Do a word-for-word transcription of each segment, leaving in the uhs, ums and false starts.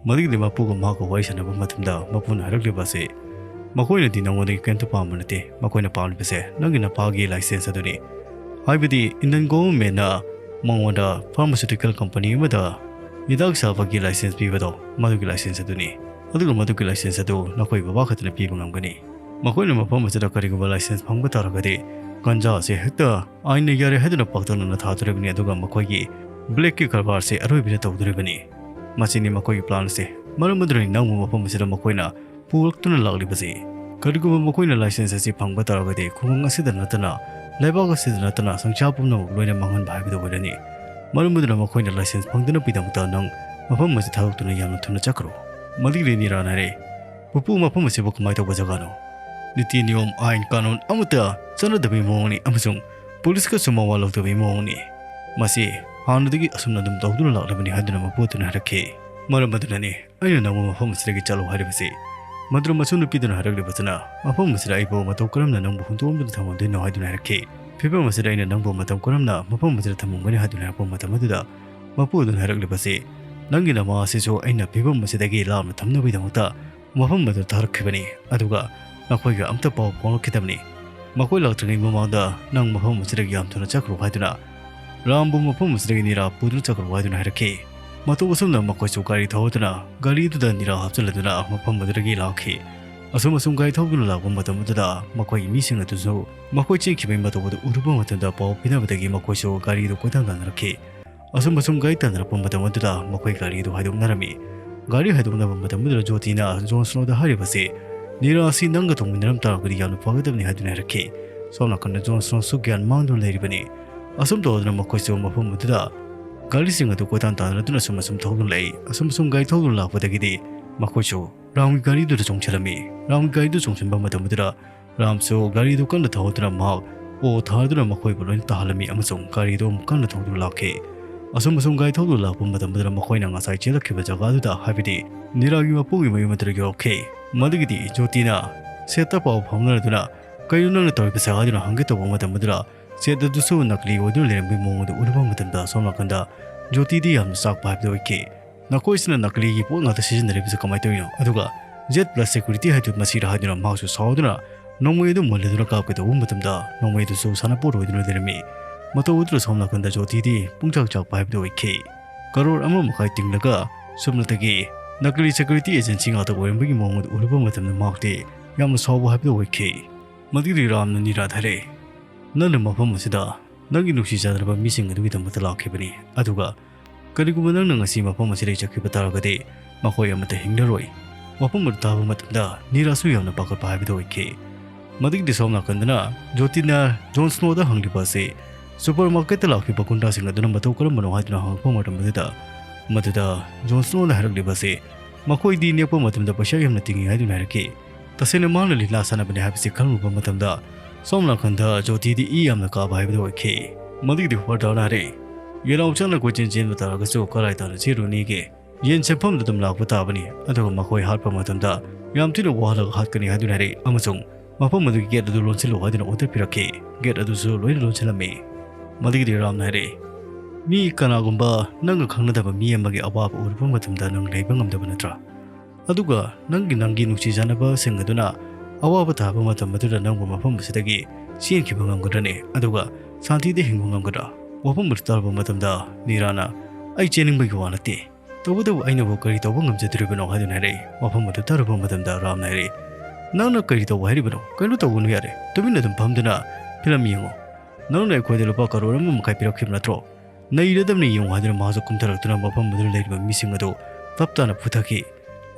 ꯃꯗꯨꯒꯤꯗꯤ ꯃꯄꯨꯒ ꯃꯍꯥꯛꯀ ꯋꯥꯔꯤ ꯁꯥꯟꯅꯕ ꯃꯇꯝꯗ ꯃꯄꯨꯅ ꯍꯥꯏꯔꯛꯂꯤꯕ ꯑꯁꯤ, ꯃꯈꯣꯏꯅꯗꯤ ꯅꯉꯣꯟꯗꯒꯤ ꯀꯔꯤꯝꯇ ꯄꯥꯝꯕ ꯅꯠꯇꯦ, ꯃꯈꯣꯏꯅ ꯄꯥꯝꯂꯤꯕꯁꯦ ꯅꯪꯒꯤ ꯅꯄꯥꯒꯤ license ꯑꯗꯨꯅꯤ꯫ ꯍꯥꯏꯕꯗꯤ Indian governmentꯅ ꯃꯉꯣꯟꯗ pharmaceutical company ꯑꯃꯗ ꯍꯤꯗꯥꯛ ꯁꯥꯕꯒꯤ license ꯄꯤꯕꯗꯣ, ꯃꯗꯨꯒꯤ license ꯑꯗꯨꯅꯤ꯫ ꯑꯗꯨꯒ ꯃꯗꯨꯒꯤ license ꯑꯗꯨ ꯅꯈꯣꯏ ꯕꯕꯥ ꯈꯛꯇꯅ ꯄꯤꯕ ꯉꯝꯒꯅꯤ꯫ ꯃꯈꯣꯏꯅ ꯃꯐꯝ ꯑꯁꯤꯗ ꯀꯔꯤꯒꯨꯝꯕ license ꯐꯪꯕ ꯇꯥꯔꯒꯗꯤ, ꯒꯟꯖꯥ ꯑꯁꯤ ꯍꯦꯛꯇ ꯑꯥꯏꯟꯅ ꯌꯥꯔꯦ ꯍꯥꯏꯗꯨꯅ ꯄꯥꯛꯇꯛꯅꯅ ꯊꯥꯗꯣꯔꯤꯕꯅꯤ, ꯑꯗꯨꯒ ꯃꯈꯣꯏꯒꯤ blackꯀꯤ ꯀꯔꯕꯥꯔꯁꯦ ꯑꯔꯣꯏꯕꯤꯗ ꯇꯧꯗꯣꯔꯤꯕꯅꯤ꯫ ꯃꯁꯤꯅꯤ ꯃꯈꯣꯏꯒꯤ plan ꯑꯁꯤ꯫ ꯃꯔꯝ ꯑꯗꯨꯅꯅꯤ ꯅꯪꯕꯨ ꯃꯐꯝ ꯑꯁꯤꯗ ꯃꯈꯣꯏꯅ ꯄꯨꯔꯛꯇꯨꯅ ꯂꯥꯛꯂꯤꯕꯁꯤ꯫ ꯀꯔꯤꯒꯨꯝꯕ ꯃꯈꯣꯏꯅ license ꯑꯁꯤ ꯐꯪꯕ ꯇꯥꯔꯒꯗꯤ, ꯈꯨꯡꯒꯪ ꯑꯁꯤꯗ ꯅꯠꯇꯅ, ꯂꯩꯕꯥꯛ ꯑꯁꯤꯗ ꯅꯠꯇꯅ, ꯁꯪꯁꯥꯔ ꯄꯨꯝꯅꯃꯛ ꯂꯣꯏꯅ ꯃꯥꯡꯍꯟꯕ ꯍꯥꯏꯕꯗꯨ ꯑꯣꯏꯔꯅꯤ꯫ ꯃꯔꯝ ꯑꯗꯨꯅ ꯃꯈꯣꯏꯅ license ꯐꯪꯗꯅꯕꯒꯤꯗꯃꯛꯇ ꯅꯪ ꯃꯐꯝ ꯑꯁꯤ ꯊꯥꯗꯣꯛꯇꯨꯅ ꯌꯥꯝꯅ ꯊꯨꯅ ꯆꯠꯈ꯭ꯔꯣ꯫ ꯃꯗꯨꯒꯤꯗꯤ ꯅꯤꯔꯥꯅ ꯍꯥꯏꯔꯦ, "ꯄꯨꯄꯨ, ꯃꯐꯝ ꯑꯁꯤꯕꯨ ꯀꯃꯥꯏꯅ ꯇꯧꯕ ꯖꯒꯥꯅꯣ? ꯅꯤꯇꯤ ꯅꯤꯌꯣꯝ, ꯑꯥꯏꯟ ꯀꯥꯅꯨꯟ ꯑꯃꯠꯇ ꯆꯠꯅꯗꯕꯒꯤ ꯃꯑꯣꯡꯅꯤ ꯑꯃꯁꯨꯡ ꯄꯨꯂꯤꯁꯀꯁꯨ ꯃꯋꯥ ꯂꯧꯗꯕꯒꯤ ꯃꯑꯣꯡꯅꯤ꯫ ꯃꯁꯤ ꯍꯥꯟꯅꯗꯒꯤ ꯑꯁꯨꯝꯅ ꯑꯗꯨꯝ ꯇꯧꯗꯨꯅ ꯂꯥꯛꯂꯕꯅꯤ" ꯍꯥꯏꯗꯨꯅ ꯃꯄꯨ ꯑꯗꯨꯅ ꯍꯥꯏꯔꯛꯈꯤ꯫ "ꯃꯔꯝ ꯑꯗꯨꯅꯅꯤ ꯑꯩꯅ ꯅꯪꯕꯨ ꯃꯐꯝ ꯑꯁꯤꯗꯒꯤ ꯆꯠꯂꯣ ꯍꯥꯏꯔꯤꯕꯁꯤ꯫ ꯃꯗꯨ ꯃꯁꯨ ꯅꯨꯄꯤꯗꯨꯅ ꯍꯥꯏꯔꯛꯂꯤꯕꯁꯤꯅ ꯃꯐꯝ ꯑꯁꯤꯗ ꯑꯩꯕꯨ ꯃꯇꯧ ꯀꯔꯝꯅ ꯅꯪꯕꯨ ꯍꯨꯟꯗꯣꯛꯂꯝꯗꯨꯅ ꯊꯝꯂꯝꯗꯣꯏꯅꯣ ꯍꯥꯏꯗꯨꯅ ꯍꯥꯏꯔꯛꯈꯤ꯫ ꯐꯤꯕꯝ ꯑꯁꯤꯗ ꯑꯩꯅ ꯅꯪꯕꯨ ꯃꯇꯝ ꯀꯔꯝꯅ ꯃꯐꯝ ꯑꯁꯤꯗ ꯊꯝꯂꯝꯒꯅꯤ ꯍꯥꯏꯗꯨꯅ ꯍꯥꯏꯔꯛꯄ ꯃꯇꯝ ꯑꯗꯨꯗ ꯃꯄꯨ ꯑꯗꯨꯅ ꯍꯥꯏꯔꯛꯂꯤꯕꯁꯤ, "ꯅꯪꯒꯤ ꯅꯃꯥ ꯑꯁꯤꯁꯨ ꯑꯩꯅ ꯐꯤꯕꯝ ꯑꯁꯤꯗꯒꯤ ꯂꯥꯞꯅ ꯊꯝꯅꯕꯒꯤꯗꯃꯛꯇ ꯃꯐꯝ ꯑꯗꯨ ꯊꯥꯔꯛꯈꯤꯕꯅꯤ, ꯑꯗꯨꯒ ꯅꯈꯣꯏꯒ ꯑꯝꯇ ꯄꯥꯎ ꯐꯥꯎꯅꯈꯤꯗꯕꯅꯤ꯫ ꯃꯈꯣꯏ ꯂꯥꯛꯇ꯭ꯔꯤꯉꯩ ꯃꯃꯥꯡꯗ ꯅꯪ ꯃꯐꯝ ꯑꯁꯤꯗꯒꯤ ꯌꯥꯝ ꯊꯨꯅ ꯆꯠꯈ꯭ꯔꯣ" ꯍꯥꯏꯗꯨꯅ ꯔꯥꯝꯕꯨ ꯃꯐꯝ ꯑꯁꯤꯗꯒꯤ ꯅꯤꯔꯥ ꯄꯨꯗꯨꯅ ꯆꯠꯈ꯭ꯔꯣ ꯍꯥꯏꯗꯨꯅ ꯍꯥꯏꯔꯛꯈꯤ꯫ ꯃꯇꯧ ꯑꯁꯨꯝꯅ ꯃꯈꯣꯏꯁꯨ ꯒꯥꯔꯤ ꯊꯧꯗꯨꯅ ꯒꯥꯔꯤꯗꯨꯗ ꯅꯤꯔꯥ ꯍꯥꯞꯆꯤꯜꯂꯗꯨꯅ ꯃꯐꯝ ꯑꯗꯨꯗꯒꯤ ꯂꯥꯛꯈꯤ꯫ ꯑꯁꯨꯝ ꯑꯁꯨꯝ ꯒꯥꯔꯤ ꯊꯧꯗꯨꯅ ꯂꯥꯛꯄ ꯃꯇꯝ ꯑꯗꯨꯗ ꯃꯈꯣꯏꯒꯤ ꯃꯤꯁꯤꯡ ꯑꯗꯨꯁꯨ ꯃꯈꯣꯏ ꯆꯦꯟꯈꯤꯕꯒꯤ ꯃꯇꯧ ꯑꯗꯨ ꯎꯔꯨꯕ ꯃꯇꯝꯗ ꯄꯥꯎ ꯄꯤꯅꯕꯗꯒꯤ ꯃꯈꯣꯏꯁꯨ ꯒꯥꯔꯤꯗꯨ ꯀꯣꯏꯇꯥꯟ ꯇꯥꯟꯅꯔꯛꯈꯤ꯫ ꯑꯁꯨꯝ ꯑꯁꯨꯝ ꯒꯥꯔꯤ ꯇꯥꯟꯅꯔꯛꯄ ꯃꯇꯝ ꯑꯗꯨꯗ ꯃꯈꯣꯏ ꯒꯥꯔꯤꯗꯨ ꯍꯥꯏꯗꯣꯛꯅꯔꯝꯃꯤ꯫ ꯒꯥꯔꯤ ꯍꯥꯏꯗꯣꯛꯅꯕ ꯃꯇꯝ ꯑꯗꯨꯗ ꯖꯣꯇꯤꯅ ꯖꯣꯟ ꯁ꯭ꯅꯣꯗ ꯍꯥꯏꯔꯤꯕꯁꯤ, "ꯅꯤꯔꯥ ꯑꯁꯤ ꯅꯪꯒ ꯇꯣꯡꯃꯤꯟꯅꯔꯝ ꯇꯥꯔꯒꯗꯤ ꯌꯥꯝꯅ ꯐꯒꯗꯕꯅꯤ" ꯍꯥꯏꯗꯨꯅ ꯍꯥꯏꯔꯛꯈꯤ꯫ ꯁꯣꯝ ꯅꯥꯀꯟꯗ ꯖꯣꯟ ꯁ꯭ꯅꯣꯁꯨ ꯒ꯭ꯌꯥꯟ ꯃꯥꯡꯗꯨꯅ ꯂꯩꯔꯤꯕꯅꯤ꯫ ꯑꯁꯨꯝ ꯇꯧꯗꯨꯅ ꯃꯈꯣꯏꯁꯨ ꯃꯐꯝ ꯑꯗꯨꯗ ꯒꯥꯔꯤꯁꯤꯡ ꯑꯗꯨ ꯀꯣꯏꯇꯥꯟ ꯇꯥꯟꯅꯗꯨꯅ ꯑꯁꯨꯝ ꯑꯁꯨꯝ ꯊꯧꯗꯨꯅ ꯂꯥꯛꯏ꯫ ꯑꯁꯨꯝ ꯑꯁꯨꯝ ꯒꯥꯔꯤ ꯊꯧꯗꯨꯅ ꯂꯥꯛꯄꯗꯒꯤꯗꯤ ꯃꯈꯣꯏꯁꯨ ꯔꯥꯝꯒꯤ ꯒꯥꯔꯤꯗꯨꯗ ꯆꯣꯡꯁꯤꯜꯂꯝꯃꯤ꯫ ꯔꯥꯝꯒꯤ ꯒꯥꯔꯤꯗꯨ ꯆꯣꯡꯁꯤꯟꯕ ꯃꯇꯝ ꯑꯗꯨꯗ ꯔꯥꯝꯁꯨ ꯒꯥꯔꯤꯗꯨ ꯀꯟꯅ ꯊꯧꯗꯨꯅ ꯃꯍꯥꯛ ꯑꯣ ꯊꯥꯗꯨꯅ ꯃꯈꯣꯏꯕꯨ ꯂꯣꯏꯅ ꯇꯥꯍꯜꯂꯝꯃꯤ ꯑꯃꯁꯨꯡ ꯒꯥꯔꯤꯗꯨ ꯑꯃꯨꯛ ꯀꯟꯅ ꯊꯧꯗꯨꯅ ꯂꯥꯛꯈꯤ꯫ ꯑꯁꯨꯝ ꯑꯁꯨꯝ ꯒꯥꯔꯤ ꯊꯧꯗꯨꯅ ꯂꯥꯛꯄ ꯃꯇꯝ ꯑꯗꯨꯗ ꯃꯈꯣꯏꯅ ꯉꯁꯥꯏ ꯆꯦꯜꯂꯛꯈꯤꯕ ꯖꯒꯥꯗꯨꯗ, ꯍꯥꯏꯕꯗꯤ ꯅꯤꯔꯥꯒꯤ ꯃꯄꯨꯒꯤ ꯃꯌꯨꯝ ꯑꯗꯨꯗ ꯌꯧꯔꯛꯈꯤ꯫ ꯃꯗꯨꯒꯤꯗꯤ ꯖꯣꯇꯤꯅ ꯁꯦꯠꯇ ꯄꯥꯎ ꯐꯥꯎꯅꯔꯗꯨꯅ, "ꯀꯩꯅꯣ ꯅꯪꯅ ꯇꯧꯔꯤꯕꯁꯦ?" ꯍꯥꯏꯗꯨꯅ ꯍꯪꯒꯦ ꯇꯧꯕ ꯃꯇꯝ ꯑꯗꯨꯗ ꯁꯦꯠ ꯑꯗꯨꯁꯨ ꯅꯀꯂꯤ ꯑꯣꯏꯗꯨꯅ ꯂꯩꯔꯝꯕꯒꯤ ꯃꯑꯣꯡ ꯑꯗꯨ ꯎꯔꯨꯕ ꯃꯇꯝꯗ ꯁꯣꯝ ꯅꯥꯀꯟꯗ ꯖꯣꯇꯤꯗꯤ ꯌꯥꯝꯅ ꯆꯥꯛꯄ ꯍꯥꯏꯕꯗꯨ ꯑꯣꯏꯈꯤ꯫ ꯅꯈꯣꯏꯁꯤꯅ ꯅꯀꯂꯤꯒꯤ ꯄꯣꯠ ꯉꯥꯛꯇ ꯁꯤꯖꯤꯟꯅꯔꯤꯕꯁꯤ ꯀꯃꯥꯏꯅ ꯇꯧꯔꯤꯅꯣ? ꯑꯗꯨꯒ Z plus security ꯍꯥꯏꯗꯨ ꯃꯁꯤꯔ ꯍꯥꯏꯗꯨꯅ ꯃꯍꯥꯛꯁꯨ ꯁꯥꯎꯗꯨꯅ ꯅꯣꯡꯃꯩ ꯑꯗꯨ ꯃꯨꯜꯂꯗꯨꯅ ꯀꯥꯞꯀꯦ ꯇꯧꯕ ꯃꯇꯝꯗ ꯅꯣꯡꯃꯩ ꯑꯗꯨꯁꯨ ꯁꯥꯟꯅꯄꯣꯠ ꯑꯣꯏꯗꯨꯅ ꯂꯩꯔꯝꯃꯤ꯫ ꯃꯇꯧ ꯑꯗꯨꯗ ꯁꯣꯝ ꯅꯥꯀꯟꯗ ꯖꯣꯇꯤꯗꯤ ꯄꯨꯡꯆꯥꯛ ꯆꯥꯛꯄ ꯍꯥꯏꯕꯗꯨ ꯑꯣꯏꯈꯤ꯫ ꯀꯔꯣꯔ ꯑꯃ ꯃꯈꯥꯏ ꯇꯤꯡꯂꯒ ꯁꯨꯞꯅꯇꯒꯤ ꯅꯀꯂꯤ security agency ꯉꯥꯛꯇ ꯑꯣꯏꯔꯝꯕꯒꯤ ꯃꯑꯣꯡ ꯑꯗꯨ ꯎꯔꯨꯕ ꯃꯇꯝꯗ ꯃꯍꯥꯛꯇꯤ ꯌꯥꯝꯅ ꯁꯥꯎꯕ ꯍꯥꯏꯕꯗꯨ ꯑꯣꯏꯈꯤ꯫ ꯃꯗꯨꯒꯤ ꯔꯥꯝꯅ ꯅꯤꯔꯥꯗ ꯍꯥꯏꯔꯦ, "ꯅꯪꯅ ꯃꯐꯝ ꯑꯁꯤꯗ ꯅꯪꯒꯤ ꯅꯨꯡꯁꯤ ꯆꯥꯟꯅꯔꯕ ꯃꯤꯁꯤꯡ ꯑꯗꯨꯒꯤꯗꯃꯛꯇ ꯂꯥꯛꯈꯤꯕꯅꯤ, ꯑꯗꯨꯒ ꯀꯔꯤꯒꯨꯝꯕ ꯅꯪꯅ ꯉꯁꯤ ꯃꯐꯝ ꯑꯁꯤꯗꯒꯤ ꯆꯠꯈꯤꯕ ꯇꯥꯔꯒꯗꯤ ꯃꯈꯣꯏ ꯑꯃꯠꯇ ꯍꯤꯡꯂꯔꯣꯏ꯫" ꯃꯐꯝ ꯑꯗꯨ ꯇꯥꯕ ꯃꯇꯝꯗ ꯅꯤꯔꯥꯁꯨ ꯌꯥꯝꯅ ꯄꯥꯈꯠꯄ ꯍꯥꯏꯕꯗꯨ ꯑꯣꯏꯈꯤ꯫ ꯃꯗꯨꯒꯤꯗꯤ ꯁꯣꯝ ꯅꯥꯀꯟꯗꯅ ꯖꯣꯇꯤꯅ ꯖꯣꯟ ꯁ꯭ꯅꯣꯗ ꯍꯪꯂꯤꯕ ꯑꯁꯤ ꯁꯨꯄꯔ ꯃꯥꯔꯀꯦꯠꯇ ꯂꯥꯛꯈꯤꯕ ꯒꯨꯟꯗꯥꯁꯤꯡ ꯑꯗꯨꯅ ꯃꯇꯧ ꯀꯔꯝꯕꯅꯣ ꯍꯥꯏꯗꯨꯅ ꯍꯪꯂꯛꯄ ꯃꯇꯝ ꯑꯗꯨꯗ, ꯃꯗꯨꯗ ꯖꯣꯟ ꯁ꯭ꯅꯣꯅ ꯍꯥꯏꯔꯛꯂꯤꯕ ꯑꯁꯤ ꯃꯈꯣꯏꯗꯤ ꯅꯦꯛꯄ ꯃꯇꯝꯗ ꯄꯩꯁꯥ ꯌꯥꯝꯅ ꯇꯤꯡꯏ ꯍꯥꯏꯗꯨꯅ ꯍꯥꯏꯔꯛꯈꯤ꯫ ꯇꯁꯦꯡꯅ ꯃꯥꯅ ꯂꯤꯂꯥ ꯁꯥꯟꯅꯕꯅꯤ ꯍꯥꯏꯕꯁꯤ ꯈꯪꯂꯨꯕ ꯃꯇꯝꯗ ꯁꯣꯝ ꯅꯥꯀꯟꯗ ꯖꯣꯇꯤꯗꯤ ꯏ ꯌꯥꯝꯅ ꯀꯥꯕ ꯍꯥꯏꯕꯗꯨ ꯑꯣꯏꯈꯤ꯫ ꯃꯗꯨꯒꯤꯗꯤ ꯋꯥꯔꯗꯥꯅ ꯍꯥꯏꯔꯦ, "ꯌꯦꯅꯥꯎ ꯆꯥꯅ ꯀꯣꯏꯆꯦꯟ ꯆꯦꯟꯕ ꯇꯥꯔꯒꯁꯨ ꯀꯗꯥꯏ ꯇꯥꯅ ꯆꯦꯜꯂꯨꯅꯤꯒꯦ? ꯌꯦꯟ ꯁꯦꯟꯐꯝꯗ ꯑꯗꯨꯝ ꯂꯥꯛꯄ ꯇꯥꯕꯅꯤ, ꯑꯗꯨꯒ ꯃꯈꯣꯏ ꯍꯥꯠꯄ ꯃꯇꯝꯗ ꯌꯥꯝ ꯊꯤꯅ ꯋꯥꯍꯜꯂꯒ ꯍꯥꯠꯀꯅꯤ" ꯍꯥꯏꯗꯨꯅ ꯍꯥꯏꯔꯛꯏ, ꯑꯃꯁꯨꯡ ꯃꯐꯝ ꯑꯗꯨꯒꯤ ꯒꯦꯠ ꯑꯗꯨ ꯂꯣꯟꯁꯤꯜꯂꯨ ꯍꯥꯏꯗꯨꯅ ꯑꯣꯔꯗꯔ ꯄꯤꯔꯛꯈꯤ꯫ ꯒꯦꯠ ꯑꯗꯨꯁꯨ ꯂꯣꯏꯅ ꯂꯣꯟꯁꯤꯜꯂꯝꯃꯤ꯫ ꯃꯗꯨꯒꯤꯗꯤ ꯔꯥꯝꯅ ꯍꯥꯏꯔꯛꯏ, "ꯃꯤ ꯀꯅꯥꯒꯨꯝꯕ ꯅꯪꯒ ꯈꯪꯅꯗꯕ ꯃꯤ ꯑꯃꯒꯤ ꯑꯋꯥꯕ ꯎꯔꯨꯕ ꯃꯇꯝꯗ ꯅꯪ ꯂꯩꯕ ꯉꯝꯗꯕ ꯅꯠꯇ꯭ꯔꯥ? ꯑꯗꯨꯒ ꯅꯪꯒꯤ, ꯅꯪꯒꯤ ꯅꯨꯡꯁꯤ ꯆꯥꯟꯅꯕꯁꯤꯡ ꯑꯗꯨꯅ ꯑꯋꯥꯕ ꯇꯥꯕ ꯃꯇꯝ ꯑꯗꯨꯗ ꯅꯪꯕꯨ ꯃꯐꯝ ꯑꯁꯤꯗꯒꯤ ꯆꯦꯟꯈꯤꯕ ꯉꯝꯒꯗ꯭ꯔꯅꯦ? ꯑꯗꯨꯒ ꯁꯥꯟꯇꯤꯗ ꯍꯤꯡꯕ ꯉꯝꯒꯗ꯭ꯔꯥ?" ꯋꯥꯐꯝ ꯑꯗꯨ ꯇꯥꯔꯕ ꯃꯇꯝꯗ ꯅꯤꯔꯥꯅ, "ꯑꯩ ꯆꯦꯟꯅꯤꯡꯕꯒꯤ ꯋꯥ ꯅꯠꯇꯦ, ꯇꯧꯕꯇꯕꯨ ꯑꯩꯅꯕꯨ ꯀꯔꯤ ꯇꯧꯕ ꯉꯝꯖꯗꯣꯔꯤꯕꯅꯣ?" ꯍꯥꯏꯗꯨꯅ ꯍꯥꯏꯔꯛꯏ꯫ ꯋꯥꯐꯝ ꯑꯗꯨ ꯇꯥꯔꯕ ꯃꯇꯝꯗ ꯔꯥꯝꯅ ꯍꯥꯏꯔꯛꯏ, "ꯅꯪꯅ ꯀꯔꯤ ꯇꯧꯕ ꯍꯥꯏꯔꯤꯕꯅꯣ? ꯀꯩꯅꯣ ꯇꯧꯒꯅꯨ ꯌꯥꯔꯦ, ꯇꯨꯃꯤꯟꯅ ꯑꯗꯨꯝ ꯐꯝꯗꯨꯅ ꯐꯤꯂꯝ ꯌꯦꯡꯉꯣ꯫ ꯅꯪꯅ ꯑꯩꯈꯣꯏꯗ ꯂꯨꯄꯥ ꯀꯔꯣꯔ ꯑꯃ ꯃꯈꯥꯏ ꯄꯤꯔꯛꯈꯤꯕ ꯅꯠꯇ꯭ꯔꯣ? ꯅꯩꯔꯗꯕꯅꯤ ꯌꯦꯡꯉꯨ" ꯍꯥꯏꯗꯨꯅ ꯃꯍꯥꯛꯁꯨ ꯀꯨꯝꯊꯔꯛꯇꯨꯅ ꯃꯐꯝ ꯑꯗꯨꯗ ꯂꯩꯔꯤꯕ ꯃꯤꯁꯤꯡ ꯑꯗꯨ ꯇꯞ ꯇꯥꯅ ꯐꯨꯊꯈꯤ꯫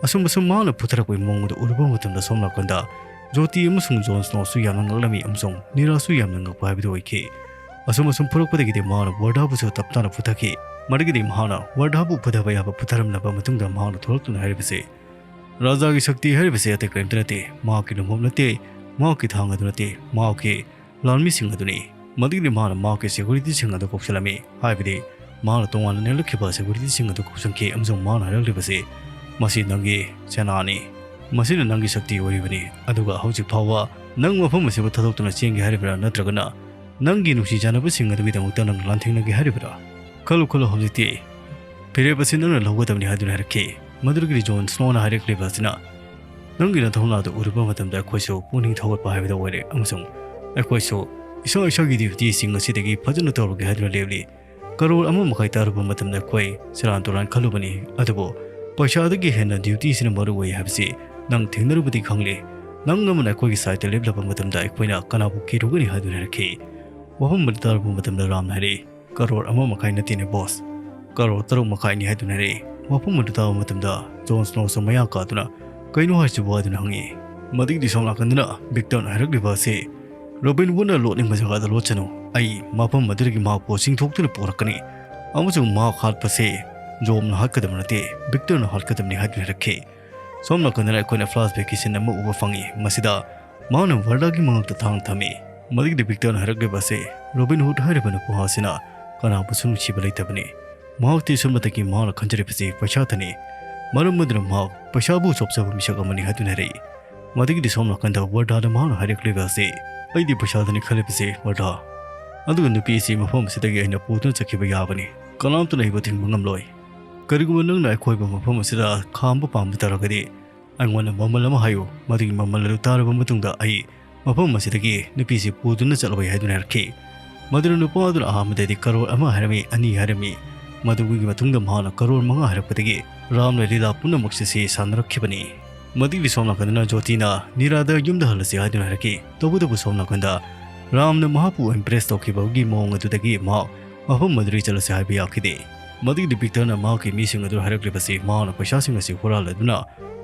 ꯑꯁꯨꯝ ꯑꯁꯨꯝ ꯃꯍꯥꯛꯅ ꯐꯨꯊꯔꯛꯄꯒꯤ ꯃꯑꯣꯡ ꯑꯗꯨ ꯎꯔꯨꯕ ꯃꯇꯝꯗ ꯁꯣꯝ ꯅꯥꯀꯟꯗ ꯖꯣꯇꯤ ꯑꯃꯁꯨꯡ ꯖꯣꯟ ꯁ꯭ꯅꯣꯁꯨ ꯌꯥꯝꯅ ꯉꯛꯂꯝꯃꯤ ꯑꯃꯁꯨꯡ ꯅꯤꯔꯥꯁꯨ ꯌꯥꯝꯅ ꯉꯛꯄ ꯍꯥꯏꯕꯗꯨ ꯑꯣꯏꯈꯤ꯫ ꯑꯁꯨꯝ ꯑꯁꯨꯝ ꯐꯨꯔꯛꯄꯗꯒꯤꯗꯤ ꯃꯍꯥꯛꯅ ꯋꯥꯔꯗꯥꯕꯨꯁꯨ ꯇꯞ ꯇꯥꯅ ꯐꯨꯊꯈꯤ꯫ ꯃꯗꯨꯒꯤꯗꯤ ꯃꯍꯥꯛꯅ ꯋꯥꯔꯗꯥꯕꯨ ꯐꯨꯊꯕ ꯌꯥꯕ ꯐꯨꯊꯔꯝꯂꯕ ꯃꯇꯨꯡꯗ ꯃꯍꯥꯛꯅ ꯊꯣꯛꯂꯛꯇꯨꯅ ꯍꯥꯏꯔꯤꯕꯁꯤ, "ꯔꯥꯖꯥꯒꯤ ꯁꯛꯇꯤ ꯍꯥꯏꯔꯤꯕꯁꯤ ꯑꯇꯩ ꯀꯔꯤꯝꯇ ꯅꯠꯇꯦ, ꯃꯍꯥꯛꯀꯤ ꯂꯨꯝꯐꯝ ꯅꯠꯇꯦ, ꯃꯍꯥꯛꯀꯤ ꯊꯥꯡ ꯑꯗꯨ ꯅꯠꯇꯦ, ꯃꯍꯥꯛꯀꯤ ꯂꯥꯟꯃꯤꯁꯤꯡ ꯑꯗꯨꯅꯤ꯫" ꯃꯗꯨꯒꯤꯗꯤ ꯃꯍꯥꯛꯅ ꯃꯍꯥꯛꯀꯤ ꯁꯦꯀ꯭ꯌꯨꯔꯤꯇꯤꯁꯤꯡ ꯑꯗꯨ ꯀꯧꯁꯤꯜꯂꯝꯃꯤ꯫ ꯍꯥꯏꯕꯗꯤ ꯃꯍꯥꯛꯅ ꯇꯣꯉꯥꯟꯅ ꯅꯦꯛꯂꯛꯈꯤꯕ ꯁꯦꯀ꯭ꯌꯨꯔꯤꯇꯤꯁꯤꯡ ꯑꯗꯨ ꯀꯧꯁꯤꯟꯈꯤ ꯑꯃꯁꯨꯡ ꯃꯍꯥꯛꯅ ꯍꯥꯏꯔꯛꯂꯤꯕꯁꯤ, "ꯃꯁꯤ ꯅꯪꯒꯤ ꯁꯦꯅꯥꯅꯤ꯫ ꯃꯁꯤꯅ ꯅꯪꯒꯤ ꯁꯛꯇꯤ ꯑꯣꯏꯔꯤꯕꯅꯤ꯫ ꯑꯗꯨꯒ ꯍꯧꯖꯤꯛ ꯐꯥꯎꯕ ꯅꯪ ꯃꯐꯝ ꯑꯁꯤꯕꯨ ꯊꯥꯗꯣꯛꯇꯨꯅ ꯆꯦꯟꯒꯦ ꯍꯥꯏꯔꯤꯕ꯭ꯔꯥ, ꯅꯠꯇ꯭ꯔꯒꯅ ꯅꯪꯒꯤ ꯅꯨꯡꯁꯤ ꯆꯥꯟꯅꯕꯁꯤꯡ ꯑꯗꯨꯒꯤꯗꯃꯛꯇ ꯅꯪ ꯂꯥꯟꯊꯦꯡꯅꯒꯦ ꯍꯥꯏꯔꯤꯕ꯭ꯔꯥ? ꯈꯜꯂꯨ ꯈꯜꯂꯨ ꯍꯧꯖꯤꯛꯇꯤ꯫ ꯐꯤꯔꯦꯞ ꯑꯁꯤ ꯅꯪꯅ ꯂꯧꯒꯗꯕꯅꯤ" ꯍꯥꯏꯗꯨꯅ ꯍꯥꯏꯔꯛꯈꯤ꯫ ꯃꯗꯨꯗꯒꯤꯗꯤ ꯖꯣꯟ ꯁ꯭ꯅꯣꯅ ꯍꯥꯏꯔꯛꯂꯤꯕ ꯑꯁꯤꯅ, "ꯅꯪꯒꯤ ꯅꯊꯧꯅꯥꯗꯨ ꯎꯔꯨꯕ ꯃꯇꯝꯗ ꯑꯩꯈꯣꯏꯁꯨ ꯄꯨꯛꯅꯤꯡ ꯊꯧꯒꯠꯄ ꯍꯥꯏꯕꯗꯨ ꯑꯣꯏꯔꯦ, ꯑꯃꯁꯨꯡ ꯑꯩꯈꯣꯏꯁꯨ ꯏꯁꯥ ꯏꯁꯥꯒꯤ ꯗ꯭ꯌꯨꯇꯤꯁꯤꯡ ꯑꯁꯤꯗꯒꯤ ꯐꯖꯅ ꯇꯧꯔꯒꯦ" ꯍꯥꯏꯗꯨꯅ ꯂꯦꯞꯂꯤ꯫ ꯀꯔꯣꯔ ꯑꯃ ꯃꯈꯥꯏ ꯇꯥꯔꯨꯕ ꯃꯇꯝꯗ ꯑꯩꯈꯣꯏ ꯁꯦꯔꯥꯟ ꯇꯨꯔꯥꯟ ꯈꯜꯂꯨꯕꯅꯤ, ꯑꯗꯨꯕꯨ ꯄꯩꯁꯥꯗꯒꯤ ꯍꯦꯟꯅ ꯗ꯭ꯌꯨꯇꯤꯁꯤꯅ ꯃꯔꯨ ꯑꯣꯏ ꯍꯥꯏꯕꯁꯤ ꯅꯪ ꯊꯦꯡꯅꯔꯨꯕꯗꯤ ꯈꯪꯂꯦ꯫ ꯅꯪ ꯑꯃꯅ ꯑꯩꯈꯣꯏꯒꯤ ꯁꯥꯏꯠꯇ ꯂꯦꯞꯂꯕ ꯃꯇꯝꯗ ꯑꯩꯈꯣꯏꯅ ꯀꯅꯥꯕꯨ ꯀꯤꯔꯨꯒꯅꯤ ꯍꯥꯏꯗꯨꯅ ꯍꯥꯏꯔꯛꯈꯤ꯫ ꯋꯥꯐꯝ ꯑꯗꯨ ꯇꯥꯔꯨꯕ ꯃꯇꯝꯗ ꯔꯥꯝꯅ ꯍꯥꯏꯔꯛꯏ, "ꯀꯔꯣꯔ ꯑꯃ ꯃꯈꯥꯏ ꯅꯠꯇꯦꯅꯦ ꯕꯣꯁ, ꯀꯔꯣꯔ ꯇꯔꯨꯛ ꯃꯈꯥꯏꯅꯤ" ꯍꯥꯏꯗꯨꯅ ꯍꯥꯏꯔꯛꯏ꯫ ꯋꯥꯐꯝ ꯑꯗꯨ ꯇꯥꯕ ꯃꯇꯝꯗ ꯖꯣꯟ ꯁ꯭ꯅꯣꯁꯨ ꯃꯌꯥ ꯀꯥꯗꯨꯅ, "ꯀꯩꯅꯣ ꯍꯥꯏꯁꯤꯕꯨ?" ꯍꯥꯏꯗꯨꯅ ꯍꯪꯉꯤ꯫ ꯃꯗꯨꯒꯤꯗꯤ ꯁꯣꯝ ꯅꯥꯀꯟꯗꯅ ꯚꯤꯛꯇꯔꯅ ꯍꯥꯏꯔꯛꯂꯤꯕ ꯑꯁꯤ, "ꯔꯣꯕꯤꯟ ꯍꯨꯗꯅ ꯂꯣꯠꯅꯤꯡꯕ ꯖꯒꯥꯗ ꯂꯣꯠꯆꯅꯨ꯫ ꯑꯩ ꯃꯐꯝ ꯑꯗꯨꯗꯒꯤ ꯃꯍꯥꯛꯄꯨ ꯆꯤꯡꯊꯣꯛꯇꯨꯅ ꯄꯨꯔꯛꯀꯅꯤ, ꯑꯃꯁꯨꯡ ꯃꯍꯥꯛ ꯍꯥꯠꯄꯁꯦ ꯖꯣꯝꯅ ꯍꯥꯠꯀꯗꯕ ꯅꯠꯇꯦ, ꯚꯤꯛꯇꯔꯅ ꯍꯥꯠꯀꯗꯕꯅꯤ" ꯍꯥꯏꯗꯨꯅ ꯍꯥꯏꯔꯛꯈꯤ꯫ ꯁꯣꯝ ꯅꯥꯀꯟꯗꯅ ꯑꯩꯈꯣꯏꯅ ꯐ꯭ꯂꯥꯁꯕꯦꯛꯀꯤ ꯁꯤꯟ ꯑꯃ ꯎꯕ ꯐꯪꯉꯤ꯫ ꯃꯁꯤꯗ ꯃꯍꯥꯛꯅ ꯋꯥꯔꯗꯥꯒꯤ ꯃꯉꯛꯇ ꯊꯥꯡ ꯊꯝꯃꯤ꯫ ꯃꯗꯨꯒꯤꯗꯤ ꯚꯤꯛꯇꯔꯅ ꯍꯥꯏꯔꯛꯂꯤꯕ ꯑꯁꯤ, "ꯔꯣꯕꯤꯟ ꯍꯨꯗ ꯍꯥꯏꯔꯤꯕ ꯅꯨꯄꯥ ꯑꯁꯤꯅ ꯀꯅꯥꯕꯨꯁꯨ ꯅꯨꯡꯁꯤꯕ ꯂꯩꯇꯕꯅꯤ꯫ ꯃꯍꯥꯛꯇꯤ ꯁꯨꯝꯕꯗꯒꯤ ꯃꯍꯥꯛꯅ ꯈꯟꯖꯔꯤꯕꯁꯤ ꯄꯩꯁꯥꯗꯅꯤ꯫ ꯃꯔꯝ ꯑꯗꯨꯅ ꯃꯍꯥꯛ ꯄꯩꯁꯥꯕꯨ ꯆꯣꯞꯆꯕ ꯃꯤꯁꯛ ꯑꯃꯅꯤ" ꯍꯥꯏꯗꯨꯅ ꯍꯥꯏꯔꯛꯏ꯫ ꯃꯗꯨꯒꯤꯗꯤ ꯁꯣꯝ ꯅꯥꯀꯟꯗ ꯋꯥꯔꯗꯥꯗ ꯃꯍꯥꯛꯅ ꯍꯥꯏꯔꯛꯂꯤꯕ ꯑꯁꯤ, "ꯑꯩꯗꯤ ꯄꯩꯁꯥꯗꯅꯤ ꯈꯜꯂꯤꯕꯁꯤ, ꯋꯥꯔꯗꯥ꯫ ꯑꯗꯨꯒ ꯅꯨꯄꯤ ꯑꯁꯤ ꯃꯐꯝ ꯑꯁꯤꯗꯒꯤ ꯑꯩꯅ ꯄꯨꯗꯨꯅ ꯆꯠꯈꯤꯕ ꯌꯥꯕꯅꯤ꯫ ꯀꯅꯥꯝꯇꯅ ꯑꯩꯕꯨ ꯊꯤꯡꯕ ꯉꯝꯂꯣꯏ꯫ ꯀꯔꯤꯒꯨꯝꯕ ꯅꯪꯅ ꯑꯩꯈꯣꯏꯕꯨ ꯃꯐꯝ ꯑꯁꯤꯗ ꯈꯥꯝꯕ ꯄꯥꯝꯕ ꯇꯥꯔꯒꯗꯤ, ꯑꯩꯉꯣꯟꯗ ꯃꯃꯜ ꯑꯃ ꯍꯥꯏꯌꯨ꯫ ꯃꯗꯨꯒꯤ ꯃꯃꯜ ꯑꯗꯨ ꯇꯥꯔꯕ ꯃꯇꯨꯡꯗ ꯑꯩ ꯃꯐꯝ ꯑꯁꯤꯗꯒꯤ ꯅꯨꯄꯤꯁꯤ ꯄꯨꯗꯨꯅ ꯆꯠꯂꯣꯏ" ꯍꯥꯏꯗꯨꯅ ꯍꯥꯏꯔꯛꯈꯤ꯫ ꯃꯗꯨꯅ ꯅꯨꯄꯥ ꯑꯗꯨꯅ ꯑꯍꯥꯟꯕꯗꯗꯤ ꯀꯔꯣꯔ ꯑꯃ ꯍꯥꯏꯔꯝꯃꯤ, ꯑꯅꯤ ꯍꯥꯏꯔꯝꯃꯤ꯫ ꯃꯗꯨꯒꯤ ꯃꯇꯨꯡꯗ ꯃꯍꯥꯛꯅ ꯀꯔꯣꯔ ꯃꯉꯥ ꯍꯥꯏꯔꯛꯄꯗꯒꯤ ꯔꯥꯝꯅ ꯂꯤꯂꯥ ꯄꯨꯝꯅꯃꯛꯁꯦ ꯁꯥꯟꯅꯔꯛꯈꯤꯕꯅꯤ꯫ ꯃꯗꯨꯒꯤꯗꯤ ꯁꯣꯝ ꯅꯥꯀꯟꯗꯅ ꯖꯣꯇꯤꯅ ꯅꯤꯔꯥꯗ ꯌꯨꯝꯗ ꯍꯜꯂꯁꯤ ꯍꯥꯏꯗꯨꯅ ꯍꯥꯏꯔꯛꯈꯤ꯫ ꯇꯧꯕꯇꯕꯨ ꯁꯣꯝ ꯅꯥꯀꯟꯗ ꯔꯥꯝꯅ ꯃꯍꯥꯛꯄꯨ ꯏꯝꯄ꯭ꯔꯦꯁ ꯇꯧꯈꯤꯕꯒꯤ ꯃꯑꯣꯡ ꯑꯗꯨꯗꯒꯤ ꯃꯍꯥꯛ ꯃꯐꯝ ꯑꯗꯨꯗꯒꯤ ꯆꯠꯂꯁꯤ ꯍꯥꯏꯕ ꯌꯥꯈꯤꯗꯦ꯫ ꯃꯗꯨꯒꯤꯗꯤ ꯚꯤꯛꯇꯔꯅ ꯃꯍꯥꯛꯀꯤ ꯃꯤꯁꯤꯡ ꯑꯗꯨ ꯍꯥꯏꯔꯛꯂꯤꯕꯁꯤ ꯃꯍꯥꯛꯅ ꯄꯩꯁꯥꯁꯤꯡ ꯑꯁꯤ ꯍꯨꯔꯥꯜꯂꯗꯨꯅ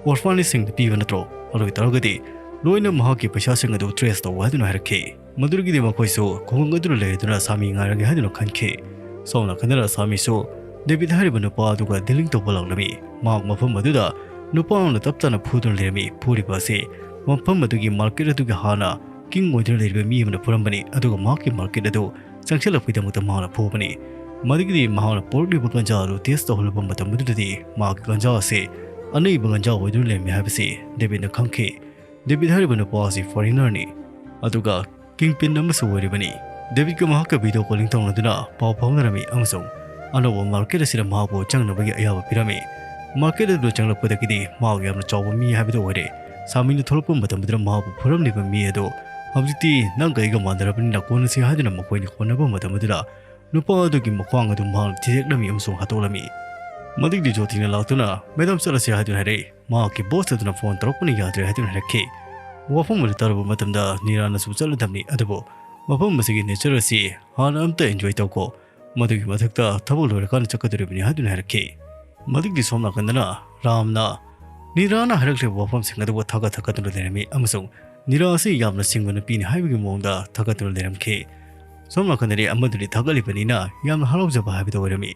ꯑꯣꯔꯐꯥꯅꯦꯖꯁꯤꯡꯗ ꯄꯤꯕ ꯅꯠꯇ꯭ꯔꯣ? ꯑꯗꯨ ꯑꯣꯏꯇꯥꯔꯒꯗꯤ ꯂꯣꯏꯅ ꯃꯍꯥꯛꯀꯤ ꯄꯩꯁꯥꯁꯤꯡ ꯑꯗꯨ ꯇ꯭ꯔꯦꯁ ꯇꯧ ꯍꯥꯏꯗꯨꯅ ꯍꯥꯏꯔꯛꯈꯤ꯫ ꯃꯗꯨꯗꯒꯤꯗꯤ ꯃꯈꯣꯏꯁꯨ ꯈꯨꯡꯒꯪ ꯑꯗꯨꯗ ꯂꯩꯔꯗꯨꯅ ꯁꯥꯃꯤ ꯉꯥꯏꯔꯒꯦ ꯍꯥꯏꯗꯨꯅ ꯈꯟꯈꯤ꯫ ꯁꯣꯝ ꯅꯥꯀꯟꯗꯅ ꯁꯥꯃꯤꯁꯨ ꯗꯦꯕꯤꯠ ꯍꯥꯏꯔꯤꯕ ꯅꯨꯄꯥ ꯑꯗꯨꯒ ꯗꯤꯂꯤꯡ ꯇꯧꯕ ꯂꯥꯛꯂꯝꯃꯤ꯫ ꯃꯍꯥꯛ ꯃꯐꯝ ꯑꯗꯨꯗ ꯅꯨꯄꯥ ꯑꯃꯅ ꯇꯞ ꯇꯥꯅ ꯐꯨꯗꯨꯅ ꯂꯩꯔꯝꯃꯤ꯫ ꯐꯨꯔꯤꯕ ꯑꯁꯤ ꯃꯐꯝ ꯑꯗꯨꯒꯤ ꯃꯥꯔꯀꯦꯠ ꯑꯗꯨꯒꯤ ꯍꯥꯟꯅ ꯀꯤꯡ ꯑꯣꯏꯗꯨꯅ ꯂꯩꯔꯤꯕ ꯃꯤ ꯑꯃꯅ ꯐꯨꯔꯝꯕꯅꯤ, ꯑꯗꯨꯒ ꯃꯍꯥꯛꯀꯤ ꯃꯥꯔꯀꯦꯠ ꯑꯗꯨ ꯆꯪꯁꯤꯜꯂꯛꯄꯒꯤꯗꯃꯛꯇ ꯃꯍꯥꯛꯅ ꯐꯨꯕꯅꯤ꯫ ꯃꯗꯨꯒꯤꯗꯤ ꯃꯍꯥꯛꯅ ꯄꯨꯔꯛꯂꯤꯕ ꯒꯟꯖꯥ ꯑꯗꯨ ꯇꯦꯁ ꯇꯧꯍꯜꯂꯕ ꯃꯇꯝ ꯑꯗꯨꯗꯗꯤ ꯃꯍꯥꯛꯀꯤ ꯒꯟꯖꯥ ꯑꯁꯤ ꯑꯅꯩꯕ ꯒꯟꯖꯥ ꯑꯣꯏꯗꯨꯅ ꯂꯩꯔꯝꯃꯤ ꯍꯥꯏꯕꯁꯤ ꯗꯦꯕꯤꯠꯅ ꯈꯪꯈꯤ꯫ ꯗꯦꯕꯤꯠ ꯍꯥꯏꯔꯤꯕ ꯅꯨꯄꯥ ꯑꯁꯤ ꯐꯣꯔꯦꯅꯔꯅꯤ, ꯑꯗꯨꯒ ꯀꯤꯡ ꯄꯤꯟ ꯑꯃꯁꯨ ꯑꯣꯏꯔꯤꯕꯅꯤ꯫ ꯗꯦꯕꯤꯠꯀ ꯃꯍꯥꯛꯀ ꯚꯤꯗꯤꯑꯣ ꯀꯣꯂꯤꯡ ꯇꯧꯅꯗꯨꯅ ꯄꯥꯎ ꯐꯥꯎꯅꯔꯝꯃꯤ ꯑꯃꯁꯨꯡ ꯑꯅꯧꯕ ꯃꯥꯔꯀꯦꯠ ꯑꯁꯤꯗ ꯃꯍꯥꯛꯄꯨ ꯆꯪꯅꯕꯒꯤ ꯑꯌꯥꯕ ꯄꯤꯔꯝꯃꯤ꯫ ꯃꯥꯔꯀꯦꯠ ꯑꯗꯨꯗ ꯆꯪꯂꯛꯄꯗꯒꯤꯗꯤ ꯃꯍꯥꯛ ꯌꯥꯝꯅ ꯆꯥꯎꯕ ꯃꯤ ꯍꯥꯏꯕꯗꯨ ꯑꯣꯏꯔꯦ꯫ ꯁꯥꯃꯤꯅ ꯊꯣꯛꯂꯛꯄ ꯃꯇꯝꯗꯨꯗ ꯃꯍꯥꯛꯄꯨ ꯐꯨꯔꯝꯂꯤꯕ ꯃꯤ ꯑꯗꯨ ꯍꯧꯖꯤꯛꯇꯤ ꯅꯪꯒ ꯑꯩꯒ ꯃꯥꯟꯅꯔꯕꯅꯤꯅ ꯀꯣꯟꯅꯁꯤ ꯍꯥꯏꯗꯨꯅ ꯃꯈꯣꯏꯅ ꯍꯣꯠꯅꯕ ꯃꯇꯝ ꯑꯗꯨꯗ ꯅꯨꯄꯥ ꯑꯗꯨꯒꯤ ꯃꯈ꯭ꯋꯥꯡ ꯑꯗꯨ ꯃꯍꯥꯛꯅ ꯊꯤꯗꯦꯛꯂꯝꯃꯤ ꯑꯃꯁꯨꯡ ꯍꯥꯠꯇꯣꯛꯂꯝꯃꯤ꯫ ꯃꯗꯨꯒꯤ ꯖꯣꯇꯤꯅ ꯂꯥꯛꯇꯨꯅ "ꯃꯦꯗꯥꯝ, ꯆꯠꯂꯁꯤ" ꯍꯥꯏꯗꯨꯅ ꯍꯥꯏꯔꯛꯏ꯫ ꯃꯍꯥꯛꯀꯤ ꯕꯣꯁ ꯑꯗꯨꯅ ꯐꯣꯟ ꯇꯧꯔꯛꯄꯅ ꯌꯥꯗ꯭ꯔꯦ ꯍꯥꯏꯗꯨꯅ ꯍꯥꯏꯔꯛꯈꯤ꯫ ꯋꯥꯐꯝ ꯑꯗꯨ ꯇꯥꯔꯨꯕ ꯃꯇꯝꯗ ꯅꯤꯔꯥꯅꯁꯨ ꯆꯠꯂꯗꯕꯅꯤ, ꯑꯗꯨꯕꯨ ꯃꯐꯝ ꯑꯁꯤꯒꯤ ꯅꯦꯆꯔ ꯑꯁꯤ ꯍꯥꯟꯅ ꯑꯝꯇ ꯑꯦꯟꯖꯣꯏ ꯇꯧꯀꯣ, ꯃꯗꯨꯒꯤ ꯃꯊꯛꯇ ꯊꯕꯛ ꯂꯣꯏꯔꯀꯥꯟꯗ ꯆꯠꯀꯗꯧꯔꯤꯕꯅꯤ ꯍꯥꯏꯗꯨꯅ ꯍꯥꯏꯔꯛꯈꯤ꯫ ꯃꯗꯨꯒꯤ ꯁꯣꯝ ꯅꯥꯀꯟꯗꯅ ꯔꯥꯝꯅ ꯅꯤꯔꯥꯅ ꯍꯥꯏꯔꯛꯂꯤꯕ ꯋꯥꯐꯝꯁꯤꯡ ꯑꯗꯨꯕꯨ ꯊꯥꯒꯠ ꯊꯥꯒꯠꯇꯨꯅ ꯂꯩꯔꯝꯃꯤ ꯑꯃꯁꯨꯡ ꯅꯤꯔꯥ ꯑꯁꯤ ꯌꯥꯝꯅ ꯁꯤꯡꯕ ꯅꯨꯄꯤꯅꯤ ꯍꯥꯏꯕꯒꯤ ꯃꯑꯣꯡꯗ ꯊꯥꯒꯠꯇꯨꯅ ꯂꯩꯔꯝꯈꯤ꯫ ꯁꯣꯝ ꯅꯥꯀꯟꯗꯗꯤ ꯑꯃꯗꯨꯗꯤ ꯊꯥꯒꯠꯂꯤꯕꯅꯤꯅ ꯌꯥꯝꯅ ꯍꯔꯥꯎꯖꯕ ꯍꯥꯏꯕꯗꯨ ꯑꯣꯏꯔꯝꯃꯤ꯫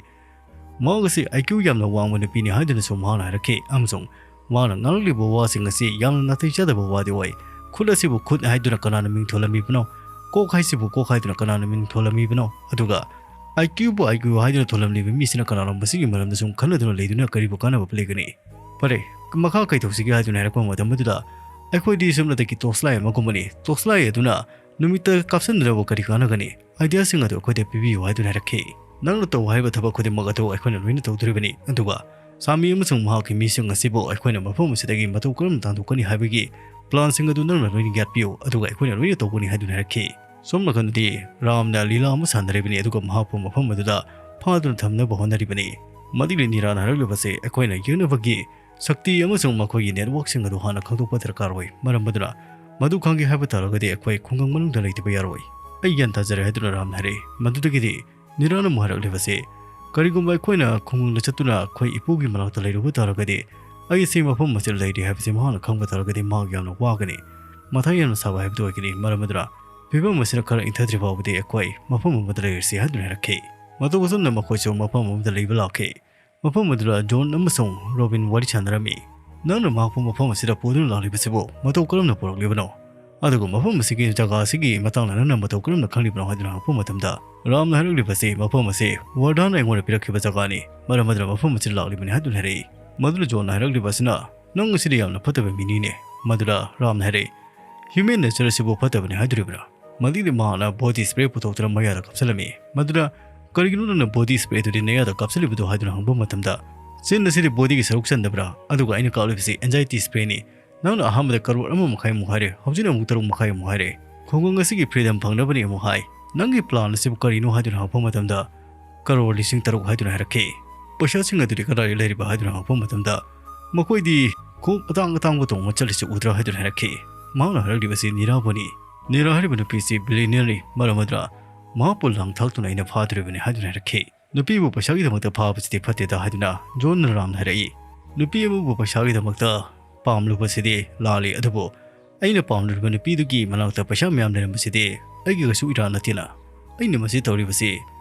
ꯃꯍꯥꯛ ꯑꯁꯤ ꯑꯥꯏ ꯀ꯭ꯌꯨ ꯌꯥꯝꯅ ꯋꯥꯡꯕ ꯅꯨꯄꯤꯅꯤ ꯍꯥꯏꯗꯨꯅꯁꯨ ꯃꯍꯥꯛꯅ ꯍꯥꯏꯔꯛꯈꯤ ꯑꯃꯁꯨꯡ ꯃꯍꯥꯛꯅ ꯉꯥꯡꯂꯛꯂꯤꯕ ꯋꯥꯁꯤꯡ ꯑꯁꯤ ꯌꯥꯝꯅ ꯅꯥꯇꯩ ꯆꯥꯗꯕ ꯋꯥꯗꯤ ꯑꯣꯏ꯫ ꯈꯨꯠ ꯑꯁꯤꯕꯨ ꯈꯨꯠ ꯍꯥꯏꯗꯨꯅ ꯀꯅꯥꯅ ꯃꯤꯡ ꯊꯣꯜꯂꯝꯃꯤꯕꯅꯣ? ꯀꯣꯛ ꯍꯥꯏꯁꯤꯕꯨ ꯀꯣꯛ ꯍꯥꯏꯗꯨꯅ ꯀꯅꯥꯅ ꯃꯤꯡ ꯊꯣꯜꯂꯝꯃꯤꯕꯅꯣ? ꯑꯗꯨꯒ ꯑꯥꯏ ꯀ꯭ꯌꯨꯕꯨ ꯑꯥꯏ ꯀ꯭ꯌꯨ ꯍꯥꯏꯗꯨꯅ ꯊꯣꯜꯂꯝꯂꯤꯕ ꯃꯤꯁꯤꯅ ꯀꯅꯥꯅꯣ? ꯃꯁꯤꯒꯤ ꯃꯔꯝꯗ ꯁꯨꯝ ꯈꯟꯅꯗꯨꯅ ꯂꯩꯗꯨꯅ ꯀꯔꯤꯕꯨ ꯀꯥꯟꯅꯕ ꯂꯩꯒꯅꯤ? ꯐꯔꯦ, ꯃꯈꯥ ꯀꯩ ꯇꯧꯁꯤꯒꯦ ꯍꯥꯏꯗꯨꯅ ꯍꯥꯏꯔꯛꯄ ꯃꯇꯝ ꯑꯗꯨꯗ ꯑꯩꯈꯣꯏꯗꯤ ꯁꯨꯞꯅꯇꯒꯤ ꯇꯣꯔꯆ ꯂꯥꯏꯠ ꯑꯃꯒꯨꯝꯕꯅꯤ꯫ ꯇꯣꯔꯆ ꯂꯥꯏꯠ ꯑꯗꯨꯅ ꯅꯨꯃꯤꯠꯇ ꯀꯥꯞꯁꯤꯟꯗꯅꯕ ꯀꯔꯤ ꯀꯥꯟꯅꯒꯅꯤ? ꯑꯥꯏꯗꯤꯌꯥꯁꯤꯡ ꯑꯗꯨ ꯑꯩꯈꯣꯏꯗ ꯄꯤꯕꯤꯌꯨ ꯍꯥꯏꯗꯨꯅ ꯍꯥꯏꯔꯛꯈꯤ꯫ ꯅꯪꯅ ꯇꯧ ꯍꯥꯏꯕ ꯊꯕꯛ ꯈꯨꯗꯤꯡꯃꯛ ꯑꯗꯨ ꯑꯩꯈꯣꯏꯅ ꯂꯣꯏꯅ ꯇꯧꯗꯣꯔꯤꯕꯅꯤ꯫ ꯑꯗꯨꯒ ꯁꯥꯃꯤ ꯑꯃꯁꯨꯡ ꯃꯍꯥꯛꯀꯤ ꯃꯤꯁꯤꯡ ꯑꯁꯤꯕꯨ ꯑꯩꯈꯣꯏꯅ ꯃꯐꯝ ꯑꯁꯤꯗꯒꯤ ꯃꯇꯧ ꯀꯔꯝꯅ ꯇꯥꯟꯊꯣꯛꯀꯅꯤ ꯍꯥꯏꯕꯒꯤ ꯄ꯭ꯂꯥꯟꯁꯤꯡ ꯑꯗꯨ ꯅꯪꯅ ꯂꯣꯏꯅ ꯌꯥꯠꯄꯤꯌꯨ, ꯑꯗꯨꯒ ꯑꯩꯈꯣꯏꯅ ꯂꯣꯏꯅ ꯇꯧꯒꯅꯤ ꯍꯥꯏꯗꯨꯅ ꯍꯥꯏꯔꯛꯈꯤ꯫ ꯁꯣꯝ ꯅꯥꯀꯟꯗꯗꯤ ꯔꯥꯝꯅ ꯂꯤꯂꯥ ꯑꯃ ꯁꯥꯟꯅꯔꯤꯕꯅꯤ, ꯑꯗꯨꯒ ꯃꯍꯥꯛꯄꯨ ꯃꯐꯝ ꯑꯗꯨꯗ ꯐꯥꯗꯨꯅ ꯊꯝꯅꯕ ꯍꯣꯠꯅꯔꯤꯕꯅꯤ꯫ ꯃꯗꯨꯒꯤ ꯅꯤꯔꯥꯅ ꯍꯥꯏꯔꯛꯂꯤꯕꯁꯦ ꯑꯩꯈꯣꯏꯅ ꯌꯦꯡꯅꯕꯒꯤ ꯁꯛꯇꯤ ꯑꯃꯁꯨꯡ ꯃꯈꯣꯏꯒꯤ ꯅꯦꯠꯋꯥꯔꯛꯁꯤꯡ ꯑꯗꯨ ꯍꯥꯟꯅ ꯈꯪꯗꯣꯛꯄ ꯗꯔꯀꯥꯔ ꯑꯣꯏ꯫ ꯃꯔꯝ ꯑꯗꯨꯅ ꯃꯗꯨ ꯈꯪꯒꯦ ꯍꯥꯏꯕ ꯇꯥꯔꯒꯗꯤ ꯑꯩꯈꯣꯏ ꯈꯨꯡꯒꯪ ꯃꯅꯨꯡꯗ ꯂꯩꯇꯕ ꯌꯥꯔꯣꯏ꯫ ꯑꯩ ꯒ꯭ꯌꯥꯟ ꯇꯥꯖꯔꯦ ꯍꯥꯏꯗꯨꯅ ꯔꯥꯝꯅ ꯍꯥꯏꯔꯛꯏ꯫ ꯃꯗꯨꯗꯒꯤꯗꯤ ꯅꯤꯔꯥꯅ ꯑꯃꯨꯛ ꯍꯥꯏꯔꯛꯂꯤꯕꯁꯤ, ꯀꯔꯤꯒꯨꯝꯕ ꯑꯩꯈꯣꯏꯅ ꯈꯨꯡꯒꯪꯗ ꯆꯠꯇꯨꯅ ꯑꯩꯈꯣꯏ ꯏꯄꯨꯒꯤ ꯃꯅꯥꯛꯇ ꯂꯩꯔꯨꯕ ꯇꯥꯔꯒꯗꯤ ꯑꯩ ꯑꯁꯤ ꯃꯐꯝ ꯑꯁꯤꯗ ꯂꯩꯔꯤ ꯍꯥꯏꯕꯁꯤ ꯃꯍꯥꯛꯅ ꯈꯪꯕ ꯇꯥꯔꯒꯗꯤ ꯃꯍꯥꯛ ꯌꯥꯝꯅ ꯋꯥꯒꯅꯤ, ꯃꯊꯥ ꯌꯥꯝꯅ ꯁꯥꯕ ꯍꯥꯏꯕꯗꯨ ꯑꯣꯏꯒꯅꯤ꯫ ꯃꯔꯝ ꯑꯗꯨꯅ ꯐꯤꯕꯝ ꯑꯁꯤꯅ ꯈꯔ ꯏꯪꯊꯗ꯭ꯔꯤ ꯐꯥꯎꯕꯗꯤ ꯑꯩꯈꯣꯏ ꯃꯐꯝ ꯑꯃꯗ ꯂꯩꯔꯁꯤ ꯍꯥꯏꯗꯨꯅ ꯍꯥꯏꯔꯛꯈꯤ꯫ ꯃꯇꯧ ꯑꯁꯨꯝꯅ ꯃꯈꯣꯏꯁꯨ ꯃꯐꯝ ꯑꯃꯗ ꯂꯩꯕ ꯂꯥꯛꯈꯤ꯫ ꯃꯐꯝ ꯑꯗꯨꯗ ꯖꯣꯟ ꯑꯃꯁꯨꯡ ꯔꯣꯕꯤꯟ ꯋꯥꯔꯤ ꯁꯥꯟꯅꯔꯝꯃꯤ꯫ "ꯅꯪꯅ ꯃꯍꯥꯛꯄꯨ ꯃꯐꯝ ꯑꯁꯤꯗ ꯄꯨꯗꯨꯅ ꯂꯥꯛꯂꯤꯕꯁꯤꯕꯨ ꯃꯇꯧ ꯀꯔꯝꯅ ꯄꯨꯔꯛꯂꯤꯕꯅꯣ? ꯑꯗꯨꯒ ꯃꯐꯝ ꯑꯁꯤꯒꯤ ꯖꯒꯥ ꯑꯁꯤꯒꯤ ꯃꯇꯥꯡꯗ ꯅꯪꯅ ꯃꯇꯧ ꯀꯔꯝꯅ ꯈꯪꯂꯤꯕꯅꯣ?" ꯍꯥꯏꯗꯨꯅ ꯍꯪꯂꯛꯄ ꯃꯇꯝꯗ, ꯔꯥꯝꯅ ꯍꯥꯏꯔꯛꯂꯤꯕꯁꯤ ꯃꯐꯝ ꯑꯁꯤ ꯋꯥꯔꯗꯥꯟꯅ ꯑꯩꯉꯣꯟꯗ ꯄꯤꯔꯛꯈꯤꯕ ꯖꯒꯥꯅꯤ, ꯃꯔꯝ ꯑꯗꯨꯅ ꯃꯐꯝ ꯑꯁꯤꯗ ꯂꯥꯛꯂꯤꯕꯅꯤ ꯍꯥꯏꯗꯨꯅ ꯍꯥꯏꯔꯛꯏ꯫ ꯃꯗꯨꯗ ꯖꯣꯟꯅ ꯍꯥꯏꯔꯛꯂꯤꯕ ꯑꯁꯤꯅ, "ꯅꯪ ꯑꯁꯤꯗꯤ ꯌꯥꯝꯅ ꯐꯠꯇꯕ ꯃꯤꯅꯤꯅꯦ"꯫ ꯃꯗꯨꯗ ꯔꯥꯝꯅ ꯍꯥꯏꯔꯛꯏ, "ꯍ꯭ꯌꯨꯃꯦꯟ ꯅꯦꯆꯔ ꯑꯁꯤꯕꯨ ꯐꯠꯇꯕꯅꯤ ꯍꯥꯏꯗꯣꯔꯤꯕ꯭ꯔꯥ?" ꯃꯗꯨꯗꯤ ꯃꯍꯥꯛꯅ ꯕꯣꯗꯤ ꯁ꯭ꯄ꯭ꯔꯦ ꯄꯨꯊꯣꯛꯇꯨꯅ ꯃꯌꯥꯗ ꯀꯥꯞꯁꯤꯜꯂꯝꯃꯤ꯫ ꯃꯗꯨꯗ "ꯀꯔꯤꯒꯤꯅꯣ ꯅꯪꯅ body spray ꯑꯗꯨꯗꯤ ꯅꯌꯥꯗ ꯀꯥꯞꯁꯤꯜꯂꯤꯕꯗꯣ?" ꯍꯥꯏꯗꯨꯅ ꯍꯪꯕ ꯃꯇꯝꯗ, "ꯆꯤꯟ ꯑꯁꯤꯗꯤ body ꯒꯤ ꯁꯔꯨꯛ ꯆꯟꯗꯕ꯭ꯔꯥ? ꯑꯗꯨꯒ ꯑꯩꯅ ꯀꯥꯞꯂꯤꯕꯁꯤ anxiety spray ꯅꯤ꯫ ꯅꯪꯅ ꯑꯍꯥꯟꯕꯗ ꯀꯔꯣꯔ ꯑꯃ ꯃꯈꯥꯏꯃꯨꯛ ꯍꯥꯏꯔꯦ, ꯍꯧꯖꯤꯛꯅ ꯑꯃꯨꯛ ꯇꯔꯨꯛ ꯃꯈꯥꯏꯃꯨꯛ ꯍꯥꯏꯔꯦ꯫ ꯈꯨꯡꯒꯪ ꯑꯁꯤꯒꯤ freedom ꯐꯪꯅꯕꯅꯤ ꯑꯃꯨꯛ ꯍꯥꯏ꯫ ꯅꯪꯒꯤ plan ꯑꯁꯤꯕꯨ ꯀꯔꯤꯅꯣ?" ꯍꯥꯏꯗꯨꯅ ꯍꯪꯉꯛꯄ ꯃꯇꯝꯗ, "ꯀꯔꯣꯔ ꯂꯤꯁꯤꯡ ꯇꯔꯨꯛ" ꯍꯥꯏꯗꯨꯅ ꯍꯥꯏꯔꯛꯈꯤ꯫ "ꯄꯩꯁꯥꯁꯤꯡ ꯑꯗꯨꯗꯤ ꯀꯗꯥꯏꯗ ꯂꯩꯔꯤꯕ?" ꯍꯥꯏꯗꯨꯅ ꯍꯪꯉꯛꯄ ꯃꯇꯝꯗ, "ꯃꯈꯣꯏꯗꯤ ꯈꯣꯡꯎꯞ ꯑꯇꯥꯡ ꯑꯇꯥꯡꯕ ꯇꯣꯡꯕ ꯆꯠꯂꯤꯁꯤ ꯎꯗ꯭ꯔꯥ?" ꯍꯥꯏꯗꯨꯅ ꯍꯥꯏꯔꯛꯈꯤ꯫ ꯃꯍꯥꯛꯅ ꯍꯥꯏꯔꯛꯂꯤꯕꯁꯤ ꯅꯤꯔꯥꯕꯨꯅꯤ꯫ ꯅꯤꯔꯥ ꯍꯥꯏꯔꯤꯕ ꯅꯨꯄꯤꯁꯤ billionaire ꯅꯤ, ꯃꯔꯝ ꯑꯗꯨꯅ ꯃꯍꯥꯛꯄꯨ ꯂꯥꯡ ꯊꯥꯛꯇꯨꯅ ꯑꯩꯅ ꯐꯥꯗꯣꯔꯤꯕꯅꯤ ꯍꯥꯏꯗꯨꯅ ꯍꯥꯏꯔꯛꯈꯤ꯫ "ꯅꯨꯄꯤꯕꯨ ꯄꯩꯁꯥꯒꯤꯗꯃꯛꯇ ꯐꯥꯕꯁꯤꯗꯤ ꯐꯠꯇꯦꯗ" ꯍꯥꯏꯗꯨꯅ ꯖꯣꯟ ꯔꯥꯝꯅ ꯍꯥꯏꯔꯛꯏ꯫ "ꯅꯨꯄꯤ ꯑꯃꯕꯨ ꯄꯩꯁꯥꯒꯤꯗꯃꯛꯇ ꯄꯥꯝꯂꯨꯕꯁꯤꯗꯤ ꯂꯥꯜꯂꯤ, ꯑꯗꯨꯕꯨ ꯑꯩꯅ ꯄꯥꯝꯂꯨꯔꯤꯕ ꯅꯨꯄꯤꯗꯨꯒꯤ ꯃꯅꯥꯛꯇ ꯄꯩꯁꯥ ꯃꯌꯥꯝ ꯂꯩꯔꯝꯕꯁꯤꯗꯤ ꯑꯩꯒꯤ ꯀꯩꯁꯨ ꯏꯔꯥꯟ ꯅꯠꯇꯦꯅ꯫ ꯑꯩꯅ ꯃꯁꯤ ꯇꯧꯔꯤꯕꯁꯤ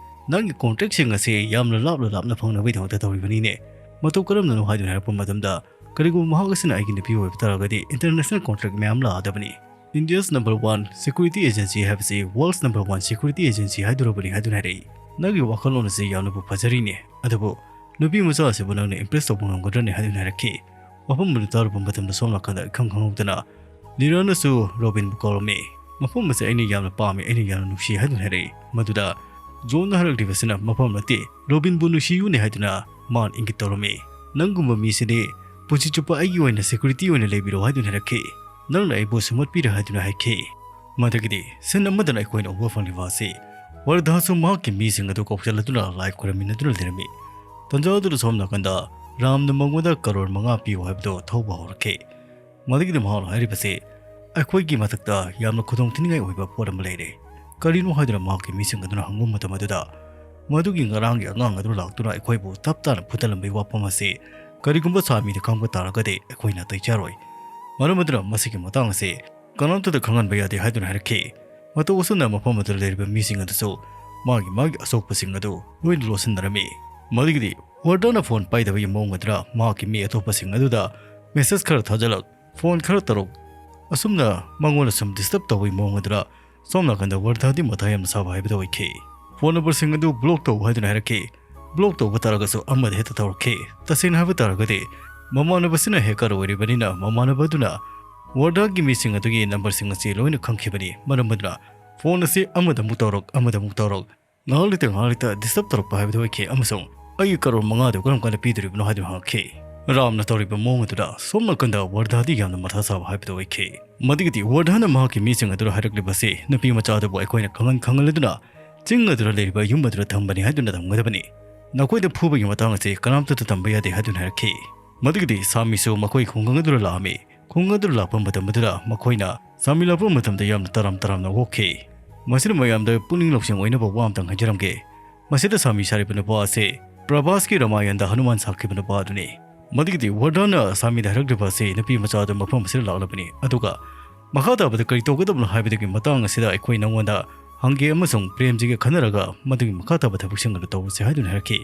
ꯅꯪꯒꯤ contract ꯁꯤꯡ ꯑꯁꯤ ꯌꯥꯝꯅ ꯂꯥꯞꯅ ꯂꯥꯞꯅ ꯐꯪꯅꯕꯒꯤꯗꯃꯛꯇ ꯇꯧꯔꯤꯕꯅꯤꯅꯦ꯫ ꯃꯇꯧ ꯀꯔꯝꯅꯅꯣ?" ꯍꯥꯏꯗꯨꯅ ꯍꯥꯏꯔꯛꯄ ꯃꯇꯝꯗ, "ꯀꯔꯤꯒꯨꯝꯕ ꯃꯍꯥꯛ ꯑꯁꯤꯅ ꯑꯩꯒꯤ ꯅꯨꯄꯤ ꯑꯣꯏꯕ ꯇꯥꯔꯒꯗꯤ international contract ꯃꯌꯥꯝ ꯂꯥꯛꯑꯗꯕꯅꯤ꯫ India's number one security agency ꯍꯥꯏꯕꯁꯤ world's number one security agency ꯍꯥꯏꯗꯣꯔꯕꯅꯤ" ꯍꯥꯏꯗꯨꯅ ꯍꯥꯏꯔꯛꯏ꯫ "ꯅꯪꯒꯤ ꯋꯥꯈꯜꯂꯣꯟ ꯑꯁꯤ ꯌꯥꯝꯅꯕꯨ ꯐꯖꯔꯤꯅꯦ, ꯑꯗꯨꯕꯨ ꯅꯨꯄꯤ ꯃꯆꯥ ꯑꯁꯤꯕꯨ ꯅꯪꯅ impress ꯇꯧꯕ ꯉꯝꯒꯗ꯭ꯔꯅꯦ?" ꯍꯥꯏꯗꯨꯅ ꯍꯥꯏꯔꯛꯈꯤ꯫ ꯋꯥꯐꯝ ꯑꯗꯨ ꯇꯥꯔꯨꯕ ꯃꯇꯝꯗ ꯁꯣꯝ ꯅꯥꯀꯟꯗ ꯏꯈꯪ ꯈꯪꯍꯧꯗꯅ ꯅꯤꯔꯥꯅꯁꯨ ꯔꯣꯕꯤꯟꯕꯨ ꯀꯧꯔꯝꯃꯤ꯫ "ꯃꯐꯝ ꯑꯁꯤ ꯑꯩꯅ ꯌꯥꯝꯅ ꯄꯥꯝꯃꯤ, ꯑꯩꯅ ꯌꯥꯝꯅ ꯅꯨꯡꯁꯤ" ꯍꯥꯏꯗꯨꯅ ꯍꯥꯏꯔꯛꯏ꯫ ꯃꯗꯨꯗ ꯖꯣꯟꯅ ꯍꯥꯏꯔꯛꯂꯤꯕꯁꯤꯅ, "ꯃꯐꯝ ꯅꯠꯇꯦ, ꯔꯣꯕꯤꯟꯕꯨ ꯅꯨꯡꯁꯤꯌꯨꯅꯦ" ꯍꯥꯏꯗꯨꯅ ꯃꯥꯅ ꯏꯪꯒꯤꯠ ꯇꯧꯔꯝꯃꯤ꯫ "ꯅꯪꯒꯨꯝꯕ ꯃꯤꯁꯤꯗꯤ ꯄꯨꯟꯁꯤ ꯆꯨꯞꯄ ꯑꯩꯒꯤ ꯑꯣꯏꯅ security ꯑꯣꯏꯅ ꯂꯩꯕꯤꯔꯣ" ꯍꯥꯏꯗꯨꯅ ꯍꯥꯏꯔꯛꯈꯤ꯫ "ꯅꯪꯅ ꯑꯩꯕꯨ ꯁꯨꯝꯍꯠꯄꯤꯔꯦ" ꯍꯥꯏꯗꯨꯅ ꯍꯥꯏꯈꯤ꯫ ꯃꯗꯨꯒꯤꯗꯤ scene ꯑꯃꯗꯅ ꯑꯩꯈꯣꯏꯅ ꯎꯕ ꯐꯪꯂꯤꯕ ꯑꯁꯤ ꯋꯥꯔꯙꯥꯁꯨ ꯃꯍꯥꯛꯀꯤ ꯃꯤꯁꯤꯡ ꯑꯗꯨ ꯀꯧꯁꯤꯜꯂꯗꯨꯅ ꯂꯥꯏ ꯈꯨꯔꯨꯝꯃꯤꯟꯅꯗꯨꯅ ꯂꯩꯔꯝꯃꯤ꯫ ꯇꯟꯖꯥ ꯑꯗꯨꯗ ꯁꯣꯝ ꯅꯥꯀꯟꯗ ꯔꯥꯝꯅ ꯃꯉꯣꯟꯗ ꯀꯔꯣꯔ ꯃꯉꯥ ꯄꯤꯌꯨ ꯍꯥꯏꯕꯗꯨ ꯊꯧꯕ ꯍꯧꯔꯛꯈꯤ꯫ ꯃꯗꯨꯒꯤꯗꯤ ꯃꯍꯥꯛꯅ ꯍꯥꯏꯔꯤꯕꯁꯤ, "ꯑꯩꯈꯣꯏꯒꯤ ꯃꯊꯛꯇ ꯌꯥꯝꯅ ꯈꯨꯗꯣꯡ ꯊꯤꯅꯤꯡꯉꯥꯏ ꯑꯣꯏꯕ ꯄꯣꯠ ꯑꯃ ꯂꯩꯔꯦ꯫ ꯀꯔꯤꯅꯣ?" ꯍꯥꯏꯗꯨꯅ ꯃꯍꯥꯛꯀꯤ ꯃꯤꯁꯤꯡ ꯑꯗꯨꯅ ꯍꯪꯕ ꯃꯇꯝ ꯑꯗꯨꯗ, "ꯃꯗꯨꯒꯤ ꯉꯔꯥꯡꯒꯤ ꯑꯉꯥꯡ ꯑꯗꯨꯅ ꯂꯥꯛꯇꯨꯅ ꯑꯩꯈꯣꯏꯕꯨ ꯇꯞ ꯇꯥꯅ ꯐꯨꯗꯠꯂꯝꯕꯒꯤ ꯋꯥꯐꯝ ꯑꯁꯤ ꯀꯔꯤꯒꯨꯝꯕ ꯁꯥꯃꯤꯅ ꯈꯪꯕ ꯇꯥꯔꯒꯗꯤ ꯑꯩꯈꯣꯏ ꯅꯥꯇꯩ ꯆꯥꯔꯣꯏ꯫ ꯃꯔꯝ ꯑꯗꯨꯅ ꯃꯁꯤꯒꯤ ꯃꯇꯥꯡ ꯑꯁꯤ ꯀꯅꯥꯝꯇꯗ ꯈꯪꯍꯟꯕ ꯌꯥꯗꯦ" ꯍꯥꯏꯗꯨꯅ ꯍꯥꯏꯔꯛꯈꯤ꯫ ꯃꯇꯧ ꯑꯁꯨꯝꯅ ꯃꯐꯝ ꯑꯗꯨꯗ ꯂꯩꯔꯤꯕ ꯃꯤꯁꯤꯡ ꯑꯗꯨꯁꯨ ꯃꯥꯒꯤ ꯃꯥꯒꯤ ꯑꯁꯣꯛꯄꯁꯤꯡ ꯑꯗꯨ ꯂꯣꯏꯅ ꯂꯣꯠꯁꯤꯟꯅꯔꯝꯃꯤ꯫ ꯃꯗꯨꯒꯤꯗꯤ ꯋꯥꯔꯗꯟꯅ ꯐꯣꯟ ꯄꯥꯏꯗꯕꯒꯤ ꯃꯑꯣꯡ ꯑꯗꯨꯅ ꯃꯍꯥꯛꯀꯤ ꯃꯤ ꯑꯇꯣꯞꯄꯁꯤꯡ ꯑꯗꯨꯗ message ꯈꯔ ꯊꯥꯖꯤꯜꯂꯛ, ꯐꯣꯟ ꯈꯔ ꯇꯧꯔꯛ, ꯑꯁꯨꯝꯅ ꯃꯉꯣꯟꯗ ꯁꯨꯝ disturb ꯇꯧꯕꯒꯤ ꯃꯑꯣꯡ ꯑꯗꯨꯅ ꯁꯣꯝ ꯅꯥꯀꯟꯗ ꯋꯥꯔꯗꯥꯗꯤ ꯃꯊꯥ ꯌꯥꯝꯅ ꯁꯥꯕ ꯍꯥꯏꯕꯗꯨ ꯑꯣꯏꯈꯤ꯫ ꯐꯣꯟ ꯅꯝꯕꯔꯁꯤꯡ ꯑꯗꯨ block ꯇꯧ ꯍꯥꯏꯗꯨꯅ ꯍꯥꯏꯔꯛꯈꯤ꯫ Block ꯇꯧꯕ ꯇꯥꯔꯒꯁꯨ ꯑꯃꯗ ꯍꯦꯛꯇ ꯇꯧꯔꯛꯈꯤ꯫ ꯇꯁꯦꯡꯅ ꯍꯥꯏꯕ ꯇꯥꯔꯒꯗꯤ ꯃꯃꯥꯟꯅꯕꯁꯤꯅ hacker ꯑꯣꯏꯔꯤꯕꯅꯤꯅ ꯃꯃꯥꯟꯅꯕ ꯑꯗꯨꯅ ꯋꯥꯔꯗꯥꯒꯤ ꯃꯤꯁꯤꯡ ꯑꯗꯨꯒꯤ ꯅꯝꯕꯔꯁꯤꯡ ꯑꯁꯤ ꯂꯣꯏꯅ ꯈꯪꯈꯤꯕꯅꯤ꯫ ꯃꯔꯝ ꯑꯗꯨꯅ ꯐꯣꯟ ꯑꯁꯤ ꯑꯃꯗ ꯑꯃꯨꯛ ꯇꯧꯔꯛ, ꯑꯃꯗ ꯑꯃꯨꯛ ꯇꯧꯔꯛ, ꯉꯥꯏꯍꯥꯛ ꯂꯩꯇ ꯉꯥꯏꯍꯥꯛ ꯂꯩꯇ ꯗꯤꯁꯇꯔꯕ ꯇꯧꯔꯛꯄ ꯍꯥꯏꯕꯗꯨ ꯑꯣꯏꯈꯤ ꯑꯃꯁꯨꯡ ꯑꯩꯒꯤ ꯀꯔꯣꯔ ꯃꯉꯥꯗꯨ ꯀꯔꯝ ꯀꯥꯟꯗ ꯄꯤꯗꯣꯔꯤꯕꯅꯣ ꯍꯥꯏꯗꯨꯅ ꯍꯪꯉꯛꯈꯤ꯫ ꯔꯥꯝꯅ ꯇꯧꯔꯤꯕ ꯃꯑꯣꯡ ꯑꯗꯨꯗ ꯁꯣꯝ ꯅꯥꯀꯟꯗ ꯋꯔꯙꯥꯗꯤ ꯌꯥꯝꯅ ꯃꯊꯥ ꯁꯥꯕ ꯍꯥꯏꯕꯗꯨ ꯑꯣꯏꯈꯤ꯫ ꯃꯗꯨꯒꯤꯗꯤ ꯋꯔꯙꯥꯅ ꯃꯍꯥꯛꯀꯤ ꯃꯤꯁꯤꯡ ꯑꯗꯨꯗ ꯍꯥꯏꯔꯛꯂꯤꯕꯁꯤ ꯅꯨꯄꯤ ꯃꯆꯥ ꯑꯗꯨꯕꯨ ꯑꯩꯈꯣꯏꯅ ꯈꯪꯍꯟ ꯈꯪꯍꯜꯂꯗꯨꯅ ꯆꯤꯡ ꯑꯗꯨꯗ ꯂꯩꯔꯤꯕ ꯌꯨꯝ ꯑꯗꯨꯗ ꯊꯝꯕꯅꯤ ꯍꯥꯏꯗꯨꯅ ꯊꯝꯒꯗꯕꯅꯤ꯫ ꯅꯈꯣꯏꯗ ꯐꯨꯕꯒꯤ ꯃꯇꯥꯡ ꯑꯁꯤ ꯀꯅꯥꯝꯇꯗ ꯇꯝꯕ ꯌꯥꯗꯦ ꯍꯥꯏꯗꯨꯅ ꯍꯥꯏꯔꯛꯈꯤ꯫ ꯃꯗꯨꯒꯤꯗꯤ ꯁꯥꯃꯤꯁꯨ ꯃꯈꯣꯏ ꯈꯨꯡꯒꯪ ꯑꯗꯨꯗ ꯂꯥꯛꯑꯝꯃꯤ꯫ ꯈꯨꯡꯒꯪ ꯑꯗꯨꯗ ꯂꯥꯛꯄ ꯃꯇꯝ ꯑꯗꯨꯗ ꯃꯈꯣꯏꯅ ꯁꯥꯃꯤ ꯂꯥꯛꯄ ꯃꯇꯝꯗ ꯌꯥꯝꯅ ꯇꯔꯥꯝ ꯇꯔꯥꯝꯅ ꯑꯣꯛꯈꯤ꯫ ꯃꯁꯤꯅ ꯃꯌꯥꯝꯗ ꯄꯨꯛꯅꯤꯡ ꯂꯧꯁꯤꯡ ꯑꯣꯏꯅꯕ ꯋꯥ ꯑꯃꯇꯪ ꯍꯥꯏꯖꯔꯝꯒꯦ꯫ ꯃꯁꯤꯗ ꯁꯥꯃꯤ ꯁꯥꯔꯤꯕ ꯅꯨꯄꯥ ꯑꯁꯤ ꯄ꯭ꯔꯚꯥꯁꯀꯤ ꯔꯥꯃꯥꯌꯟꯗ ꯍꯅꯨꯃꯥꯟ ꯁꯥꯈꯤꯕ ꯅꯨꯄꯥ ꯑꯗꯨꯅꯤ꯫ ꯃꯗꯨꯒꯤꯗꯤ ꯋꯔꯙꯥꯅ ꯁꯥꯃꯤꯗ ꯍꯥꯏꯔꯛꯂꯤꯕ ꯑꯁꯤ ꯅꯨꯄꯤ ꯃꯆꯥ ꯑꯗꯨ ꯃꯐꯝ ꯑꯁꯤꯗ ꯂꯥꯛꯂꯕꯅꯤ, ꯑꯗꯨꯒ ꯃꯈꯥ ꯇꯥꯕꯗ ꯀꯔꯤ ꯇꯧꯒꯗꯕꯅꯣ ꯍꯥꯏꯕꯗꯨꯒꯤ ꯃꯇꯥꯡ ꯑꯁꯤꯗ ꯑꯩꯈꯣꯏ ꯅꯉꯣꯟꯗ ꯍꯪꯒꯦ ꯑꯃꯁꯨꯡ ꯄ꯭ꯔꯦꯝꯖꯤꯒ ꯈꯟꯅꯔꯒ ꯃꯗꯨꯒꯤ ꯃꯈꯥ ꯇꯥꯕ ꯊꯕꯛꯁꯤꯡ ꯑꯗꯨ ꯇꯧꯔꯁꯦ ꯍꯥꯏꯗꯨꯅ ꯍꯥꯏꯔꯛꯈꯤ꯫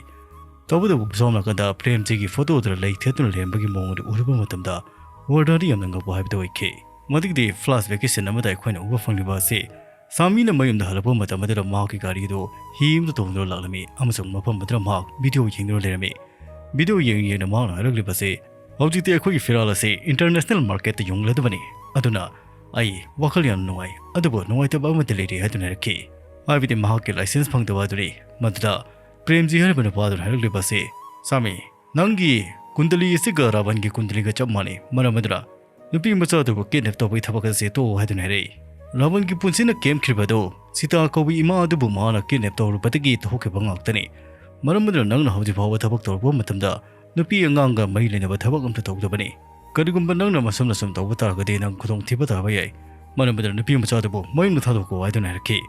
ꯇꯧꯕꯇꯕꯨ ꯁꯣꯝ ꯅꯥꯀꯟꯗ ꯄ꯭ꯔꯦꯝꯖꯤꯒꯤ ꯐꯣꯇꯣ ꯑꯗꯨꯗ ꯂꯩ ꯊꯦꯠꯇꯨꯅ ꯂꯩꯔꯝꯕꯒꯤ ꯃꯑꯣꯡ ꯑꯗꯨ ꯎꯔꯨꯕ ꯃꯇꯝꯗ ꯋꯔꯙꯥꯗꯤ ꯌꯥꯝꯅ ꯉꯛꯄ ꯍꯥꯏꯕꯗꯨ ꯑꯣꯏꯈꯤ꯫ ꯃꯗꯨꯒꯤꯗꯤ ꯐ꯭ꯂꯥꯁ ꯕꯦꯛꯀꯤ ꯁꯤꯟ ꯑꯃꯗ ꯑꯩꯈꯣꯏꯅ ꯎꯕ ꯐꯪꯂꯤꯕ ꯑꯁꯤ ꯁꯥꯃꯤꯅ ꯃꯌꯨꯝꯗ ꯍꯜꯂꯛꯄ ꯃꯇꯝ ꯑꯗꯨꯗ ꯃꯍꯥꯛꯀꯤ ꯒꯥꯔꯤ ꯑꯗꯨ ꯍꯤ ꯑꯃꯗ ꯇꯣꯡꯗꯨꯅ ꯂꯥꯛꯂꯝꯃꯤ ꯑꯃꯁꯨꯡ ꯃꯐꯝ ꯑꯗꯨꯗ ꯃꯍꯥꯛ ꯚꯤꯗꯤꯑꯣ ꯌꯦꯡꯗꯨꯅ ꯂꯩꯔꯝꯃꯤ꯫ ꯚꯤꯗꯤꯑꯣ ꯌꯦꯡ ꯌꯦꯡꯅ ꯃꯍꯥꯛꯅ ꯍꯥꯏꯔꯛꯂꯤꯕꯁꯤ, "ꯍꯧꯖꯤꯛꯇꯤ ꯑꯩꯈꯣꯏꯒꯤ ꯐꯤꯔꯥꯜ ꯑꯁꯤ ꯏꯟꯇꯔꯅꯦꯁꯅꯦꯜ ꯃꯥꯔꯀꯦꯠꯇ ꯌꯣꯟꯒꯗꯕꯅꯤ, ꯑꯗꯨꯅ ꯑꯩ ꯋꯥꯈꯜ ꯌꯥꯝꯅ ꯅꯨꯡꯉꯥꯏ, ꯑꯗꯨꯕꯨ ꯅꯨꯡꯉꯥꯏꯇꯕ ꯑꯃꯗꯤ ꯂꯩꯔꯤ" ꯍꯥꯏꯗꯨꯅ ꯍꯥꯏꯔꯛꯈꯤ꯫ ꯍꯥꯏꯕꯗꯤ ꯃꯍꯥꯛꯀꯤ ꯂꯥꯏꯁꯦꯟꯁ ꯐꯪꯗꯕ ꯑꯗꯨꯅꯤ꯫ ꯃꯗꯨꯗ ꯄ꯭ꯔꯦꯝꯖꯤ ꯍꯥꯏꯔꯤꯕ ꯅꯨꯄꯥ ꯑꯗꯨꯅ ꯍꯥꯏꯔꯛꯂꯤꯕ ꯑꯁꯤ, "ꯁꯥꯃꯤ, ꯅꯪꯒꯤ ꯀꯨꯟꯗꯂꯤ ꯑꯁꯤꯒ ꯔꯥꯕꯟꯒꯤ ꯀꯨꯟꯗꯂꯤꯒ ꯆꯞ ꯃꯥꯟꯅꯩ, ꯃꯔꯝ ꯑꯗꯨꯅ ꯅꯨꯄꯤ ꯃꯆꯥ ꯑꯗꯨꯕꯨ ꯀꯤꯗꯅꯦꯞ ꯇꯧꯕꯒꯤ ꯊꯕꯛ ꯑꯁꯤ ꯇꯣꯛꯑꯣ" ꯍꯥꯏꯗꯨꯅ ꯍꯥꯏꯔꯛꯏ꯫ ꯔꯥꯕꯟꯒꯤ ꯄꯨꯟꯁꯤꯅ ꯀꯦꯝꯈ꯭ꯔꯤꯕ ꯑꯗꯨ ꯁꯤꯇꯥ ꯀꯧꯕꯤ ꯏꯃꯥ ꯑꯗꯨꯕꯨ ꯃꯍꯥꯛꯅ ꯀꯤꯗꯅꯦꯞ ꯇꯧꯔꯨꯕꯗꯒꯤ ꯊꯣꯛꯈꯤꯕ ꯉꯥꯛꯇꯅꯤ꯫ ꯃꯔꯝ ꯑꯗꯨꯅ ꯅꯪꯅ ꯍꯧꯖꯤꯛ ꯐꯥꯎꯕ ꯊꯕꯛ ꯇꯧꯔꯛꯄ ꯃꯇꯝꯗ ꯅꯨꯄꯤ ꯑꯉꯥꯡꯒ ꯃꯔꯤ ꯂꯩꯅꯕ ꯊꯕꯛ ꯑꯝꯇ ꯇꯧꯗꯕꯅꯤ꯫ ꯀꯔꯤꯒꯨꯝꯕ ꯅꯪꯅ ꯃꯁꯨꯝꯅ ꯁꯨꯝ ꯇꯧꯕ ꯇꯥꯔꯒꯗꯤ ꯅꯪ ꯈꯨꯗꯣꯡꯊꯤꯕ ꯇꯥꯕ ꯌꯥꯏ꯫ ꯃꯔꯝ ꯑꯗꯨꯅ ꯅꯨꯄꯤ ꯃꯆꯥꯗꯨꯕꯨ ꯃꯌꯨꯝꯗ ꯊꯥꯗꯣꯛꯈꯣ ꯍꯥꯏꯗꯨꯅ ꯍꯥꯏꯔꯛꯈꯤ꯫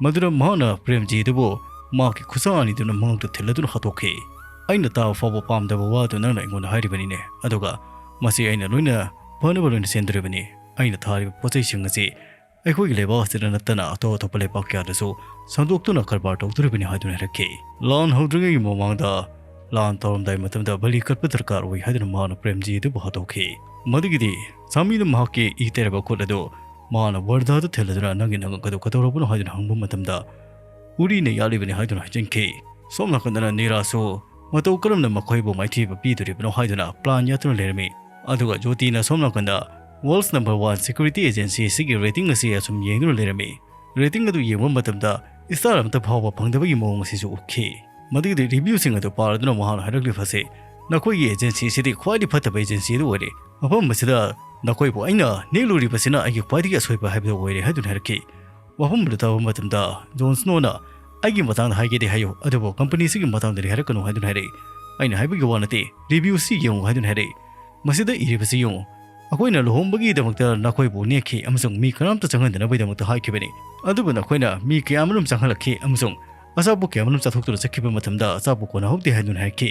ꯃꯗꯨꯗ ꯃꯍꯥꯛꯅ ꯄ꯭ꯔꯦꯝꯖꯤꯗꯨꯕꯨ ꯃꯍꯥꯛꯀꯤ ꯈꯨꯠꯁꯥ ꯑꯅꯤꯗꯨꯅ ꯃꯉꯛꯇ ꯊꯤꯜꯂꯗꯨꯅ ꯍꯥꯠꯇꯣꯛꯈꯤ꯫ "ꯑꯩꯅ ꯇꯥꯕ ꯐꯥꯎꯕ ꯄꯥꯝꯗꯕ ꯋꯥꯗꯨ ꯅꯪꯅ ꯑꯩꯉꯣꯟꯗ ꯍꯥꯏꯔꯤꯕꯅꯤꯅꯦ, ꯑꯗꯨꯒ ꯃꯁꯤ ꯑꯩꯅ ꯂꯣꯏꯅ ꯐꯅꯕ ꯂꯣꯏꯅ ꯁꯦꯝꯗꯣꯔꯤꯕꯅꯤ꯫ ꯑꯩꯅ ꯊꯥꯔꯤꯕ ꯄꯣꯠ ꯆꯩꯁꯤꯡ ꯑꯁꯤ ꯑꯩꯈꯣꯏꯒꯤ ꯂꯩꯕꯥꯛ ꯑꯁꯤꯗ ꯅꯠꯇꯅ ꯑꯇꯣꯞ ꯑꯇꯣꯞꯄ ꯂꯩꯕꯥꯛ ꯀꯌꯥꯗꯁꯨ ꯁꯟꯗꯣꯛꯇꯨꯅ ꯀꯔꯕꯥꯔ ꯇꯧꯗꯣꯔꯤꯕꯅꯤ" ꯍꯥꯏꯗꯨꯅ ꯍꯥꯏꯔꯛꯈꯤ꯫ ꯂꯥꯟ ꯍꯧꯗ꯭ꯔꯤꯉꯩꯒꯤ ꯃꯃꯥꯡꯗ ꯂꯥꯟ ꯇꯧꯔꯝꯗꯥꯏ ꯃꯇꯝꯗ ꯕꯂꯤ ꯀꯠꯄ ꯗꯔꯀꯥꯔ ꯑꯣꯏ ꯍꯥꯏꯗꯨꯅ ꯃꯍꯥꯛꯅ ꯄ꯭ꯔꯦꯝꯖꯤ ꯑꯗꯨꯕꯨ ꯍꯥꯠꯇꯣꯛꯈꯤ꯫ ꯃꯗꯨꯒꯤꯗꯤ ꯁꯥꯃꯤꯅ ꯃꯍꯥꯛꯀꯤ ꯏ ꯇꯩꯔꯕ ꯈꯨꯠ ꯑꯗꯨ ꯃꯍꯥꯛꯅ ꯋꯔꯙꯥꯗ ꯊꯤꯜꯂꯗꯨꯅ, "ꯅꯪꯒꯤ ꯅꯉꯛ ꯑꯗꯨ ꯀꯩꯗꯧꯔꯕꯅꯣ?" ꯍꯥꯏꯗꯨꯅ ꯍꯪꯕ ꯃꯇꯝꯗ, "ꯎꯔꯤꯅ ꯌꯥꯜꯂꯤꯕꯅꯤ" ꯍꯥꯏꯗꯨꯅ ꯍꯥꯏꯖꯤꯟꯈꯤ꯫ ꯁꯣꯝ ꯅꯥꯀꯟꯗꯅ ꯅꯤꯔꯥꯁꯨ ꯃꯇꯧ ꯀꯔꯝꯅ ꯃꯈꯣꯏꯕꯨ ꯃꯥꯏꯊꯤꯕ ꯄꯤꯗꯣꯔꯤꯕꯅꯣ ꯍꯥꯏꯗꯨꯅ ꯄ꯭ꯂꯥꯟ ꯌꯥꯠꯇꯨꯅ ꯂꯩꯔꯝꯃꯤ꯫ ꯑꯗꯨꯒ ꯖꯣꯇꯤꯅ ꯁꯣꯝ ꯅꯥꯀꯟꯗ ꯋꯥꯔꯜꯁ ꯅꯝꯕꯔ ꯋꯥꯟ ꯁꯦꯀ꯭ꯌꯨꯔꯤꯇꯤ ꯑꯦꯖꯦꯟꯁꯤ ꯑꯁꯤꯒꯤ ꯔꯦꯇꯤꯡ ꯑꯁꯤ ꯑꯁꯨꯝ ꯌꯦꯡꯗꯨꯅ ꯂꯩꯔꯝꯃꯤ꯫ ꯔꯦꯇꯤꯡ ꯑꯗꯨ ꯌꯦꯡꯕ ꯃꯇꯝꯗ ꯏꯁꯇꯥꯔ ꯑꯃꯠꯇ ꯐꯥꯎꯕ ꯐꯪꯗꯕꯒꯤ ꯃꯑꯣꯡ ꯑꯁꯤꯁꯨ ꯎꯈꯤ꯫ ꯃꯗꯨꯒꯤꯗꯤ ꯔꯤꯚ꯭ꯌꯨꯁꯤꯡ ꯑꯗꯨ ꯄꯥꯔꯗꯨꯅ ꯃꯍꯥꯛꯅ ꯍꯥꯏꯔꯛꯂꯤꯕꯁꯤ, "ꯅꯈꯣꯏꯒꯤ ꯑꯦꯖꯦꯟꯁꯤ ꯑꯁꯤꯗꯤ ꯈ꯭ꯋꯥꯏꯗꯒꯤ ꯐꯠꯇꯕ ꯑꯦꯖꯦꯟꯁꯤ ꯑꯗꯨ ꯑꯣꯏꯔꯦ꯫ ꯃꯐꯝ ꯑꯁꯤꯗ ꯅꯈꯣꯏꯕꯨ ꯑꯩꯅ ꯅꯦꯛꯂꯨꯔꯤꯕꯁꯤꯅ ꯑꯩꯒꯤ ꯈ꯭ꯋꯥꯏꯗꯒꯤ ꯑꯁꯣꯏꯕ ꯍꯥꯏꯕꯗꯨ ꯑꯣꯏꯔꯦ" ꯍꯥꯏꯗꯨꯅ ꯍꯥꯏꯔꯛꯈꯤ꯫ ꯋꯥꯐꯝ ꯑꯗꯨ ꯇꯥꯕ ꯃꯇꯝꯗ ꯖꯣꯟ ꯁ꯭ꯅꯣꯅ, "ꯑꯩꯒꯤ ꯃꯇꯥꯡꯗ ꯍꯥꯏꯒꯦꯗꯤ ꯍꯥꯏꯌꯨ, ꯑꯗꯨꯕꯨ ꯀꯝꯄꯅꯤꯁꯤꯒꯤ ꯃꯇꯥꯡꯗꯗꯤ ꯍꯥꯏꯔꯛꯀꯅꯨ" ꯍꯥꯏꯗꯨꯅ ꯍꯥꯏꯔꯛꯏ꯫ "ꯑꯩꯅ ꯍꯥꯏꯕꯒꯤ ꯋꯥ ꯅꯠꯇꯦ, ꯔꯤꯚ꯭ꯌꯨꯁꯤ ꯌꯦꯡꯉꯨ" ꯍꯥꯏꯗꯨꯅ ꯍꯥꯏꯔꯛꯏ꯫ ꯃꯁꯤꯗ ꯏꯔꯤꯕꯁꯤ ꯌꯦꯡꯉꯨ꯫ "ꯑꯩꯈꯣꯏꯅ ꯂꯨꯍꯣꯡꯕꯒꯤꯗꯃꯛꯇ ꯅꯈꯣꯏꯕꯨ ꯅꯦꯛꯈꯤ ꯑꯃꯁꯨꯡ ꯃꯤ ꯀꯅꯥꯝꯇ ꯆꯪꯍꯟꯗꯅꯕꯒꯤꯗꯃꯛꯇ ꯍꯥꯏꯈꯤꯕꯅꯤ꯫ ꯑꯗꯨꯕꯨ ꯅꯈꯣꯏꯅ ꯃꯤ ꯀꯌꯥꯃꯔꯨꯝ ꯆꯪꯍꯜꯂꯛꯈꯤ ꯑꯃꯁꯨꯡ ꯑꯆꯥꯄꯣꯠ ꯀꯌꯥꯃꯔꯨꯝ ꯆꯥꯊꯣꯛꯇꯨꯅ ꯆꯠꯈꯤꯕ ꯃꯇꯝꯗ ꯑꯆꯥꯄꯣꯠ ꯀꯣꯟꯅꯍꯧꯗꯦ" ꯍꯥꯏꯗꯨꯅ ꯍꯥꯏꯔꯛꯈꯤ꯫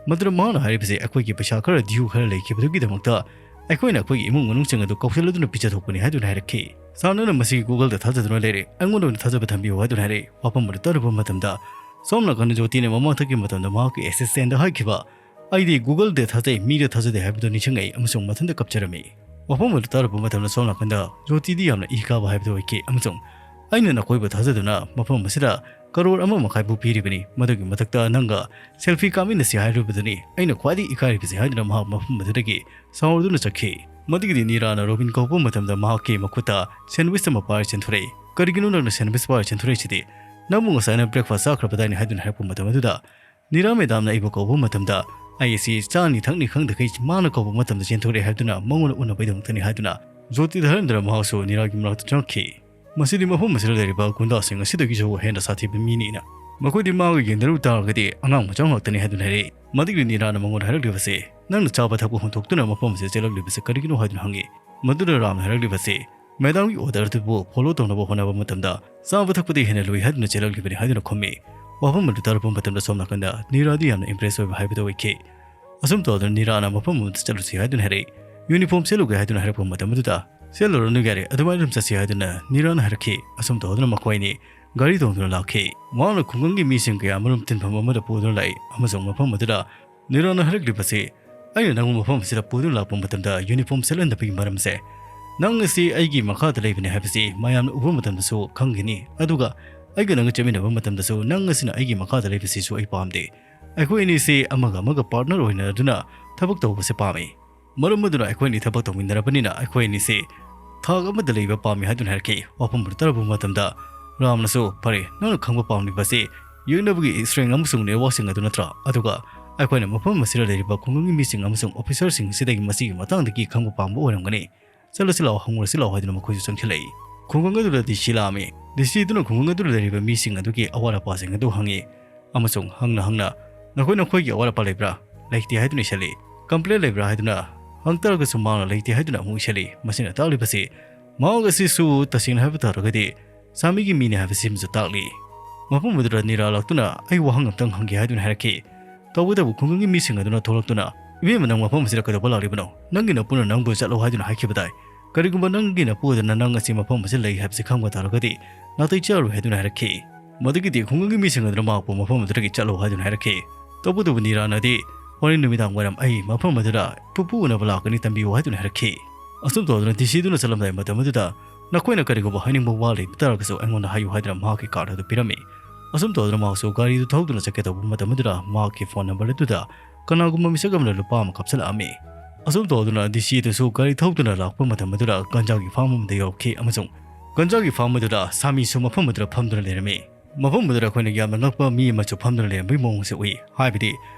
ꯃꯗꯨꯗ ꯃꯍꯥꯛꯅ ꯍꯥꯏꯔꯤꯕꯁꯤ, "ꯑꯩꯈꯣꯏꯒꯤ ꯄꯩꯁꯥ ꯈꯔ ꯗ꯭ꯌꯨ ꯈꯔ ꯂꯩꯈꯤꯕꯗꯨꯒꯤꯗꯃꯛꯇ ꯑꯩꯈꯣꯏꯅ ꯑꯩꯈꯣꯏꯒꯤ ꯏꯃꯨꯡ ꯃꯅꯨꯡꯁꯤꯡ ꯑꯗꯨ ꯀꯧꯁꯤꯜꯂꯗꯨꯅ ꯄꯤꯖꯊꯣꯛꯄꯅꯤ" ꯍꯥꯏꯗꯨꯅ ꯍꯥꯏꯔꯛꯈꯤ꯫ "ꯁꯥꯔ, ꯅꯪꯅ ꯃꯁꯤꯒꯤ Google-ꯗ ꯊꯥꯖꯗꯨꯅ ꯂꯩꯔꯦ, ꯑꯩꯉꯣꯟꯗ ꯑꯣꯏꯅ ꯊꯥꯖꯕ ꯊꯝꯕꯤꯌꯨ" ꯍꯥꯏꯗꯨꯅ ꯍꯥꯏꯔꯛꯏ꯫ ꯋꯥꯐꯝ ꯑꯗꯨ ꯇꯥꯔꯨꯕ ꯃꯇꯝꯗ ꯁꯣꯝ ꯅꯥꯀꯟꯗ ꯖꯣꯇꯤꯅ ꯃꯃꯥꯡꯊꯛꯀꯤ ꯃꯇꯝꯗ ꯃꯍꯥꯛꯀꯤ assistant-ꯗ ꯍꯥꯏꯈꯤꯕ, "ꯑꯩꯗꯤ Google-ꯗ ꯊꯥꯖꯩ, ꯃꯤꯗ ꯊꯥꯖꯗꯦ" ꯍꯥꯏꯕꯗꯨ ꯅꯤꯡꯁꯤꯡꯉꯛꯏ ꯑꯃꯁꯨꯡ ꯃꯊꯟꯇ ꯀꯞꯆꯔꯝꯃꯤ꯫ ꯋꯥꯐꯝ ꯑꯗꯨ ꯇꯥꯔꯨꯕ ꯃꯇꯝꯗ ꯁꯣꯝ ꯅꯥꯀꯟꯗ ꯖꯣꯇꯤꯗꯤ ꯌꯥꯝꯅ ꯏ ꯀꯥꯕ ꯍꯥꯏꯕꯗꯨ ꯑꯣꯏꯈꯤ ꯑꯃꯁꯨꯡ "ꯑꯩꯅ ꯅꯈꯣꯏꯕꯨ ꯊꯥꯖꯗꯨꯅ ꯃꯐꯝ ꯑꯁꯤꯗ ꯀꯔꯣꯔ ꯑꯃ ꯃꯈꯥꯏꯕꯨ ꯄꯤꯔꯤꯕꯅꯤ, ꯃꯗꯨꯒꯤ ꯃꯊꯛꯇ ꯅꯪꯒ selfie ꯀꯥꯞꯃꯤꯟꯅꯁꯤ ꯍꯥꯏꯔꯨꯕꯗꯨꯅꯤ ꯑꯩꯅ ꯈ꯭ꯋꯥꯏꯗꯒꯤ ꯏꯀꯥꯏꯔꯤꯕꯁꯤ" ꯍꯥꯏꯗꯨꯅ ꯃꯍꯥꯛ ꯃꯐꯝ ꯑꯗꯨꯗꯒꯤ ꯁꯥꯎꯔꯗꯨꯅ ꯆꯠꯈꯤ꯫ ꯃꯗꯨꯒꯤꯗꯤ ꯅꯤꯔꯥꯅ ꯔꯣꯕꯤꯟ ꯀꯧꯕ ꯃꯇꯝꯗ ꯃꯍꯥꯛꯀꯤ ꯃꯈꯨꯠꯇ sandwich ꯑꯃ ꯄꯥꯏꯔ ꯆꯦꯟꯊꯣꯔꯛꯏ꯫ "ꯀꯔꯤꯒꯤꯅꯣ ꯅꯪꯅ sandwich ꯄꯥꯏꯔ ꯆꯦꯟꯊꯣꯔꯛꯏꯁꯤꯗꯤ? ꯅꯪꯕꯨ ꯉꯁꯥꯏꯅ breakfast ꯆꯥꯈ꯭ꯔꯕꯗꯥꯏꯅꯦ?" ꯍꯥꯏꯗꯨꯅ ꯍꯥꯏꯔꯛꯄ ꯃꯇꯝ ꯑꯗꯨꯗ, "ꯅꯤꯔꯥ ꯃꯦꯗꯥꯝꯅ ꯑꯩꯕꯨ ꯀꯧꯕ ꯃꯇꯝꯗ ꯑꯩ ꯑꯁꯤ ꯆꯥꯅꯤ ꯊꯛꯅꯤ ꯈꯪꯗꯈꯩ ꯃꯥꯅ ꯀꯧꯕ ꯃꯇꯝꯗ ꯆꯦꯟꯊꯣꯔꯛꯑꯦ ꯍꯥꯏꯗꯨꯅ ꯃꯉꯣꯟꯗ ꯎꯅꯕꯒꯤꯗꯃꯛꯇꯅꯤ" ꯍꯥꯏꯗꯨꯅ ꯖꯣꯇꯤꯗ ꯍꯥꯏꯔꯝꯗꯅ ꯃꯍꯥꯛꯁꯨ ꯅꯤꯔꯥꯒꯤ ꯃꯅꯥꯛꯇ ꯆꯪꯉꯛꯈꯤ꯫ "ꯃꯁꯤꯗꯤ ꯃꯐꯝ ꯑꯁꯤꯗ ꯂꯩꯔꯤꯕ ꯒꯨꯟꯗꯥꯁꯤꯡ ꯑꯁꯤꯗꯒꯤꯁꯨ ꯍꯦꯟꯅ ꯁꯥꯊꯤꯕ ꯃꯤꯅꯤꯅ꯫ ꯃꯈꯣꯏꯗꯤ ꯃꯥꯒ ꯌꯦꯡꯅꯔꯨ ꯇꯥꯔꯒꯗꯤ ꯑꯉꯥꯡ ꯃꯆꯥ ꯉꯥꯛꯇꯅꯤ" ꯍꯥꯏꯗꯨꯅ ꯍꯥꯏꯔꯛꯏ꯫ ꯃꯗꯨꯒꯤ ꯅꯤꯔꯥꯅ ꯃꯉꯣꯟꯗ ꯍꯥꯏꯔꯛꯂꯤꯕꯁꯦ, "ꯅꯪꯅ ꯆꯥꯕ ꯊꯛꯄ ꯍꯨꯟꯗꯣꯛꯇꯨꯅ ꯃꯐꯝ ꯑꯁꯤꯗ ꯆꯦꯜꯂꯛꯂꯤꯕꯁꯦ ꯀꯔꯤꯒꯤꯅꯣ?" ꯍꯥꯏꯗꯨꯅ ꯍꯪꯉꯤ꯫ ꯃꯗꯨꯗ ꯔꯥꯝꯅ ꯍꯥꯏꯔꯛꯂꯤꯕꯁꯦ, "ꯃꯦꯗꯥꯝꯒꯤ order ꯑꯗꯨꯕꯨ follow ꯇꯧꯅꯕ ꯍꯣꯠꯅꯕ ꯃꯇꯝꯗ ꯆꯥꯕ ꯊꯛꯄꯗꯤ ꯍꯦꯟꯅ ꯂꯨꯏ ꯍꯥꯏꯗꯨꯅ ꯆꯦꯜꯂꯛꯂꯤꯕꯅꯤ" ꯍꯥꯏꯗꯨꯅ ꯈꯨꯝꯃꯤ꯫ ꯋꯥꯐꯝ ꯑꯗꯨ ꯇꯥꯔꯛꯄ ꯃꯇꯝꯗ ꯁꯣꯝ ꯅꯥꯀꯟꯗ ꯅꯤꯔꯥꯗꯤ ꯌꯥꯝꯅ impress ꯑꯣꯏꯕ ꯍꯥꯏꯕꯗꯨ ꯑꯣꯏꯈꯤ꯫ ꯑꯁꯨꯝ ꯇꯧꯗꯨꯅ ꯅꯤꯔꯥꯅ ꯃꯐꯝ ꯑꯃꯗ ꯆꯠꯂꯨꯁꯤ ꯍꯥꯏꯗꯨꯅ ꯍꯥꯏꯔꯛꯏ꯫ "Uniform ꯁꯦꯠꯂꯨꯒꯦ" ꯍꯥꯏꯗꯨꯅ ꯍꯥꯏꯔꯛꯄ ꯃꯇꯝ ꯑꯗꯨꯗ, "ꯁꯦꯠꯂꯨꯔꯅꯨ ꯌꯥꯔꯦ, ꯑꯗꯨꯃꯥꯏꯅ ꯑꯗꯨꯝ ꯆꯠꯁꯤ" ꯍꯥꯏꯗꯨꯅ ꯅꯤꯔꯥꯅ ꯍꯥꯏꯔꯛꯈꯤ꯫ ꯑꯁꯨꯝ ꯇꯧꯗꯨꯅ ꯃꯈꯣꯏ ꯑꯅꯤ ꯒꯥꯔꯤ ꯇꯣꯡꯗꯨꯅ ꯂꯥꯛꯈꯤ꯫ ꯃꯍꯥꯛꯅ ꯈꯨꯡꯒꯪꯒꯤ ꯃꯤꯁꯤꯡ ꯀꯌꯥ ꯑꯃꯔꯣꯝ ꯇꯤꯟꯐꯝ ꯑꯃꯗ ꯄꯨꯗꯨꯅ ꯂꯥꯛꯏ ꯑꯃꯁꯨꯡ ꯃꯐꯝ ꯑꯗꯨꯗ ꯅꯤꯔꯥꯅ ꯍꯥꯏꯔꯛꯂꯤꯕꯁꯤ, "ꯑꯩꯅ ꯅꯪꯕꯨ ꯃꯐꯝ ꯑꯁꯤꯗ ꯄꯨꯗꯨꯅ ꯂꯥꯛꯄ ꯃꯇꯝꯗ uniform ꯁꯦꯠꯍꯟꯗꯕꯒꯤ ꯃꯔꯝꯁꯦ, ꯅꯪ ꯑꯁꯤ ꯑꯩꯒꯤ ꯃꯈꯥꯗ ꯂꯩꯕꯅꯤ ꯍꯥꯏꯕꯁꯤ ꯃꯌꯥꯝꯅ ꯎꯕ ꯃꯇꯝꯗꯁꯨ ꯈꯪꯒꯅꯤ, ꯑꯗꯨꯒ ꯑꯩꯒ ꯅꯪꯒ ꯆꯠꯃꯤꯟꯅꯕ ꯃꯇꯝꯗꯁꯨ ꯅꯪ ꯑꯁꯤꯅ ꯑꯩꯒꯤ ꯃꯈꯥꯗ ꯂꯩꯕꯁꯤꯁꯨ ꯑꯩ ꯄꯥꯝꯗꯦ꯫ ꯑꯩꯈꯣꯏ ꯑꯅꯤꯁꯤ ꯑꯃꯒ ꯑꯃꯒ partner ꯑꯣꯏꯅꯗꯨꯅ ꯊꯕꯛ ꯇꯧꯕꯁꯦ ꯄꯥꯝꯃꯤ꯫ ꯃꯔꯝ ꯑꯗꯨꯅ ꯑꯩꯈꯣꯏ ꯑꯅꯤ ꯊꯕꯛ ꯇꯧꯃꯤꯟꯅꯔꯕꯅꯤꯅ ꯑꯩꯈꯣꯏ ꯑꯅꯤꯁꯤ ꯊꯥꯛ ꯑꯃꯗ ꯂꯩꯕ ꯄꯥꯝꯃꯤ" ꯍꯥꯏꯗꯨꯅ ꯍꯥꯏꯔꯛꯈꯤ꯫ ꯋꯥꯐꯝ ꯑꯗꯨ ꯇꯥꯔꯕ ꯃꯇꯝꯗ ꯔꯥꯝꯅꯁꯨ, "ꯐꯔꯦ, ꯅꯪꯅ ꯈꯪꯕ ꯄꯥꯝꯂꯤꯕꯁꯤ ꯌꯦꯛꯅꯕꯒꯤ strength ꯑꯃꯁꯨꯡ networkꯁꯤꯡ ꯑꯗꯨ ꯅꯠꯇ꯭ꯔꯥ? ꯑꯗꯨꯒ ꯑꯩꯈꯣꯏꯅ ꯃꯐꯝ ꯑꯁꯤꯗ ꯂꯩꯔꯤꯕ ꯈꯨꯡꯒꯪꯒꯤ ꯃꯤꯁꯤꯡ ꯑꯃꯁꯨꯡ officerꯁꯤꯡ ꯑꯁꯤꯗꯒꯤ ꯃꯁꯤꯒꯤ ꯃꯇꯥꯡꯗꯒꯤ ꯈꯪꯕ ꯄꯥꯝꯕ ꯑꯣꯏꯔꯝꯒꯅꯤ꯫ ꯆꯠꯂꯁꯤ ꯂꯥꯛꯑꯣ, ꯍꯪꯉꯨꯔꯁꯤ ꯂꯥꯛꯑꯣ" ꯍꯥꯏꯗꯨꯅ ꯃꯈꯣꯏꯁꯨ ꯆꯪꯁꯤꯜꯂꯛꯏ꯫ ꯈꯨꯡꯒꯪ ꯑꯗꯨꯗ ꯗꯤ ꯁꯤ ꯂꯥꯛꯑꯝꯃꯤ꯫ ꯗꯤ ꯁꯤ ꯑꯗꯨꯅ ꯈꯨꯡꯒꯪ ꯑꯗꯨꯗ ꯂꯩꯔꯤꯕ ꯃꯤꯁꯤꯡ ꯑꯗꯨꯒꯤ ꯑꯋꯥꯠ ꯑꯄꯥꯁꯤꯡ ꯑꯗꯨ ꯍꯪꯉꯤ ꯑꯃꯁꯨꯡ ꯍꯪꯅ ꯍꯪꯅ, "ꯅꯈꯣꯏ ꯅꯈꯣꯏꯒꯤ ꯑꯋꯥꯠ ꯑꯄꯥ ꯂꯩꯕ꯭ꯔꯥ?" "ꯂꯩꯇꯦ" ꯍꯥꯏꯗꯨꯅ ꯏꯁꯜꯂꯤ꯫ "Complain ꯂꯩꯕ꯭ꯔꯥ?" ꯍꯥꯏꯗꯨꯅ ꯍꯪꯇꯥꯔꯒꯁꯨ ꯃꯍꯥꯛꯅ "ꯂꯩꯇꯦ" ꯍꯥꯏꯗꯨꯅ ꯑꯃꯨꯛ ꯏꯁꯜꯂꯤ꯫ ꯃꯁꯤꯅ ꯇꯥꯛꯂꯤꯕꯁꯤ ꯃꯍꯥꯛ ꯑꯁꯤꯁꯨ ꯇꯁꯦꯡꯅ ꯍꯥꯏꯕ ꯇꯥꯔꯒꯗꯤ ꯁꯥꯃꯤꯒꯤ ꯃꯤꯅꯤ ꯍꯥꯏꯕꯁꯤꯃꯁꯨ ꯇꯥꯛꯂꯤ꯫ ꯃꯐꯝ ꯑꯗꯨꯗ ꯅꯤꯔꯥ ꯂꯥꯛꯇꯨꯅ "ꯑꯩ ꯋꯥꯍꯪ ꯑꯝꯇꯪ ꯍꯪꯒꯦ" ꯍꯥꯏꯗꯨꯅ ꯍꯥꯏꯔꯛꯈꯤ꯫ ꯇꯧꯕꯇꯕꯨ ꯈꯨꯡꯒꯪꯒꯤ ꯃꯤꯁꯤꯡ ꯑꯗꯨꯅ ꯊꯣꯛꯂꯛꯇꯨꯅ, "ꯏꯕꯦꯝꯃ, ꯅꯪ ꯃꯐꯝ ꯑꯁꯤꯗ ꯀꯩꯗꯧꯕ ꯂꯥꯛꯂꯤꯕꯅꯣ? ꯅꯪꯒꯤ ꯅꯄꯨꯅ ꯅꯪꯕꯨ ꯆꯠꯂꯣ ꯍꯥꯏꯗꯨꯅ ꯍꯥꯏꯈꯤꯕ ꯇꯥꯏ꯫ ꯀꯔꯤꯒꯨꯝꯕ ꯅꯪꯒꯤ ꯅꯄꯨ ꯑꯗꯨꯅ ꯅꯪ ꯑꯁꯤ ꯃꯐꯝ ꯑꯁꯤꯗ ꯂꯩ ꯍꯥꯏꯕꯁꯤ ꯈꯪꯕ ꯇꯥꯔꯒꯗꯤ ꯅꯥꯇꯩ ꯆꯥꯔꯣꯏ" ꯍꯥꯏꯗꯨꯅ ꯍꯥꯏꯔꯛꯈꯤ꯫ ꯃꯗꯨꯒꯤꯗꯤ ꯈꯨꯡꯒꯪꯒꯤ ꯃꯤꯁꯤꯡ ꯑꯗꯨꯅ ꯃꯍꯥꯛꯄꯨ ꯃꯐꯝ ꯑꯗꯨꯗꯒꯤ ꯆꯠꯂꯣ ꯍꯥꯏꯗꯨꯅ ꯍꯥꯏꯔꯛꯈꯤ꯫ ꯇꯧꯕꯇꯕꯨ ꯅꯤꯔꯥꯅꯗꯤ, "ꯍꯣꯔꯦꯟ ꯅꯨꯃꯤꯗꯥꯡ ꯋꯥꯏꯔꯝ ꯑꯩ ꯃꯐꯝ ꯑꯗꯨꯗ ꯄꯨꯄꯨ ꯎꯅꯕ ꯂꯥꯛꯀꯅꯤ, ꯇꯝꯕꯤꯌꯨ" ꯍꯥꯏꯗꯨꯅ ꯍꯥꯏꯔꯛꯈꯤ꯫ ꯑꯁꯨꯝ ꯇꯧꯗꯨꯅ ꯗꯤ ꯁꯤ ꯑꯗꯨꯅ ꯆꯠꯂꯝꯗꯥꯏ ꯃꯇꯝ ꯑꯗꯨꯗ, "ꯅꯈꯣꯏꯅ ꯀꯔꯤꯒꯨꯝꯕ ꯍꯥꯏꯅꯤꯡꯕ ꯋꯥ ꯂꯩꯕ ꯇꯥꯔꯒꯁꯨ ꯑꯩꯉꯣꯟꯗ ꯍꯥꯏꯌꯨ" ꯍꯥꯏꯗꯨꯅ ꯃꯍꯥꯛꯀꯤ card ꯑꯗꯨ ꯄꯤꯔꯝꯃꯤ꯫ ꯑꯁꯨꯝ ꯇꯧꯗꯨꯅ ꯃꯍꯥꯛꯁꯨ ꯒꯥꯔꯤꯗꯨ ꯊꯧꯗꯨꯅ ꯆꯠꯀꯦ ꯇꯧꯕ ꯃꯇꯝ ꯑꯗꯨꯗ ꯃꯍꯥꯛꯀꯤ phone number ꯑꯗꯨꯗ ꯀꯅꯥꯒꯨꯝꯕ ꯃꯤꯁꯛ ꯑꯃꯅ ꯂꯨꯄꯥ ꯑꯃ ꯀꯥꯞꯁꯤꯜꯂꯛꯑꯝꯃꯤ꯫ ꯑꯁꯨꯝ ꯇꯧꯗꯨꯅ ꯗꯤ ꯁꯤ ꯑꯗꯨꯁꯨ ꯒꯥꯔꯤ ꯊꯧꯗꯨꯅ ꯂꯥꯛꯄ ꯃꯇꯝ ꯑꯗꯨꯗ ꯒꯟꯖꯥꯒꯤ farm ꯑꯃꯗ ꯌꯧꯔꯛꯈꯤ ꯑꯃꯁꯨꯡ ꯒꯟꯖꯥꯒꯤ farm ꯑꯗꯨꯗ ꯁꯥꯃꯤꯁꯨ ꯃꯐꯝ ꯑꯗꯨꯗ ꯐꯝꯗꯨꯅ ꯂꯩꯔꯝꯃꯤ꯫ ꯃꯐꯝ ꯑꯗꯨꯗ ꯑꯩꯈꯣꯏꯅ ꯌꯥꯝꯅ ꯉꯛꯄ ꯃꯤ ꯑꯃꯁꯨ ꯐꯝꯗꯨꯅ ꯂꯩꯔꯝꯕꯒꯤ ꯃꯑꯣꯡ ꯑꯁꯤ ꯎꯏ꯫ ꯍꯥꯏꯕꯗꯤ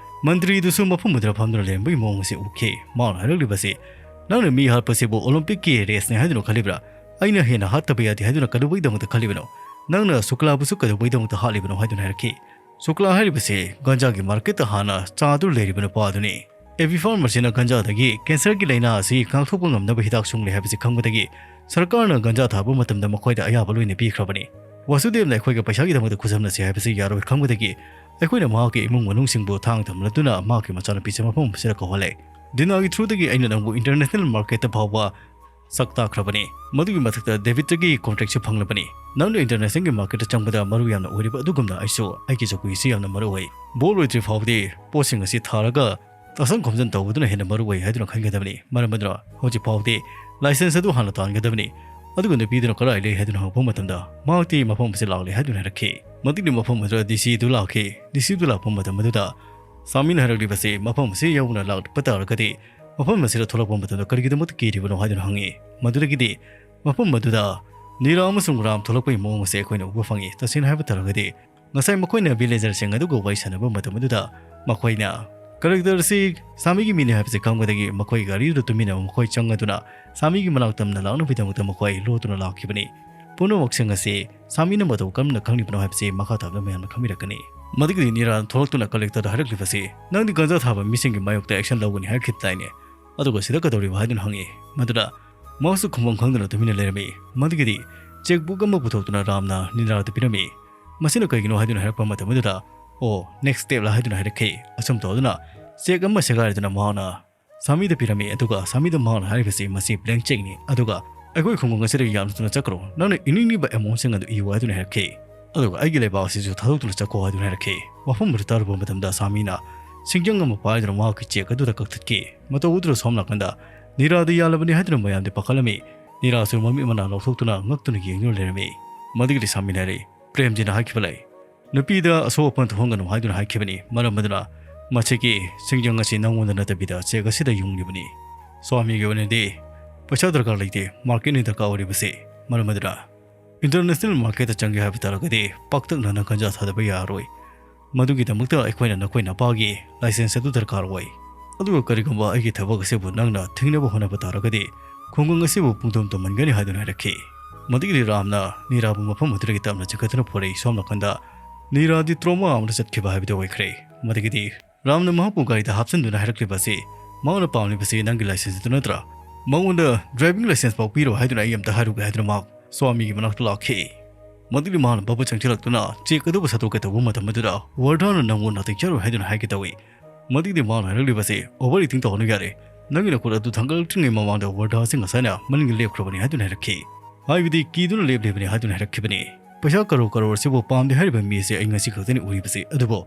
ꯃꯟꯇ꯭ꯔꯤꯗꯨꯁꯨ ꯃꯐꯝ ꯑꯗꯨꯗ ꯐꯝꯗꯨꯅ ꯂꯩꯔꯝꯕꯒꯤ ꯃꯑꯣꯡ ꯑꯁꯤ ꯎꯈꯤ꯫ ꯃꯥꯅ ꯍꯥꯏꯔꯛꯂꯤꯕꯁꯤ, "ꯅꯪꯅ ꯃꯤ ꯍꯥꯠꯄꯁꯤꯕꯨ Olympicꯀꯤ raceꯅꯤ ꯍꯥꯏꯗꯨꯅ ꯈꯜꯂꯤꯕ꯭ꯔꯥ? ꯑꯩꯅ ꯍꯦꯟꯅ ꯍꯥꯠꯇꯕ ꯌꯥꯗꯦ ꯍꯥꯏꯗꯨꯅ ꯀꯩꯗꯧꯕꯒꯤꯗꯃꯛꯇ ꯈꯜꯂꯤꯕꯅꯣ? ꯅꯪꯅ ꯁꯨꯀ꯭ꯂꯥꯕꯨꯁꯨ ꯀꯩꯗꯧꯕꯒꯤꯗꯃꯛꯇ ꯍꯥꯠꯂꯤꯕꯅꯣ?" ꯍꯥꯏꯗꯨꯅ ꯍꯥꯏꯔꯛꯈꯤ꯫ ꯁꯨꯀ꯭ꯂꯥ ꯍꯥꯏꯔꯤꯕꯁꯤ ꯒꯟꯖꯥꯒꯤ marketꯇ ꯍꯥꯟꯅ ꯆꯥꯗꯨꯅ ꯂꯩꯔꯤꯕ ꯅꯨꯄꯥ ꯑꯗꯨꯅꯤ꯫ ꯑꯦꯕꯤ farm ꯑꯁꯤꯅ ꯒꯟꯖꯥꯗꯒꯤ cancerꯒꯤ ꯂꯥꯏꯅꯥ ꯑꯁꯤ ꯉꯥꯛꯊꯣꯛꯄ ꯉꯝꯅꯕ ꯍꯤꯗꯥꯛ ꯁꯨꯡꯂꯦ ꯍꯥꯏꯕꯁꯤ ꯈꯪꯕꯗꯒꯤ ꯁꯔꯀꯥꯔꯅ ꯒꯟꯖꯥ ꯊꯥꯕ ꯃꯇꯝꯗ ꯃꯈꯣꯏꯗ ꯑꯌꯥꯕ ꯂꯣꯏꯅ ꯄꯤꯈ꯭ꯔꯕꯅꯤ꯫ ꯋꯥꯁꯨꯗꯦꯕꯅ ꯑꯩꯈꯣꯏꯒ ꯄꯩꯁꯥꯒꯤꯗꯃꯛꯇ ꯈꯨꯠꯁꯝꯅꯁꯤ ꯍꯥꯏꯕꯁꯤ ꯌꯥꯔꯣꯏ ꯈꯪꯕꯗꯒꯤ ꯑꯩꯈꯣꯏꯅ ꯃꯍꯥꯛꯀꯤ ꯏꯃꯨꯡ ꯃꯅꯨꯡꯁꯤꯡꯕꯨ ꯊꯥꯡ ꯊꯝꯂꯗꯨꯅ ꯃꯍꯥꯛꯀꯤ ꯃꯆꯥꯅꯨꯄꯤꯁꯦ ꯃꯐꯝ ꯑꯁꯤꯗ ꯀꯧꯍꯜꯂꯦ꯫ ꯗꯤꯅꯥꯒꯤ throughꯗꯒꯤ ꯑꯩꯅ ꯅꯪꯕꯨ international marketꯇ ꯐꯥꯎꯕ ꯁꯛ ꯇꯥꯛꯈ꯭ꯔꯕꯅꯤ꯫ ꯃꯗꯨꯒꯤ ꯃꯊꯛꯇ ꯗꯦꯕꯤꯠꯇꯒꯤ contractꯁꯨ ꯐꯪꯂꯕꯅꯤ꯫ ꯅꯪꯅ internationalꯒꯤ marketꯇ ꯆꯪꯕꯗ ꯃꯔꯨ ꯌꯥꯝꯅ ꯑꯣꯏꯔꯤꯕ ꯑꯗꯨꯒꯨꯝꯅ ꯑꯩꯁꯨ ꯑꯩꯒꯤ ꯆꯧꯀ꯭ꯔꯤꯁꯤ ꯌꯥꯝꯅ ꯃꯔꯨ ꯑꯣꯏ꯫ ꯕꯣꯜ ꯂꯣꯏꯗ꯭ꯔꯤ ꯐꯥꯎꯕꯗꯤ ꯄꯣꯠꯁꯤꯡ ꯑꯁꯤ ꯊꯥꯔꯒ ꯇꯥꯁꯟ ꯈꯣꯝꯖꯟ ꯇꯧꯕꯗꯨꯅ ꯍꯦꯟꯅ ꯃꯔꯨ ꯑꯣꯏ ꯍꯥꯏꯗꯨꯅ ꯈꯟꯒꯗꯕꯅꯤ꯫ ꯃꯔꯝ ꯑꯗꯨꯅ ꯍꯧꯖꯤꯛ ꯐꯥꯎꯕꯗꯤ license ꯑꯗꯨ ꯍꯥꯟꯅ ꯇꯥꯟꯒꯗꯕꯅꯤ꯫ ꯑꯗꯨꯒ ꯅꯨꯄꯤꯗꯨꯅ ꯀꯗꯥꯏ ꯂꯩ ꯍꯥꯏꯗꯨꯅ ꯍꯪꯉꯛꯄ ꯃꯇꯝꯗ ꯃꯍꯥꯛꯇꯤ ꯃꯐꯝ ꯑꯁꯤ ꯂꯥꯛꯂꯦ ꯍꯥꯏꯗꯨꯅ ꯍꯥꯏꯔꯛꯈꯤ꯫ ꯃꯗꯨꯒꯤ ꯃꯐꯝ ꯑꯗꯨꯗ ꯗꯤ ꯁꯤ ꯑꯗꯨ ꯂꯥꯛꯈꯤ꯫ ꯗꯤ ꯁꯤ ꯑꯗꯨ ꯂꯥꯛꯄ ꯃꯇꯝ ꯑꯗꯨꯗ ꯁꯥꯃꯤꯅ ꯍꯥꯏꯔꯛꯂꯤꯕꯁꯤ ꯃꯐꯝ ꯑꯁꯤ ꯌꯧꯅ ꯂꯥꯛꯄ ꯇꯥꯔꯒꯗꯤ ꯃꯐꯝ ꯑꯁꯤꯗ ꯊꯣꯛꯂꯛꯄ ꯃꯇꯝꯗ ꯀꯔꯤꯒꯤꯗꯃꯛꯇ ꯀꯤꯔꯤꯕꯅꯣ ꯍꯥꯏꯗꯨꯅ ꯍꯪꯉꯤ꯫ ꯃꯗꯨꯗꯒꯤꯗꯤ ꯃꯐꯝ ꯑꯗꯨꯗ ꯅꯤꯔꯥ ꯑꯃꯁꯨꯡ ꯔꯥꯝ ꯊꯣꯛꯂꯛꯄꯒꯤ ꯃꯑꯣꯡ ꯑꯁꯦ ꯑꯩꯈꯣꯏꯅ ꯎꯕ ꯐꯪꯉꯤ꯫ ꯇꯁꯦꯡꯅ ꯍꯥꯏꯕ ꯇꯥꯔꯒꯗꯤ ꯉꯁꯥꯏ ꯃꯈꯣꯏꯅ villagerꯁꯤꯡ ꯑꯗꯨꯒ ꯋꯥꯔꯤ ꯁꯥꯟꯅꯕ ꯃꯇꯝ ꯑꯗꯨꯗ ꯃꯈꯣꯏꯅ characterꯁꯤ ꯁꯥꯃꯤꯒꯤ ꯃꯤꯅꯤ ꯍꯥꯏꯕꯁꯤ ꯈꯪꯕꯗꯒꯤ ꯃꯈꯣꯏ ꯒꯥꯔꯤꯗꯨꯗ ꯇꯨꯃꯤꯟꯅꯕ ꯃꯈꯣꯏ ꯆꯪꯂꯗꯨꯅ ꯁꯥꯃꯤꯒꯤ ꯃꯅꯥꯛ ꯇꯝꯅ ꯂꯥꯛꯅꯕꯒꯤꯗꯃꯛꯇ ꯃꯈꯣꯏ ꯂꯣꯠꯇꯨꯅ ꯂꯥꯛꯈꯤꯕꯅꯤ꯫ ꯄꯨꯝꯅꯃꯛꯁꯤꯡ ꯑꯁꯤ ꯁꯥꯃꯤꯅ ꯃꯇꯧ ꯀꯔꯝꯅ ꯈꯪꯂꯤꯕꯅꯣ ꯍꯥꯏꯕꯁꯤ ꯃꯈꯥ ꯇꯥꯕꯗ ꯃꯌꯥꯝꯅ ꯈꯪꯕꯤꯔꯛꯀꯅꯤ꯫ ꯃꯗꯨꯒꯤꯗꯤ ꯅꯤꯔꯥꯅ ꯊꯣꯛꯂꯛꯇꯨꯅ collectorꯗ ꯍꯥꯏꯔꯛꯂꯤꯕꯁꯤ, "ꯅꯪꯗꯤ ꯒꯟꯖꯥ ꯊꯥꯕ ꯃꯤꯁꯤꯡꯒꯤ ꯃꯥꯌꯣꯛꯇ action ꯂꯧꯒꯅꯤ ꯍꯥꯏꯔꯛꯈꯤꯕꯗꯥꯏꯅꯦ? ꯑꯗꯨꯒ ꯁꯤꯗ ꯀꯩꯗꯧꯔꯤꯕ?" ꯍꯥꯏꯗꯨꯅ ꯍꯪꯉꯤ꯫ ꯃꯗꯨꯗ ꯃꯍꯥꯛꯁꯨ ꯈꯨꯝꯐꯝ ꯈꯪꯗꯅ ꯇꯨꯃꯤꯟꯅ ꯂꯩꯔꯝꯃꯤ꯫ ꯃꯗꯨꯒꯤꯗꯤ chequebook ꯑꯃ ꯄꯨꯊꯣꯛꯇꯨꯅ ꯔꯥꯝꯅ ꯅꯤꯔꯥꯗ ꯄꯤꯔꯝꯃꯤ꯫ ꯃꯁꯤꯅ ꯀꯩꯒꯤꯅꯣ ꯍꯥꯏꯗꯨꯅ ꯍꯥꯏꯔꯛꯄ ꯃꯇꯝ ꯑꯗꯨꯗ, "ꯑꯣ, next stepꯂꯥ?" ꯍꯥꯏꯗꯨꯅ ꯍꯥꯏꯔꯛꯈꯤ꯫ ꯑꯁꯨꯝ ꯇꯧꯗꯨꯅ cheque ꯑꯃ ꯁꯦꯒꯥꯏꯔꯗꯨꯅ ꯃꯍꯥꯛꯅ ꯁꯥꯃꯤꯗ ꯄꯤꯔꯝꯃꯤ꯫ ꯑꯗꯨꯒ ꯁꯥꯃꯤꯗ ꯃꯍꯥꯛꯅ ꯍꯥꯏꯔꯤꯕꯁꯤ, "ꯃꯁꯤ blank chequeꯅꯤ꯫ ꯑꯗꯨꯒ ꯑꯩꯈꯣꯏ ꯈꯨꯡꯒꯪ ꯑꯁꯤꯗꯒꯤ ꯌꯥꯝꯅ ꯊꯨꯅ ꯆꯠꯈ꯭ꯔꯣ꯫ ꯅꯪꯅ ꯏꯅꯤꯡꯂꯤꯕ amountꯁꯤꯡ ꯑꯗꯨ ꯏꯌꯨ" ꯍꯥꯏꯗꯨꯅ ꯍꯥꯏꯔꯛꯈꯤ꯫ ꯑꯗꯨꯒ "ꯑꯩꯒꯤ ꯂꯩꯕꯥꯛ ꯑꯁꯤꯁꯨ ꯊꯥꯗꯣꯛꯇꯨꯅ ꯆꯠꯈꯣ" ꯍꯥꯏꯗꯨꯅ ꯍꯥꯏꯔꯛꯈꯤ꯫ ꯋꯥꯐꯝ ꯑꯗꯨ ꯇꯥꯔꯨꯕ ꯃꯇꯝꯗ ꯁꯥꯃꯤꯅ ꯁꯤꯡꯖꯪ ꯑꯃ ꯄꯥꯏꯗꯨꯅ ꯃꯍꯥꯛꯀꯤ cheque ꯑꯗꯨꯗ ꯀꯛꯊꯠꯈꯤ꯫ ꯃꯇꯧ ꯑꯗꯨꯗ ꯁꯣꯝ ꯅꯥꯀꯟꯗ ꯅꯤꯔꯥꯗ ꯌꯥꯜꯂꯕꯅꯤ ꯍꯥꯏꯗꯨꯅ ꯃꯌꯥꯝꯗꯤ ꯄꯥꯈꯠꯂꯝꯃꯤ꯫ ꯅꯤꯔꯥꯁꯨ ꯃꯃꯤꯠ ꯃꯅꯥ ꯂꯧꯊꯣꯛꯇꯨꯅ ꯉꯛꯇꯨꯅ ꯌꯦꯡꯗꯨꯅ ꯂꯩꯔꯝꯃꯤ꯫ ꯃꯗꯨꯒꯤꯗꯤ ꯁꯥꯃꯤꯅ ꯍꯥꯏꯔꯛꯏ, "ꯄ꯭ꯔꯦꯝꯖꯤꯅ ꯍꯥꯏꯈꯤꯕ ꯂꯩ꯫ ꯅꯨꯄꯤꯗ ꯑꯁꯣꯛ ꯑꯄꯟ ꯊꯣꯛꯍꯟꯒꯅꯨ ꯍꯥꯏꯗꯨꯅ ꯍꯥꯏꯈꯤꯕꯅꯤ꯫ ꯃꯔꯝ ꯑꯗꯨꯅ ꯃꯁꯤꯒꯤ ꯁꯤꯡꯖꯪ ꯑꯁꯤ ꯅꯪꯉꯣꯟꯗ ꯅꯠꯇꯕꯤꯗ cheque ꯑꯁꯤꯗ ꯌꯨꯡꯂꯤꯕꯅꯤ꯫ ꯁ꯭ꯋꯥꯃꯤꯒꯤ ꯑꯣꯏꯅꯗꯤ ꯄꯩꯁꯥ ꯗꯔꯀꯥꯔ ꯂꯩꯇꯦ, marketꯅꯤ ꯗꯔꯀꯥꯔ ꯑꯣꯏꯔꯤꯕꯁꯤ꯫ ꯃꯔꯝ ꯑꯗꯨꯅ international marketꯇ ꯆꯪꯒꯦ ꯍꯥꯏꯕ ꯇꯥꯔꯒꯗꯤ ꯄꯥꯛꯇꯛꯅꯅ ꯒꯟꯖꯥ ꯊꯥꯗꯕ ꯌꯥꯔꯔꯣꯏ꯫ ꯃꯗꯨꯒꯤꯗꯃꯛꯇ ꯑꯩꯈꯣꯏꯅ ꯅꯈꯣꯏ ꯅꯄꯥꯒꯤ license ꯑꯗꯨ ꯗꯔꯀꯥꯔ ꯑꯣꯏ꯫ ꯑꯗꯨꯒ ꯀꯔꯤꯒꯨꯝꯕ ꯑꯩꯒꯤ ꯊꯕꯛ ꯑꯁꯤꯕꯨ ꯅꯪꯅ ꯊꯤꯡꯅꯕ ꯍꯣꯠꯅꯕ ꯇꯥꯔꯒꯗꯤ ꯈꯨꯡꯒꯪ ꯑꯁꯤꯕꯨ ꯄꯨꯡꯇꯨꯝ ꯇꯨꯝꯍꯟꯒꯅꯤ" ꯍꯥꯏꯗꯨꯅ ꯍꯥꯏꯔꯛꯈꯤ꯫ ꯃꯗꯨꯒꯤꯗꯤ ꯔꯥꯝꯅ ꯅꯤꯔꯥꯕꯨ ꯃꯐꯝ ꯑꯗꯨꯗꯒꯤ ꯇꯞꯅ ꯆꯤꯡꯈꯠꯇꯨꯅ ꯄꯨꯔꯛꯏ꯫ ꯁꯣꯝ ꯅꯥꯀꯟꯗ ꯅꯤꯔꯥꯗꯤ trauma ꯑꯃꯗ ꯆꯠꯈꯤꯕ ꯍꯥꯏꯕꯗꯨ ꯑꯣꯏꯈ꯭ꯔꯦ꯫ ꯃꯗꯨꯒꯤꯗꯤ ꯔꯥꯝꯅ ꯃꯍꯥꯛꯄꯨ ꯒꯥꯔꯤꯗ ꯍꯥꯞꯆꯤꯟꯗꯨꯅ ꯍꯥꯏꯔꯛꯂꯤꯕ ꯑꯁꯤ, ꯃꯍꯥꯛꯅ ꯄꯥꯝꯂꯤꯕꯁꯤ ꯅꯪꯒꯤ license ꯑꯗꯨ ꯅꯠꯇ꯭ꯔꯥ? ꯃꯉꯣꯟꯗ driving license ꯐꯥꯎ ꯄꯤꯔꯣ ꯍꯥꯏꯗꯨꯅ ꯑꯩ ꯑꯝꯇ ꯍꯥꯏꯔꯨꯒꯦ ꯍꯥꯏꯗꯨꯅ ꯃꯍꯥꯛ ꯁ꯭ꯋꯥꯃꯤꯒꯤ ꯃꯅꯥꯛꯇ ꯂꯥꯛꯈꯤ꯫ ꯃꯗꯨꯒꯤ ꯃꯍꯥꯛꯅ ꯕꯕ ꯆꯪꯁꯤꯜꯂꯛꯇꯨꯅ cheque ꯑꯗꯨꯕꯨ ꯁꯠꯇꯣꯛꯀꯦ ꯇꯧꯕ ꯃꯇꯝ ꯑꯗꯨꯗ ꯋꯔꯗꯥꯅ ꯅꯪꯉꯣꯟꯗ ꯅꯥꯇꯩ ꯆꯥꯔꯣꯏ ꯍꯥꯏꯗꯨꯅ ꯍꯥꯏꯒꯦ ꯇꯧꯏ꯫ ꯃꯗꯨꯒꯤꯗꯤ ꯃꯍꯥꯛꯅ ꯍꯥꯏꯔꯛꯂꯤꯕꯁꯤ, "Over acting ꯇꯧꯍꯟꯅꯨ ꯌꯥꯔꯦ꯫ ꯅꯪꯒꯤ ꯅꯈꯨꯠ ꯑꯗꯨ ꯊꯥꯡꯒꯠꯂꯛꯇ꯭ꯔꯤꯉꯩ ꯃꯃꯥꯡꯗ ꯋꯔꯗꯥ ꯑꯁꯤ ꯉꯁꯥꯏꯅ ꯃꯅꯤꯡꯗ ꯂꯦꯞꯈ꯭ꯔꯕꯅꯤ" ꯍꯥꯏꯗꯨꯅ ꯍꯥꯏꯔꯛꯈꯤ꯫ ꯍꯥꯏꯕꯗꯤ ꯀꯤꯗꯨꯅ ꯂꯦꯞꯂꯤꯕꯅꯤ ꯍꯥꯏꯗꯨꯅ ꯍꯥꯏꯔꯛꯈꯤꯕꯅꯤ꯫ ꯄꯩꯁꯥ ꯀꯔꯣꯔ ꯀꯔꯣꯔ ꯑꯁꯤꯕꯨ ꯄꯥꯝꯗꯦ ꯍꯥꯏꯔꯤꯕ ꯃꯤ ꯑꯁꯤ ꯑꯩ ꯉꯁꯤ ꯈꯛꯇꯅꯤ ꯎꯔꯤꯕꯁꯤ꯫ ꯑꯗꯨꯕꯨ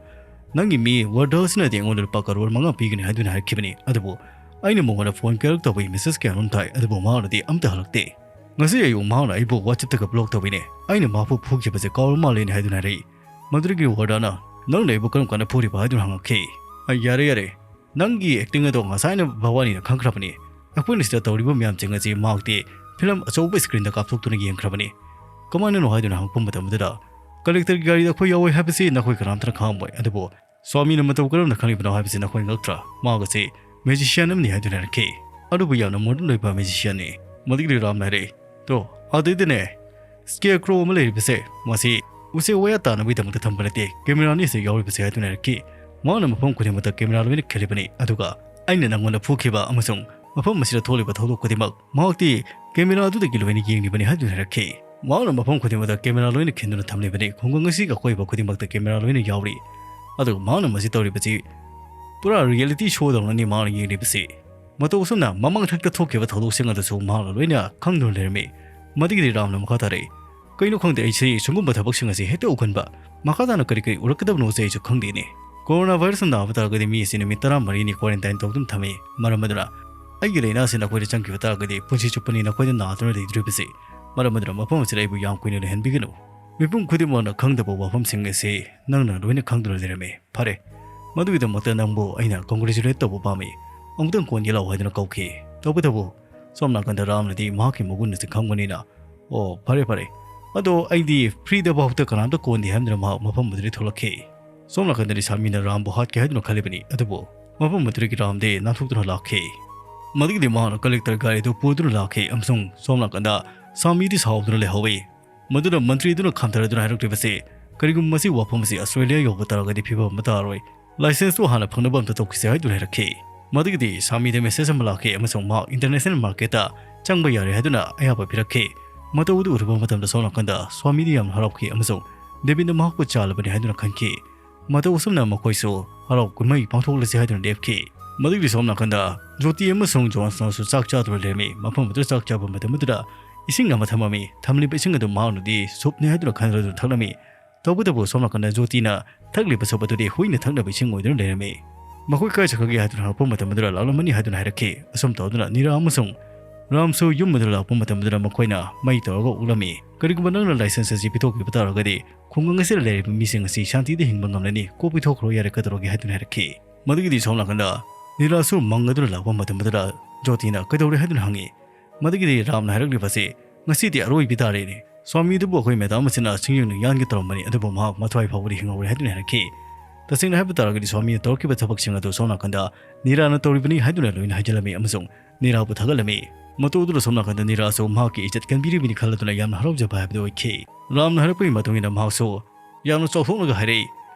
ꯅꯪꯒꯤ ꯃꯤ ꯋꯔꯗꯥ ꯑꯁꯤꯅꯗꯤ ꯑꯩꯉꯣꯟꯗ ꯂꯨꯄꯥ ꯀꯔꯣꯔ ꯃꯉꯥ ꯄꯤꯒꯅꯤ ꯍꯥꯏꯗꯨꯅ ꯍꯥꯏꯔꯛꯈꯤꯕꯅꯤ꯫ ꯑꯗꯨꯕꯨ ꯑꯩꯅ ꯃꯉꯣꯟꯗ phone ꯀꯌꯥꯔꯛ ꯇꯧꯕꯒꯤ message ꯀꯌꯥꯅꯣꯝ ꯊꯥꯏ, ꯑꯗꯨꯕꯨ ꯃꯍꯥꯛꯅꯗꯤ ꯑꯝꯇ ꯍꯜꯂꯛꯇꯦ꯫ ꯉꯁꯤ ꯑꯌꯨꯛ ꯃꯍꯥꯛꯅ ꯑꯩꯕꯨ WhatsAppꯇꯒ block ꯇꯧꯏꯅꯦ꯫ ꯑꯩꯅ ꯃꯍꯥꯛꯄꯨ ꯐꯨꯈꯤꯕꯁꯦ ꯀꯥꯎꯔ ꯃꯥꯜꯂꯦꯅꯦ ꯍꯥꯏꯗꯨꯅ ꯍꯥꯏꯔꯛꯏ꯫ ꯃꯗꯨꯗꯒꯤ ꯋꯔꯗꯥꯅ, "ꯅꯪꯅ ꯑꯩꯕꯨ ꯀꯔꯝ ꯀꯥꯟꯗ ꯐꯨꯔꯤꯕ?" ꯍꯥꯏꯗꯨꯅ ꯍꯪꯉꯛꯈꯤ꯫ "ꯑꯩ, ꯌꯥꯔꯦ, ꯌꯥꯔꯦ, ꯅꯪꯒꯤ acting ꯑꯗꯣ ꯉꯁꯥꯏꯅ ꯚꯋꯥꯅꯤꯅ ꯈꯪꯈ꯭ꯔꯕꯅꯤ꯫ ꯑꯩꯈꯣꯏꯅ ꯁꯤꯗ ꯇꯧꯔꯤꯕ ꯃꯌꯥꯝꯁꯤꯡ ꯑꯁꯤ ꯃꯍꯥꯛꯇꯤ ꯐꯤꯂꯝ ꯑꯆꯧꯕ ꯁ꯭ꯀ꯭ꯔꯤꯟꯗ ꯀꯥꯞꯊꯣꯛꯇꯨꯅ ꯌꯦꯡꯈ꯭ꯔꯕꯅꯤ꯫ ꯀꯃꯥꯏꯅꯅꯣ ꯍꯥꯏꯗꯨꯅ ꯍꯪꯉꯛꯄ ꯃꯇꯝꯗꯨꯗ, "ꯀꯂꯦꯛꯇꯔꯒꯤ ꯒꯥꯔꯤꯗ ꯑꯩꯈꯣꯏ ꯌꯥꯎꯋꯦ ꯍꯥꯏꯕꯁꯤ ꯅꯈꯣꯏ ꯀꯅꯥꯝꯇꯅ ꯈꯪꯉꯝꯃꯣꯏ, ꯑꯗꯨꯕꯨ ꯁ꯭ꯋꯥꯃꯤꯅ ꯃꯇꯧ ꯀꯔꯝꯅ ꯈꯪꯂꯤꯕꯅꯣ ꯍꯥꯏꯕꯁꯤ ꯅꯈꯣꯏ ꯉꯛꯇ꯭ꯔꯥ? ꯃꯍꯥꯛ ꯑꯁꯤ ꯃꯦꯖꯤꯁꯤꯌꯥꯟ ꯑꯃꯅꯤ" ꯍꯥꯏꯗꯨꯅ ꯍꯥꯏꯔꯛꯈꯤ꯫ "ꯑꯗꯨꯕꯨ ꯌꯥꯝꯅ ꯃꯣꯗꯔꯟ ꯑꯣꯏꯕ ꯃꯦꯖꯤꯁꯤꯌꯥꯟꯅꯤ꯫" ꯃꯗꯨꯒꯤꯗꯤ ꯔꯥꯝꯅ ꯍꯥꯏꯔꯛꯏ, "ꯇꯣ, ꯑꯗꯨꯏꯗꯨꯅꯦ, ꯁ꯭ꯀꯦꯌꯔ ꯀ꯭ꯔꯣ ꯑꯃ ꯂꯩꯔꯤꯕꯁꯦ, ꯃꯁꯤ ꯎꯆꯦꯛ ꯋꯥꯌꯥ ꯇꯥꯅꯕꯒꯤꯗꯃꯛꯇ ꯊꯝꯕ ꯅꯠꯇꯦ, ꯀꯦꯃꯦꯔꯥꯅꯤ ꯑꯁꯤ ꯌꯥꯎꯔꯤꯕꯁꯦ" ꯍꯥꯏꯗꯨꯅ ꯍꯥꯏꯔꯛꯈꯤ꯫ "ꯃꯍꯥꯛꯅ ꯃꯐꯝ ꯈꯨꯗꯤꯡꯃꯛꯇ ꯀꯦꯃꯦꯔꯥ ꯂꯣꯏꯅ ꯈꯤꯜꯂꯤꯕꯅꯤ, ꯑꯗꯨꯒ ꯑꯩꯅ ꯅꯪꯉꯣꯟꯗ ꯐꯨꯈꯤꯕ ꯑꯃꯁꯨꯡ ꯃꯐꯝ ꯑꯁꯤꯗ ꯊꯣꯛꯂꯤꯕ ꯊꯧꯗꯣꯛ ꯈꯨꯗꯤꯡꯃꯛ ꯃꯍꯥꯛꯇꯤ ꯀꯦꯃꯦꯔꯥ ꯑꯗꯨꯗꯒꯤ ꯂꯣꯏꯅ ꯌꯦꯡꯂꯤꯕꯅꯤ" ꯍꯥꯏꯗꯨꯅ ꯍꯥꯏꯔꯛꯈꯤ꯫ "ꯃꯍꯥꯛꯅ ꯃꯐꯝ ꯈꯨꯗꯤꯡꯃꯛꯇ ꯀꯦꯃꯦꯔꯥ ꯂꯣꯏꯅ ꯈꯤꯟꯗꯨꯅ ꯊꯝꯂꯤꯕꯅꯤ, ꯈꯨꯡꯒꯪ ꯑꯁꯤꯒꯤ ꯑꯀꯣꯏꯕ ꯈꯨꯗꯤꯡꯃꯛꯇ ꯀꯦꯃꯦꯔꯥ ꯂꯣꯏꯅ ꯌꯥꯎꯔꯤ, ꯑꯗꯨꯒ ꯃꯍꯥꯛꯅ ꯃꯁꯤ ꯇꯧꯔꯤꯕꯁꯤ ꯄꯨꯔꯥ ꯔꯤꯌꯦꯂꯤꯇꯤ ꯁꯣꯗꯧꯅꯅꯤ ꯃꯍꯥꯛꯅ ꯌꯦꯡꯂꯤꯕꯁꯤ꯫ ꯃꯇꯧ ꯑꯁꯨꯝꯅ ꯃꯃꯥꯡ ꯊꯛꯇ ꯊꯣꯛꯈꯤꯕ ꯊꯧꯗꯣꯛꯁꯤꯡ ꯑꯗꯨꯁꯨ ꯃꯍꯥꯛꯅ ꯂꯣꯏꯅ ꯈꯪꯗꯨꯅ ꯂꯩꯔꯝꯃꯤ꯫" ꯃꯗꯨꯒꯤꯗꯤ ꯔꯥꯝꯅ ꯃꯈꯥ ꯇꯥꯔꯛꯏ, "ꯀꯩꯅꯣ ꯈꯪꯗꯦ, ꯑꯩꯁꯤ ꯁꯤꯒꯨꯝꯕ ꯊꯕꯛꯁꯤꯡ ꯑꯁꯤ ꯍꯦꯛꯇ ꯎꯒꯟꯕ, ꯃꯈꯥ ꯇꯥꯅ ꯀꯔꯤ ꯀꯔꯤ ꯎꯔꯛꯀꯗꯕꯅꯣꯁꯦ ꯑꯩꯁꯨ ꯈꯪꯗꯦꯅꯦ꯫ ꯀꯣꯔꯣꯅꯥ ꯚꯥꯏꯔꯁꯅ ꯅꯥꯕ ꯇꯥꯔꯒꯗꯤ ꯃꯤ ꯑꯁꯤ ꯅꯨꯃꯤꯠ ꯇꯔꯥꯃꯔꯤꯅꯤ ꯀ꯭ꯋꯥꯔꯦꯟꯇꯥꯏꯟ ꯇꯧꯗꯨꯅ ꯊꯝꯃꯤ, ꯃꯔꯝ ꯑꯗꯨꯅ ꯑꯩꯒꯤ ꯂꯥꯏꯅꯥ ꯑꯁꯤ ꯅꯈꯣꯏꯗ ꯆꯪꯈꯤꯕ ꯇꯥꯔꯒꯗꯤ ꯄꯨꯟꯁꯤ ꯆꯨꯞꯄꯅꯤ ꯅꯈꯣꯏꯗ ꯅꯥꯗꯨꯅ ꯂꯩꯗꯣꯔꯤꯕꯁꯤ, ꯃꯔꯝ ꯑꯗꯨꯅ ꯃꯐꯝ ꯑꯁꯤꯗ ꯑꯩꯕꯨ ꯌꯥꯝ ꯀꯨꯏꯅ ꯂꯩꯍꯟꯕꯤꯒꯅꯨ꯫ ꯃꯤꯄꯨꯝ ꯈꯨꯗꯤꯡꯃꯛꯅ ꯈꯪꯗꯕ ꯋꯥꯐꯝꯁꯤꯡ ꯑꯁꯤ ꯅꯪꯅ ꯂꯣꯏꯅ ꯈꯪꯗꯨꯅ ꯂꯩꯔꯝꯃꯤ꯫ ꯐꯔꯦ, ꯃꯗꯨꯒꯤꯗꯃꯛꯇ ꯅꯪꯕꯨ ꯑꯩꯅ ꯀꯣꯡꯒ꯭ꯔꯦꯆꯨꯂꯦꯠ ꯇꯧꯕ ꯄꯥꯝꯃꯤ꯫ ꯑꯃꯨꯛꯇꯪ ꯀꯣꯟꯒꯦ ꯂꯥꯛꯑꯣ" ꯍꯥꯏꯗꯨꯅ ꯀꯧꯈꯤ꯫ ꯇꯧꯕꯇꯕꯨ ꯁꯣꯝ ꯅꯥꯀꯟꯗ ꯔꯥꯝꯅꯗꯤ ꯃꯍꯥꯛꯀꯤ ꯃꯒꯨꯟ ꯑꯁꯤ ꯈꯪꯕꯅꯤꯅ, "ꯑꯣ, ꯐꯔꯦ ꯐꯔꯦ, ꯑꯗꯣ ꯑꯩꯗꯤ ꯐ꯭ꯔꯤꯗ ꯐꯥꯎꯗ ꯀꯅꯥꯝꯇ ꯀꯣꯟꯗꯦ" ꯍꯥꯏꯗꯨꯅ ꯃꯍꯥꯛ ꯃꯐꯝ ꯑꯗꯨꯗꯒꯤ ꯊꯣꯛꯂꯛꯈꯤ꯫ ꯁꯣꯝ ꯅꯥꯀꯟꯗꯗꯤ ꯁꯥꯃꯤꯅ ꯔꯥꯝꯕꯨ ꯍꯥꯠꯀꯦ ꯍꯥꯏꯗꯨꯅ ꯈꯜꯂꯤꯕꯅꯤ, ꯑꯗꯨꯕꯨ ꯃꯐꯝ ꯑꯗꯨꯗꯒꯤ ꯔꯥꯝꯗꯤ ꯅꯥꯟꯊꯣꯛꯇꯨꯅ ꯂꯥꯛꯈꯤ꯫ ꯃꯗꯨꯒꯤꯗꯤ ꯃꯍꯥꯛꯅ ꯀꯂꯦꯛꯇꯔ ꯒꯥꯔꯤꯗꯨ ꯄꯨꯗꯨꯅ ꯂꯥꯛꯈꯤ ꯑꯃꯁꯨꯡ ꯁꯣꯝ ꯅꯥꯀꯟꯗ ꯁꯥꯃꯤꯗꯤ ꯁꯥꯎꯗꯨꯅ ꯂꯩꯍꯧꯏ꯫ ꯃꯗꯨꯅ ꯃꯟꯇ꯭ꯔꯤꯗꯨꯅ ꯈꯥꯝꯊꯔꯗꯨꯅ ꯍꯥꯏꯔꯛꯂꯤꯕꯁꯤ, "ꯀꯔꯤꯒꯨꯝꯕ ꯃꯁꯤ ꯋꯥꯐꯝ ꯑꯁꯤ ꯑꯁꯇ꯭ꯔꯦꯂꯤꯌꯥ ꯌꯧꯕ ꯇꯥꯔꯒꯗꯤ ꯐꯤꯕꯝ ꯑꯃ ꯇꯥꯔꯔꯣꯏ꯫ ꯂꯥꯏꯁꯦꯟꯁꯇꯨ ꯍꯥꯟꯅ ꯐꯪꯅꯕ ꯑꯝꯇ ꯇꯧꯈꯤꯁꯦ" ꯍꯥꯏꯗꯨꯅ ꯍꯥꯏꯔꯛꯈꯤ꯫ ꯃꯗꯨꯒꯤꯗꯤ ꯁꯥꯃꯤꯗ ꯃꯦꯁꯦꯖ ꯑꯃ ꯂꯥꯛꯈꯤ ꯑꯃꯁꯨꯡ ꯃꯍꯥꯛ ꯏꯟꯇꯔꯅꯦꯁꯅꯦꯜ ꯃꯥꯔꯀꯦꯠꯇ ꯆꯪꯕ ꯌꯥꯔꯦ ꯍꯥꯏꯗꯨꯅ ꯑꯌꯥꯕ ꯄꯤꯔꯛꯈꯤ꯫ ꯃꯇꯧ ꯑꯗꯨ ꯎꯔꯨꯕ ꯃꯇꯝꯗ ꯁꯣꯝ ꯅꯥꯀꯟꯗ ꯁ꯭ꯋꯥꯃꯤꯗꯤ ꯌꯥꯝꯅ ꯍꯔꯥꯎꯈꯤ ꯑꯃꯁꯨꯡ ꯗꯦꯕꯤꯟꯅ ꯃꯍꯥꯛꯄꯨ ꯆꯥꯜꯂꯕꯅꯤ ꯍꯥꯏꯗꯨꯅ ꯈꯟꯈꯤ꯫ ꯃꯇꯧ ꯑꯁꯨꯝꯅ ꯃꯈꯣꯏꯁꯨ ꯍꯔꯥꯎ ꯀꯨꯝꯍꯩ ꯄꯥꯡꯊꯣꯛꯂꯁꯤ ꯍꯥꯏꯗꯨꯅ ꯂꯦꯞꯈꯤ꯫ ꯃꯗꯨꯒꯤ ꯁꯣꯝ ꯅꯥꯀꯟꯗ ꯖꯣꯇꯤ ꯑꯃꯁꯨꯡ ꯖꯣꯟꯁꯅꯁꯨ ꯆꯥꯛ ꯆꯥꯗꯨꯅ ꯂꯩꯔꯝꯃꯤ꯫ ꯃꯐꯝ ꯑꯗꯨꯗ ꯆꯥꯛ ꯆꯥꯕ ꯃꯇꯝ ꯑꯗꯨꯗ ꯏꯁꯤꯡ ꯑꯃ ꯊꯝꯃꯝꯃꯤ꯫ ꯊꯝꯂꯤꯕ ꯏꯁꯤꯡ ꯑꯗꯨ ꯃꯍꯥꯛꯅꯗꯤ ꯁꯨꯞꯅꯤ ꯍꯥꯏꯗꯨꯅ ꯈꯟꯗꯨꯅ ꯊꯛꯂꯝꯃꯤ꯫ ꯇꯧꯕꯇꯕꯨ ꯁꯣꯝ ꯅꯥꯀꯟꯗ ꯖꯣꯇꯤꯅ ꯊꯛꯂꯤꯕ ꯁꯨꯞ ꯑꯗꯨꯗꯤ ꯍꯨꯏꯅ ꯊꯛꯅꯕ ꯏꯁꯤꯡ ꯑꯣꯏꯗꯨꯅ ꯂꯩꯔꯝꯃꯤ꯫ "ꯃꯈꯣꯏ ꯀꯥꯏ ꯆꯠꯈ꯭ꯔꯒꯦ?" ꯍꯥꯏꯗꯨꯅ ꯍꯪꯂꯛꯄ ꯃꯇꯝ ꯑꯗꯨꯗ ꯂꯥꯛꯂꯝꯃꯅꯤ ꯍꯥꯏꯗꯨꯅ ꯍꯥꯏꯔꯛꯈꯤ꯫ ꯑꯁꯨꯝ ꯇꯧꯗꯨꯅ ꯅꯤꯔꯥ ꯑꯃꯁꯨꯡ ꯔꯥꯝꯁꯨ ꯌꯨꯝ ꯑꯗꯨꯗ ꯂꯥꯛꯄ ꯃꯇꯝ ꯑꯗꯨꯗ ꯃꯈꯣꯏꯅ ꯃꯩ ꯇꯧꯔꯒ ꯎꯠꯂꯝꯃꯤ꯫ "ꯀꯔꯤꯒꯨꯝꯕ ꯅꯪꯅ ꯂꯥꯏꯁꯦꯟꯁ ꯑꯁꯤ ꯄꯤꯊꯣꯛꯈꯤꯕ ꯇꯥꯔꯒꯗꯤ ꯈꯨꯡꯒꯪ ꯑꯁꯤꯗ ꯂꯩꯔꯤꯕ ꯃꯤꯁꯤꯡ ꯑꯁꯤ ꯁꯥꯟꯇꯤꯗ ꯍꯤꯡꯕ ꯉꯝꯂꯅꯤ꯫ ꯀꯣꯛ ꯄꯤꯊꯣꯛꯈ꯭ꯔꯣ ꯌꯥꯔꯦ, ꯀꯩꯗꯧꯔꯒꯦ?" ꯍꯥꯏꯗꯨꯅ ꯍꯥꯏꯔꯛꯈꯤ꯫ ꯃꯗꯨꯒꯤꯗꯤ ꯁꯣꯝ ꯅꯥꯀꯟꯗ ꯅꯤꯔꯥꯁꯨ ꯃꯪ ꯑꯗꯨꯅ ꯂꯥꯛꯄ ꯃꯇꯝ ꯑꯗꯨꯗ ꯖꯣꯇꯤꯅ "ꯀꯩꯗꯧꯔꯦ?" ꯍꯥꯏꯗꯨꯅ ꯍꯪꯉꯤ꯫ ꯃꯗꯨꯒꯤꯗꯤ ꯔꯥꯝꯅ ꯍꯥꯏꯔꯛꯂꯤꯕꯁꯤ, "ꯉꯁꯤꯗꯤ ꯑꯔꯣꯏꯕꯤ ꯇꯥꯔꯦꯅꯦ꯫ ꯁ꯭ꯋꯥꯃꯤ ꯑꯗꯨꯕꯨ ꯑꯩꯈꯣꯏ ꯃꯦꯗꯥꯝ ꯑꯁꯤꯅ ꯁꯤꯡꯖꯪꯅ ꯌꯥꯟꯒꯦ ꯇꯧꯔꯝꯕꯅꯤ, ꯑꯗꯨꯕꯨ ꯃꯍꯥꯛ ꯃꯊ꯭ꯋꯥꯏ ꯐꯥꯎꯕꯗꯤ ꯍꯤꯡꯍꯧꯔꯦ" ꯍꯥꯏꯗꯨꯅ ꯍꯥꯏꯔꯛꯈꯤ꯫ ꯇꯁꯦꯡꯅ ꯍꯥꯏꯕ ꯇꯥꯔꯒꯗꯤ ꯁ꯭ꯋꯥꯃꯤꯅ ꯇꯧꯔꯛꯈꯤꯕ ꯊꯕꯛꯁꯤꯡ ꯑꯗꯨ ꯁꯣꯝ ꯅꯥꯀꯟꯗ ꯅꯤꯔꯥꯅ ꯇꯧꯔꯤꯕꯅꯤ ꯍꯥꯏꯗꯨꯅ ꯂꯣꯏꯅ ꯍꯥꯏꯖꯤꯜꯂꯝꯃꯤ ꯑꯃꯁꯨꯡ ꯅꯤꯔꯥꯕꯨ ꯊꯥꯒꯠꯂꯝꯃꯤ꯫ ꯃꯇꯧ ꯑꯗꯨꯗ ꯁꯣꯝ ꯅꯥꯀꯟꯗ ꯅꯤꯔꯥꯁꯨ ꯃꯍꯥꯛꯀꯤ ꯏꯖꯠ ꯀꯟꯕꯤꯔꯤꯕꯅꯤ ꯈꯜꯂꯗꯨꯅ ꯌꯥꯝꯅ ꯍꯔꯥꯎꯖꯕ ꯍꯥꯏꯕꯗꯨ ꯑꯣꯏꯈꯤ꯫ ꯔꯥꯝꯅ ꯍꯥꯏꯔꯛꯄꯒꯤ ꯃꯇꯨꯡ ꯏꯟꯅ ꯃꯍꯥꯛꯁꯨ ꯌꯥꯝꯅ ꯆꯥꯎꯊꯣꯛꯂꯒ ꯍꯥꯏꯔꯛꯏ,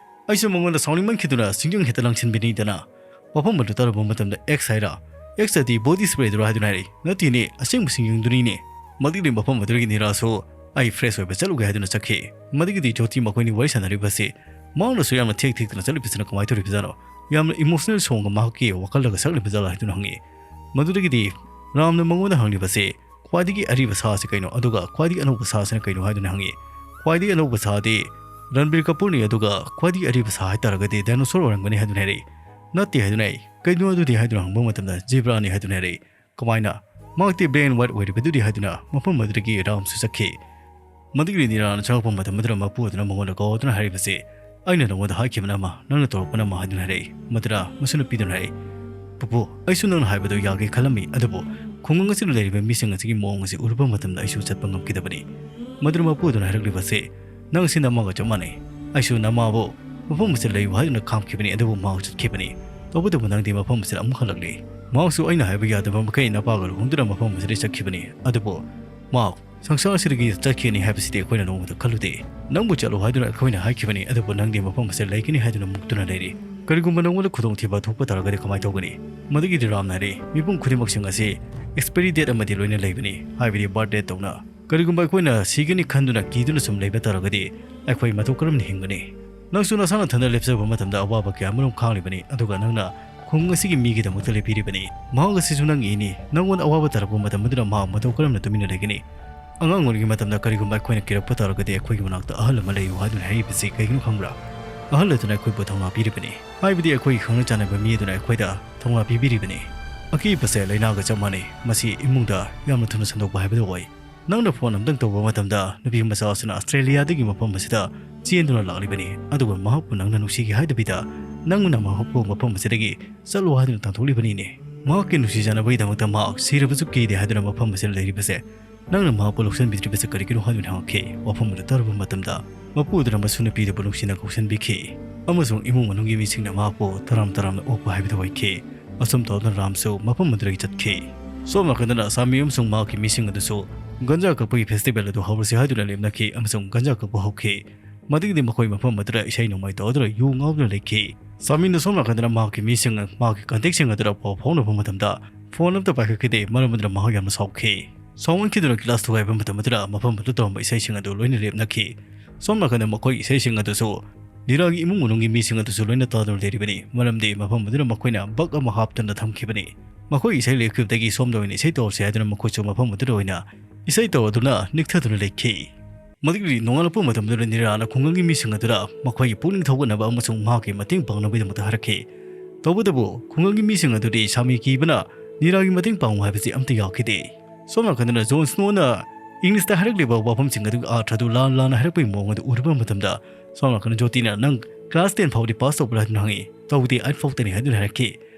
"ꯑꯩꯁꯨ ꯃꯉꯣꯟꯗ ꯁꯥꯎꯅꯤꯡꯃꯟꯈꯤꯗꯨꯅ ꯁꯤꯡꯖꯪ ꯍꯦꯛꯇ ꯂꯪꯁꯤꯟꯕꯤꯅꯤꯗꯅ꯫ ꯃꯐꯝ ꯑꯗꯨ ꯇꯥꯔꯨꯕ ꯃꯇꯝꯗ ꯑꯦꯛꯁ ꯍꯥꯏꯔ, ꯑꯦꯛꯁ ꯑꯗꯤ ꯕꯣꯗꯤ ꯁ꯭ꯄ꯭ꯔꯦꯗꯨꯔ?" ꯍꯥꯏꯗꯨꯅ ꯍꯥꯏꯔꯛꯏ꯫ "ꯅꯠꯇꯦꯅꯦ, ꯑꯁꯦꯡꯕ ꯁꯤꯡꯖꯪꯗꯨꯅꯤꯅꯦ꯫" ꯃꯗꯨꯒꯤꯗꯤ ꯃꯐꯝ ꯑꯗꯨꯗꯒꯤ ꯅꯤꯔꯥꯁꯨ ꯑꯩ ꯐ꯭ꯔꯦꯁ ꯑꯣꯏꯕ ꯆꯠꯂꯨꯒꯦ ꯍꯥꯏꯗꯨꯅ ꯆꯠꯈꯤ꯫ ꯃꯗꯨꯒꯤꯗꯤ ꯖꯣꯇꯤ ꯃꯈꯣꯏꯅꯤ ꯋꯥꯔꯤ ꯁꯥꯟꯅꯔꯤꯕꯁꯤ ꯃꯍꯥꯛꯅꯁꯨ ꯌꯥꯝꯅ ꯊꯦꯛ ꯊꯦꯛꯇꯅ ꯆꯠꯂꯤꯕꯁꯤꯅ ꯀꯃꯥꯏꯅ ꯇꯧꯔꯤꯕꯖꯥꯠꯅꯣ? ꯌꯥꯝꯅ ꯏꯃꯣꯁꯅꯦꯜ ꯁꯣꯡꯒ ꯃꯍꯥꯛꯀꯤ ꯋꯥꯈꯜꯂꯒ ꯁꯛꯂꯤꯕꯖꯥꯠꯂ ꯍꯥꯏꯗꯨꯅ ꯍꯪꯉꯤ꯫ ꯃꯗꯨꯗꯒꯤꯗꯤ ꯔꯥꯝꯅ ꯃꯉꯣꯟꯗ ꯍꯪꯂꯤꯕꯁꯦ, "ꯈ꯭ꯋꯥꯏꯗꯒꯤ ꯑꯔꯤꯕ ꯁꯥ ꯑꯁꯤ ꯀꯩꯅꯣ? ꯑꯗꯨꯒ ꯈ꯭ꯋꯥꯏꯗꯒꯤ ꯑꯅꯧꯕ ꯁꯥ ꯑꯁꯤꯅ ꯀꯩꯅꯣ?" ꯍꯥꯏꯗꯨꯅ ꯍꯪꯉꯤ꯫ "ꯈ꯭ꯋꯥꯏꯗꯒꯤ ꯑꯅꯧꯕ ꯁꯥꯗꯤ ꯔꯟꯕꯤꯔ ꯀꯄꯨꯔꯅꯤ, ꯑꯗꯨꯒ ꯈ꯭ꯋꯥꯏꯗꯒꯤ ꯑꯔꯤꯕ ꯁꯥ ꯍꯥꯏꯇꯥꯔꯒꯗꯤ ꯗꯥꯏꯅꯣꯁꯣꯔ ꯑꯣꯏꯔꯝꯒꯅꯤ" ꯍꯥꯏꯗꯨꯅ ꯍꯥꯏꯔꯛꯏ꯫ "ꯅꯠꯇꯦ" ꯍꯥꯏꯗꯨꯅ ꯑꯩ, "ꯀꯩꯅꯣ ꯑꯗꯨꯗꯤ?" ꯍꯥꯏꯗꯨꯅ ꯍꯪꯕ ꯃꯇꯝꯗ, "ꯖꯤꯕ꯭ꯔꯥꯅꯤ" ꯍꯥꯏꯗꯨꯅ ꯍꯥꯏꯔꯛꯏ꯫ "ꯀꯃꯥꯏꯅ? ꯃꯍꯥꯛꯇꯤ ꯕ꯭ꯂꯦꯛ ꯑꯦꯟ ꯋꯥꯏꯠ ꯑꯣꯏꯔꯤꯕꯗꯨꯗꯤ?" ꯍꯥꯏꯗꯨꯅ ꯃꯐꯝ ꯑꯗꯨꯗꯒꯤ ꯔꯥꯝꯁꯨ ꯆꯠꯈꯤ꯫ ꯃꯗꯨꯒꯤ ꯅꯤꯔꯥꯅ ꯆꯪꯂꯛꯄ ꯃꯇꯝ ꯑꯗꯨꯗ ꯃꯄꯨ ꯑꯗꯨꯅ ꯃꯉꯣꯟꯗ ꯀꯧꯗꯨꯅ ꯍꯥꯏꯔꯤꯕꯁꯤ, "ꯑꯩꯅ ꯅꯉꯣꯟꯗ ꯍꯥꯏꯈꯤꯕꯅ ꯑꯃ, ꯅꯪꯅ ꯇꯧꯔꯛꯄꯅ ꯑꯃ" ꯍꯥꯏꯗꯨꯅ ꯍꯥꯏꯔꯛꯏ꯫ ꯃꯗꯨꯗ ꯃꯁꯨ ꯅꯨꯄꯤꯗꯨꯅ ꯍꯥꯏꯔꯛꯏ, "ꯄꯨꯄꯨ, ꯑꯩꯁꯨ ꯅꯪꯅ ꯍꯥꯏꯕꯗꯨ ꯌꯥꯒꯦ ꯈꯜꯂꯝꯃꯤ, ꯑꯗꯨꯕꯨ ꯈꯨꯡꯒꯪ ꯑꯁꯤꯗ ꯂꯩꯔꯤꯕ ꯃꯤꯁꯤꯡ ꯑꯁꯤꯒꯤ ꯃꯑꯣꯡ ꯑꯁꯤ ꯎꯔꯨꯕ ꯃꯇꯝꯗ ꯑꯩꯁꯨ ꯆꯠꯄ ꯉꯝꯈꯤꯗꯕꯅꯤ꯫" ꯃꯗꯨꯗ ꯃꯄꯨ ꯑꯗꯨꯅ ꯍꯥꯏꯔꯛꯂꯤꯕꯁꯤ, "ꯅꯪ ꯑꯁꯤ ꯅꯃꯥꯒ ꯆꯞ ꯃꯥꯟꯅꯩ꯫ ꯑꯩꯁꯨ ꯅꯃꯥꯕꯨ ꯃꯐꯝ ꯑꯁꯤꯗ ꯂꯩꯌꯨ ꯍꯥꯏꯗꯨꯅ ꯈꯥꯝꯈꯤꯕꯅꯤ, ꯑꯗꯨꯕꯨ ꯃꯍꯥꯛ ꯆꯠꯈꯤꯕꯅꯤ꯫ ꯇꯧꯕꯇꯕꯨ ꯅꯪꯗꯤ ꯃꯐꯝ ꯑꯁꯤꯗ ꯑꯃꯨꯛ ꯍꯜꯂꯛꯂꯤ꯫ ꯃꯍꯥꯛꯁꯨ ꯑꯩꯅ ꯍꯥꯏꯕ ꯌꯥꯗꯕ ꯃꯈꯩ ꯅꯄꯥꯒ ꯂꯨꯍꯣꯡꯗꯨꯅ ꯃꯐꯝ ꯑꯁꯤꯗ ꯆꯠꯈꯤꯕꯅꯤ, ꯑꯗꯨꯕꯨ ꯃꯍꯥꯛ ꯁꯪꯁꯥꯔ ꯑꯁꯤꯗꯒꯤ ꯆꯠꯈꯤꯅꯤ ꯍꯥꯏꯕꯁꯤꯗꯤ ꯑꯩꯈꯣꯏꯅ ꯅꯣꯡꯃꯇ ꯈꯜꯂꯨꯗꯦ꯫ ꯅꯪꯕꯨ ꯆꯠꯂꯨ ꯍꯥꯏꯗꯨꯅ ꯑꯩꯈꯣꯏꯅ ꯍꯥꯏꯈꯤꯕꯅꯤ, ꯑꯗꯨꯕꯨ ꯅꯪꯗꯤ ꯃꯐꯝ ꯑꯁꯤꯗ ꯂꯩꯒꯅꯤ ꯍꯥꯏꯗꯨꯅ ꯃꯨꯛꯇꯨꯅ ꯂꯩꯔꯤ꯫ ꯀꯔꯤꯒꯨꯝꯕ ꯅꯪꯉꯣꯟꯗ ꯈꯨꯗꯣꯡꯊꯤꯕ ꯊꯣꯛꯄ ꯇꯥꯔꯒꯗꯤ ꯀꯃꯥꯏꯅ ꯇꯧꯒꯅꯤ?" ꯃꯗꯨꯒꯤꯗꯤ ꯔꯥꯝꯅ ꯍꯥꯏꯔꯛꯏ, "ꯃꯤꯄꯨꯝ ꯈꯨꯗꯤꯡꯃꯛꯁꯤꯡ ꯑꯁꯤ ꯑꯦꯛꯁꯄꯥꯏꯔꯤ ꯗꯦꯠ ꯑꯃꯗꯤ ꯂꯣꯏꯅ ꯂꯩꯕꯅꯤ, ꯍꯥꯏꯕꯗꯤ ꯕꯥꯔꯊ ꯗꯦꯠ ꯇꯧꯅ꯫ ꯀꯔꯤꯒꯨꯝꯕ ꯑꯩꯈꯣꯏꯅ ꯁꯤꯒꯅꯤ ꯈꯟꯗꯨꯅ ꯀꯤꯗꯨꯅ ꯁꯨꯝ ꯂꯩꯕ ꯇꯥꯔꯒꯗꯤ ꯑꯩꯈꯣꯏ ꯃꯇꯧ ꯀꯔꯝꯅ ꯍꯤꯡꯒꯅꯤ? ꯅꯪꯁꯨ ꯅꯁꯥ ꯅꯊꯟꯗ ꯂꯦꯞꯆꯕ ꯃꯇꯝꯗ ꯑꯋꯥꯕ ꯀꯌꯥ ꯑꯃꯔꯣꯝ ꯈꯥꯡꯂꯤꯕꯅꯤ, ꯑꯗꯨꯒ ꯅꯪꯅ ꯈꯨꯡꯒꯪ ꯑꯁꯤꯒꯤ ꯃꯤꯒꯤꯗꯃꯛꯇ ꯂꯦꯞꯄꯤꯔꯤꯕꯅꯤ꯫ ꯃꯍꯥꯛ ꯑꯁꯤꯁꯨ ꯅꯪꯒꯤꯅꯤ꯫ ꯅꯪꯉꯣꯟꯗ ꯑꯋꯥꯕ ꯇꯥꯔꯛꯄ ꯃꯇꯝ ꯑꯗꯨꯗ ꯃꯍꯥꯛ ꯃꯇꯧ ꯀꯔꯝꯅ ꯇꯨꯃꯤꯟꯅ ꯂꯩꯒꯅꯤ? ꯑꯉꯥꯡ ꯑꯣꯏꯔꯤꯉꯩ ꯃꯇꯝꯗ ꯀꯔꯤꯒꯨꯝꯕ ꯑꯩꯈꯣꯏꯅ ꯀꯤꯔꯛꯄ ꯇꯥꯔꯒꯗꯤ ꯑꯩꯈꯣꯏꯒꯤ ꯃꯅꯥꯛꯇ ꯑꯍꯜ ꯑꯃ ꯂꯩꯌꯨ ꯍꯥꯏꯗꯨꯅ ꯍꯥꯏꯔꯤꯕꯁꯤ ꯀꯩꯒꯤꯅꯣ ꯈꯪꯕ꯭ꯔꯥ? ꯑꯍꯜ ꯑꯗꯨꯅ ꯑꯩꯈꯣꯏꯕꯨ ꯊꯧꯅꯥ ꯄꯤꯔꯤꯕꯅꯤ, ꯍꯥꯏꯕꯗꯤ ꯑꯩꯈꯣꯏꯒꯤ ꯈꯪꯅ ꯆꯥꯟꯅꯕ ꯃꯤ ꯑꯗꯨꯅ ꯑꯩꯈꯣꯏꯗ ꯊꯧꯅꯥ ꯄꯤꯕꯤꯔꯤꯕꯅꯤ꯫ ꯑꯀꯤꯕꯁꯦ ꯂꯥꯏꯅꯥꯒ ꯆꯞ ꯃꯥꯟꯅꯩ, ꯃꯁꯤ ꯏꯃꯨꯡꯗ ꯌꯥꯝꯅ ꯊꯨꯅ ꯁꯟꯗꯣꯛꯄ ꯍꯥꯏꯕꯗꯨ ꯑꯣꯏ꯫ ꯅꯪꯅ ꯐꯣꯟ ꯑꯝꯇꯪ ꯇꯧꯕ ꯃꯇꯝꯗ ꯅꯨꯄꯤ ꯃꯆꯥ ꯑꯁꯤꯅ ꯑꯁꯇ꯭ꯔꯦꯂꯤꯌꯥꯗꯒꯤ ꯃꯐꯝ ꯑꯁꯤꯗ ꯆꯦꯟꯗꯨꯅ ꯂꯥꯛꯂꯤꯕꯅꯤ, ꯑꯗꯨꯒ ꯃꯍꯥꯛꯄꯨ ꯅꯪꯅ ꯅꯨꯡꯁꯤꯒꯦ ꯍꯥꯏꯗꯕꯤꯗ ꯅꯪꯅ ꯃꯍꯥꯛꯄꯨ ꯃꯐꯝ ꯑꯁꯤꯗꯒꯤ ꯆꯠꯂꯣ ꯍꯥꯏꯗꯨꯅ ꯇꯥꯟꯊꯣꯛꯂꯤꯕꯅꯤꯅꯦ꯫ ꯃꯍꯥꯛꯀꯤ ꯅꯨꯡꯁꯤꯖꯅꯕꯒꯤꯗꯃꯛꯇ ꯃꯍꯥꯛ ꯁꯤꯔꯕꯁꯨ ꯀꯤꯗꯦ ꯍꯥꯏꯗꯨꯅ ꯃꯐꯝ ꯑꯁꯤꯗ ꯂꯩꯔꯤꯕꯁꯦ ꯅꯪꯅ ꯃꯍꯥꯛꯄꯨ ꯂꯧꯁꯤꯟꯕꯤꯗ꯭ꯔꯤꯕꯁꯦ ꯀꯔꯤꯒꯤꯅꯣ ꯍꯥꯏꯗꯨꯅ ꯍꯪꯉꯛꯈꯤ꯫ ꯋꯥꯐꯝ ꯑꯗꯨ ꯇꯥꯔꯨꯕ ꯃꯇꯝꯗ ꯃꯄꯨ ꯑꯗꯨꯅ ꯃꯁꯨ ꯅꯨꯄꯤꯗꯨꯕꯨ ꯅꯨꯡꯁꯤꯅ ꯀꯧꯁꯤꯟꯕꯤꯈꯤ ꯑꯃꯁꯨꯡ ꯏꯃꯨꯡ ꯃꯅꯨꯡꯒꯤ ꯃꯤꯁꯤꯡꯅ ꯃꯍꯥꯛꯄꯨ ꯇꯔꯥꯝ ꯇꯔꯥꯝꯅ ꯑꯣꯛꯄ ꯍꯥꯏꯕꯗꯨ ꯑꯣꯏꯈꯤ꯫ ꯑꯁꯨꯝ ꯇꯧꯗꯨꯅ ꯔꯥꯝꯁꯨ ꯃꯐꯝ ꯑꯗꯨꯗꯒꯤ ꯆꯠꯈꯤ꯫ ꯁꯣꯝ ꯅꯥꯀꯟꯗꯅ ꯁꯥꯃꯤ ꯑꯃꯁꯨꯡ ꯃꯍꯥꯛꯀꯤ ꯃꯤꯁꯤꯡ ꯑꯗꯨꯁꯨ ꯒꯟꯖꯥ ꯀꯛꯄꯒꯤ ꯐꯦꯁꯇꯤꯚꯦꯜ ꯑꯗꯨ ꯍꯧꯔꯁꯤ ꯍꯥꯏꯗꯨꯅ ꯂꯦꯞꯅꯈꯤ ꯑꯃꯁꯨꯡ ꯒꯟꯖꯥ ꯀꯛꯄ ꯍꯧꯈꯤ꯫ ꯃꯗꯨꯒꯤꯗꯤ ꯃꯈꯣꯏ ꯃꯐꯝ ꯑꯗꯨꯗ ꯏꯁꯩ ꯅꯣꯡꯃꯥꯏ ꯇꯧꯗꯨꯅ ꯌꯨ ꯉꯥꯎꯗꯨꯅ ꯂꯩꯈꯤ꯫ ꯁꯥꯃꯤꯅ ꯁꯣꯝ ꯅꯥꯀꯟꯗꯅ ꯃꯍꯥꯛꯀꯤ ꯃꯤꯁꯤꯡ, ꯃꯍꯥꯛꯀꯤ ꯀꯟꯇꯦꯛꯁꯤꯡ ꯑꯗꯨꯗ ꯄꯥꯎ ꯐꯥꯎꯅꯕ ꯃꯇꯝꯗ ꯐꯣꯟ ꯑꯃꯠꯇ ꯄꯥꯏꯈꯠꯈꯤꯗꯦ, ꯃꯔꯝ ꯑꯗꯨꯅ ꯃꯍꯥꯛ ꯌꯥꯝꯅ ꯁꯥꯎꯈꯤ꯫ ꯁꯥꯎꯃꯟꯈꯤꯗꯨꯅ ꯒꯤꯂꯥꯁ ꯊꯨꯒꯥꯏꯕ ꯃꯇꯝ ꯑꯗꯨꯗ ꯃꯐꯝ ꯑꯗꯨꯗ ꯇꯧꯔꯝꯕ ꯏꯁꯩꯁꯤꯡ ꯑꯗꯨ ꯂꯣꯏꯅ ꯂꯦꯞꯅꯈꯤ꯫ ꯁꯣꯝ ꯅꯥꯀꯟꯗ ꯃꯈꯣꯏꯒꯤ ꯏꯁꯩꯁꯤꯡ ꯑꯗꯨꯁꯨ ꯅꯤꯔꯥꯒꯤ ꯏꯃꯨꯡ ꯃꯅꯨꯡꯒꯤ ꯃꯤꯁꯤꯡ ꯑꯗꯨꯁꯨ ꯂꯣꯏꯅ ꯇꯥꯗꯨꯅ ꯂꯩꯔꯤꯕꯅꯤ, ꯃꯔꯝꯗꯤ ꯃꯐꯝ ꯑꯗꯨꯗ ꯃꯈꯣꯏꯅ ꯕꯛ ꯑꯃ ꯍꯥꯞꯇꯨꯅ ꯊꯝꯈꯤꯕꯅꯤ꯫ ꯃꯈꯣꯏꯒꯤ ꯏꯁꯩ ꯂꯦꯞꯈꯤꯕꯗꯒꯤ ꯁꯣꯝꯗ ꯑꯣꯏꯅ ꯏꯁꯩ ꯇꯧꯔꯁꯤ ꯍꯥꯏꯗꯨꯅ ꯃꯈꯣꯏꯁꯨ ꯃꯐꯝ ꯑꯗꯨꯗ ꯑꯣꯏꯅ ꯏꯁꯩ ꯇꯧꯔꯗꯨꯅ ꯅꯤꯛꯊꯗꯨꯅ ꯂꯩꯈꯤ꯫ ꯃꯗꯨꯒꯤ ꯅꯣꯡꯉꯥꯜꯂꯛꯄ ꯃꯇꯝꯗꯨꯗ ꯅꯤꯔꯥꯅ ꯈꯨꯡꯒꯪꯒꯤ ꯃꯤꯁꯤꯡ ꯑꯗꯨꯗ ꯃꯈꯣꯏꯒꯤ ꯄꯨꯛꯅꯤꯡ ꯊꯧꯒꯠꯅꯕ ꯑꯃꯁꯨꯡ ꯃꯍꯥꯛꯀꯤ ꯃꯇꯦꯡ ꯄꯥꯡꯅꯕꯒꯤꯗꯃꯛꯇ ꯍꯥꯏꯔꯛꯈꯤ꯫ ꯇꯧꯕꯇꯕꯨ ꯈꯨꯡꯒꯪꯒꯤ ꯃꯤꯁꯤꯡ ꯑꯗꯨꯗꯤ ꯁꯥꯃꯤ ꯀꯤꯕꯅ ꯅꯤꯔꯥꯒꯤ ꯃꯇꯦꯡ ꯄꯥꯡꯉꯨ ꯍꯥꯏꯕꯁꯤ ꯑꯝꯇ ꯌꯥꯈꯤꯗꯦ꯫ ꯁꯣꯝ ꯅꯥꯀꯟꯗꯅ ꯖꯣꯟ ꯁ꯭ꯅꯣꯅ ꯏꯪꯂꯤꯁꯇ ꯍꯥꯏꯔꯛꯂꯤꯕ ꯋꯥꯐꯝꯁꯤꯡ ꯑꯗꯨꯒꯤ ꯑꯥꯔꯊ ꯑꯗꯨ ꯂꯥꯟ ꯂꯥꯟꯅ ꯍꯥꯏꯔꯛꯄꯒꯤ ꯃꯑꯣꯡ ꯑꯗꯨ ꯎꯔꯨꯕ ꯃꯇꯝꯗ ꯁꯣꯝ ꯅꯥꯀꯟꯗ ꯖꯣꯇꯤꯅ, "ꯅꯪ ꯀ꯭ꯂꯥꯁ ꯇꯦꯟ ꯐꯥꯎꯗꯤ ꯄꯥꯁ ꯇꯧꯕ꯭ꯔꯥ?" ꯍꯥꯏꯗꯨꯅ ꯍꯪꯉꯤ꯫ "ꯇꯧꯗꯦ, ꯑꯥꯏꯠ ꯐꯥꯎꯇꯅꯤ" ꯍꯥꯏꯗꯨꯅ ꯍꯥꯏꯔꯛꯈꯤ꯫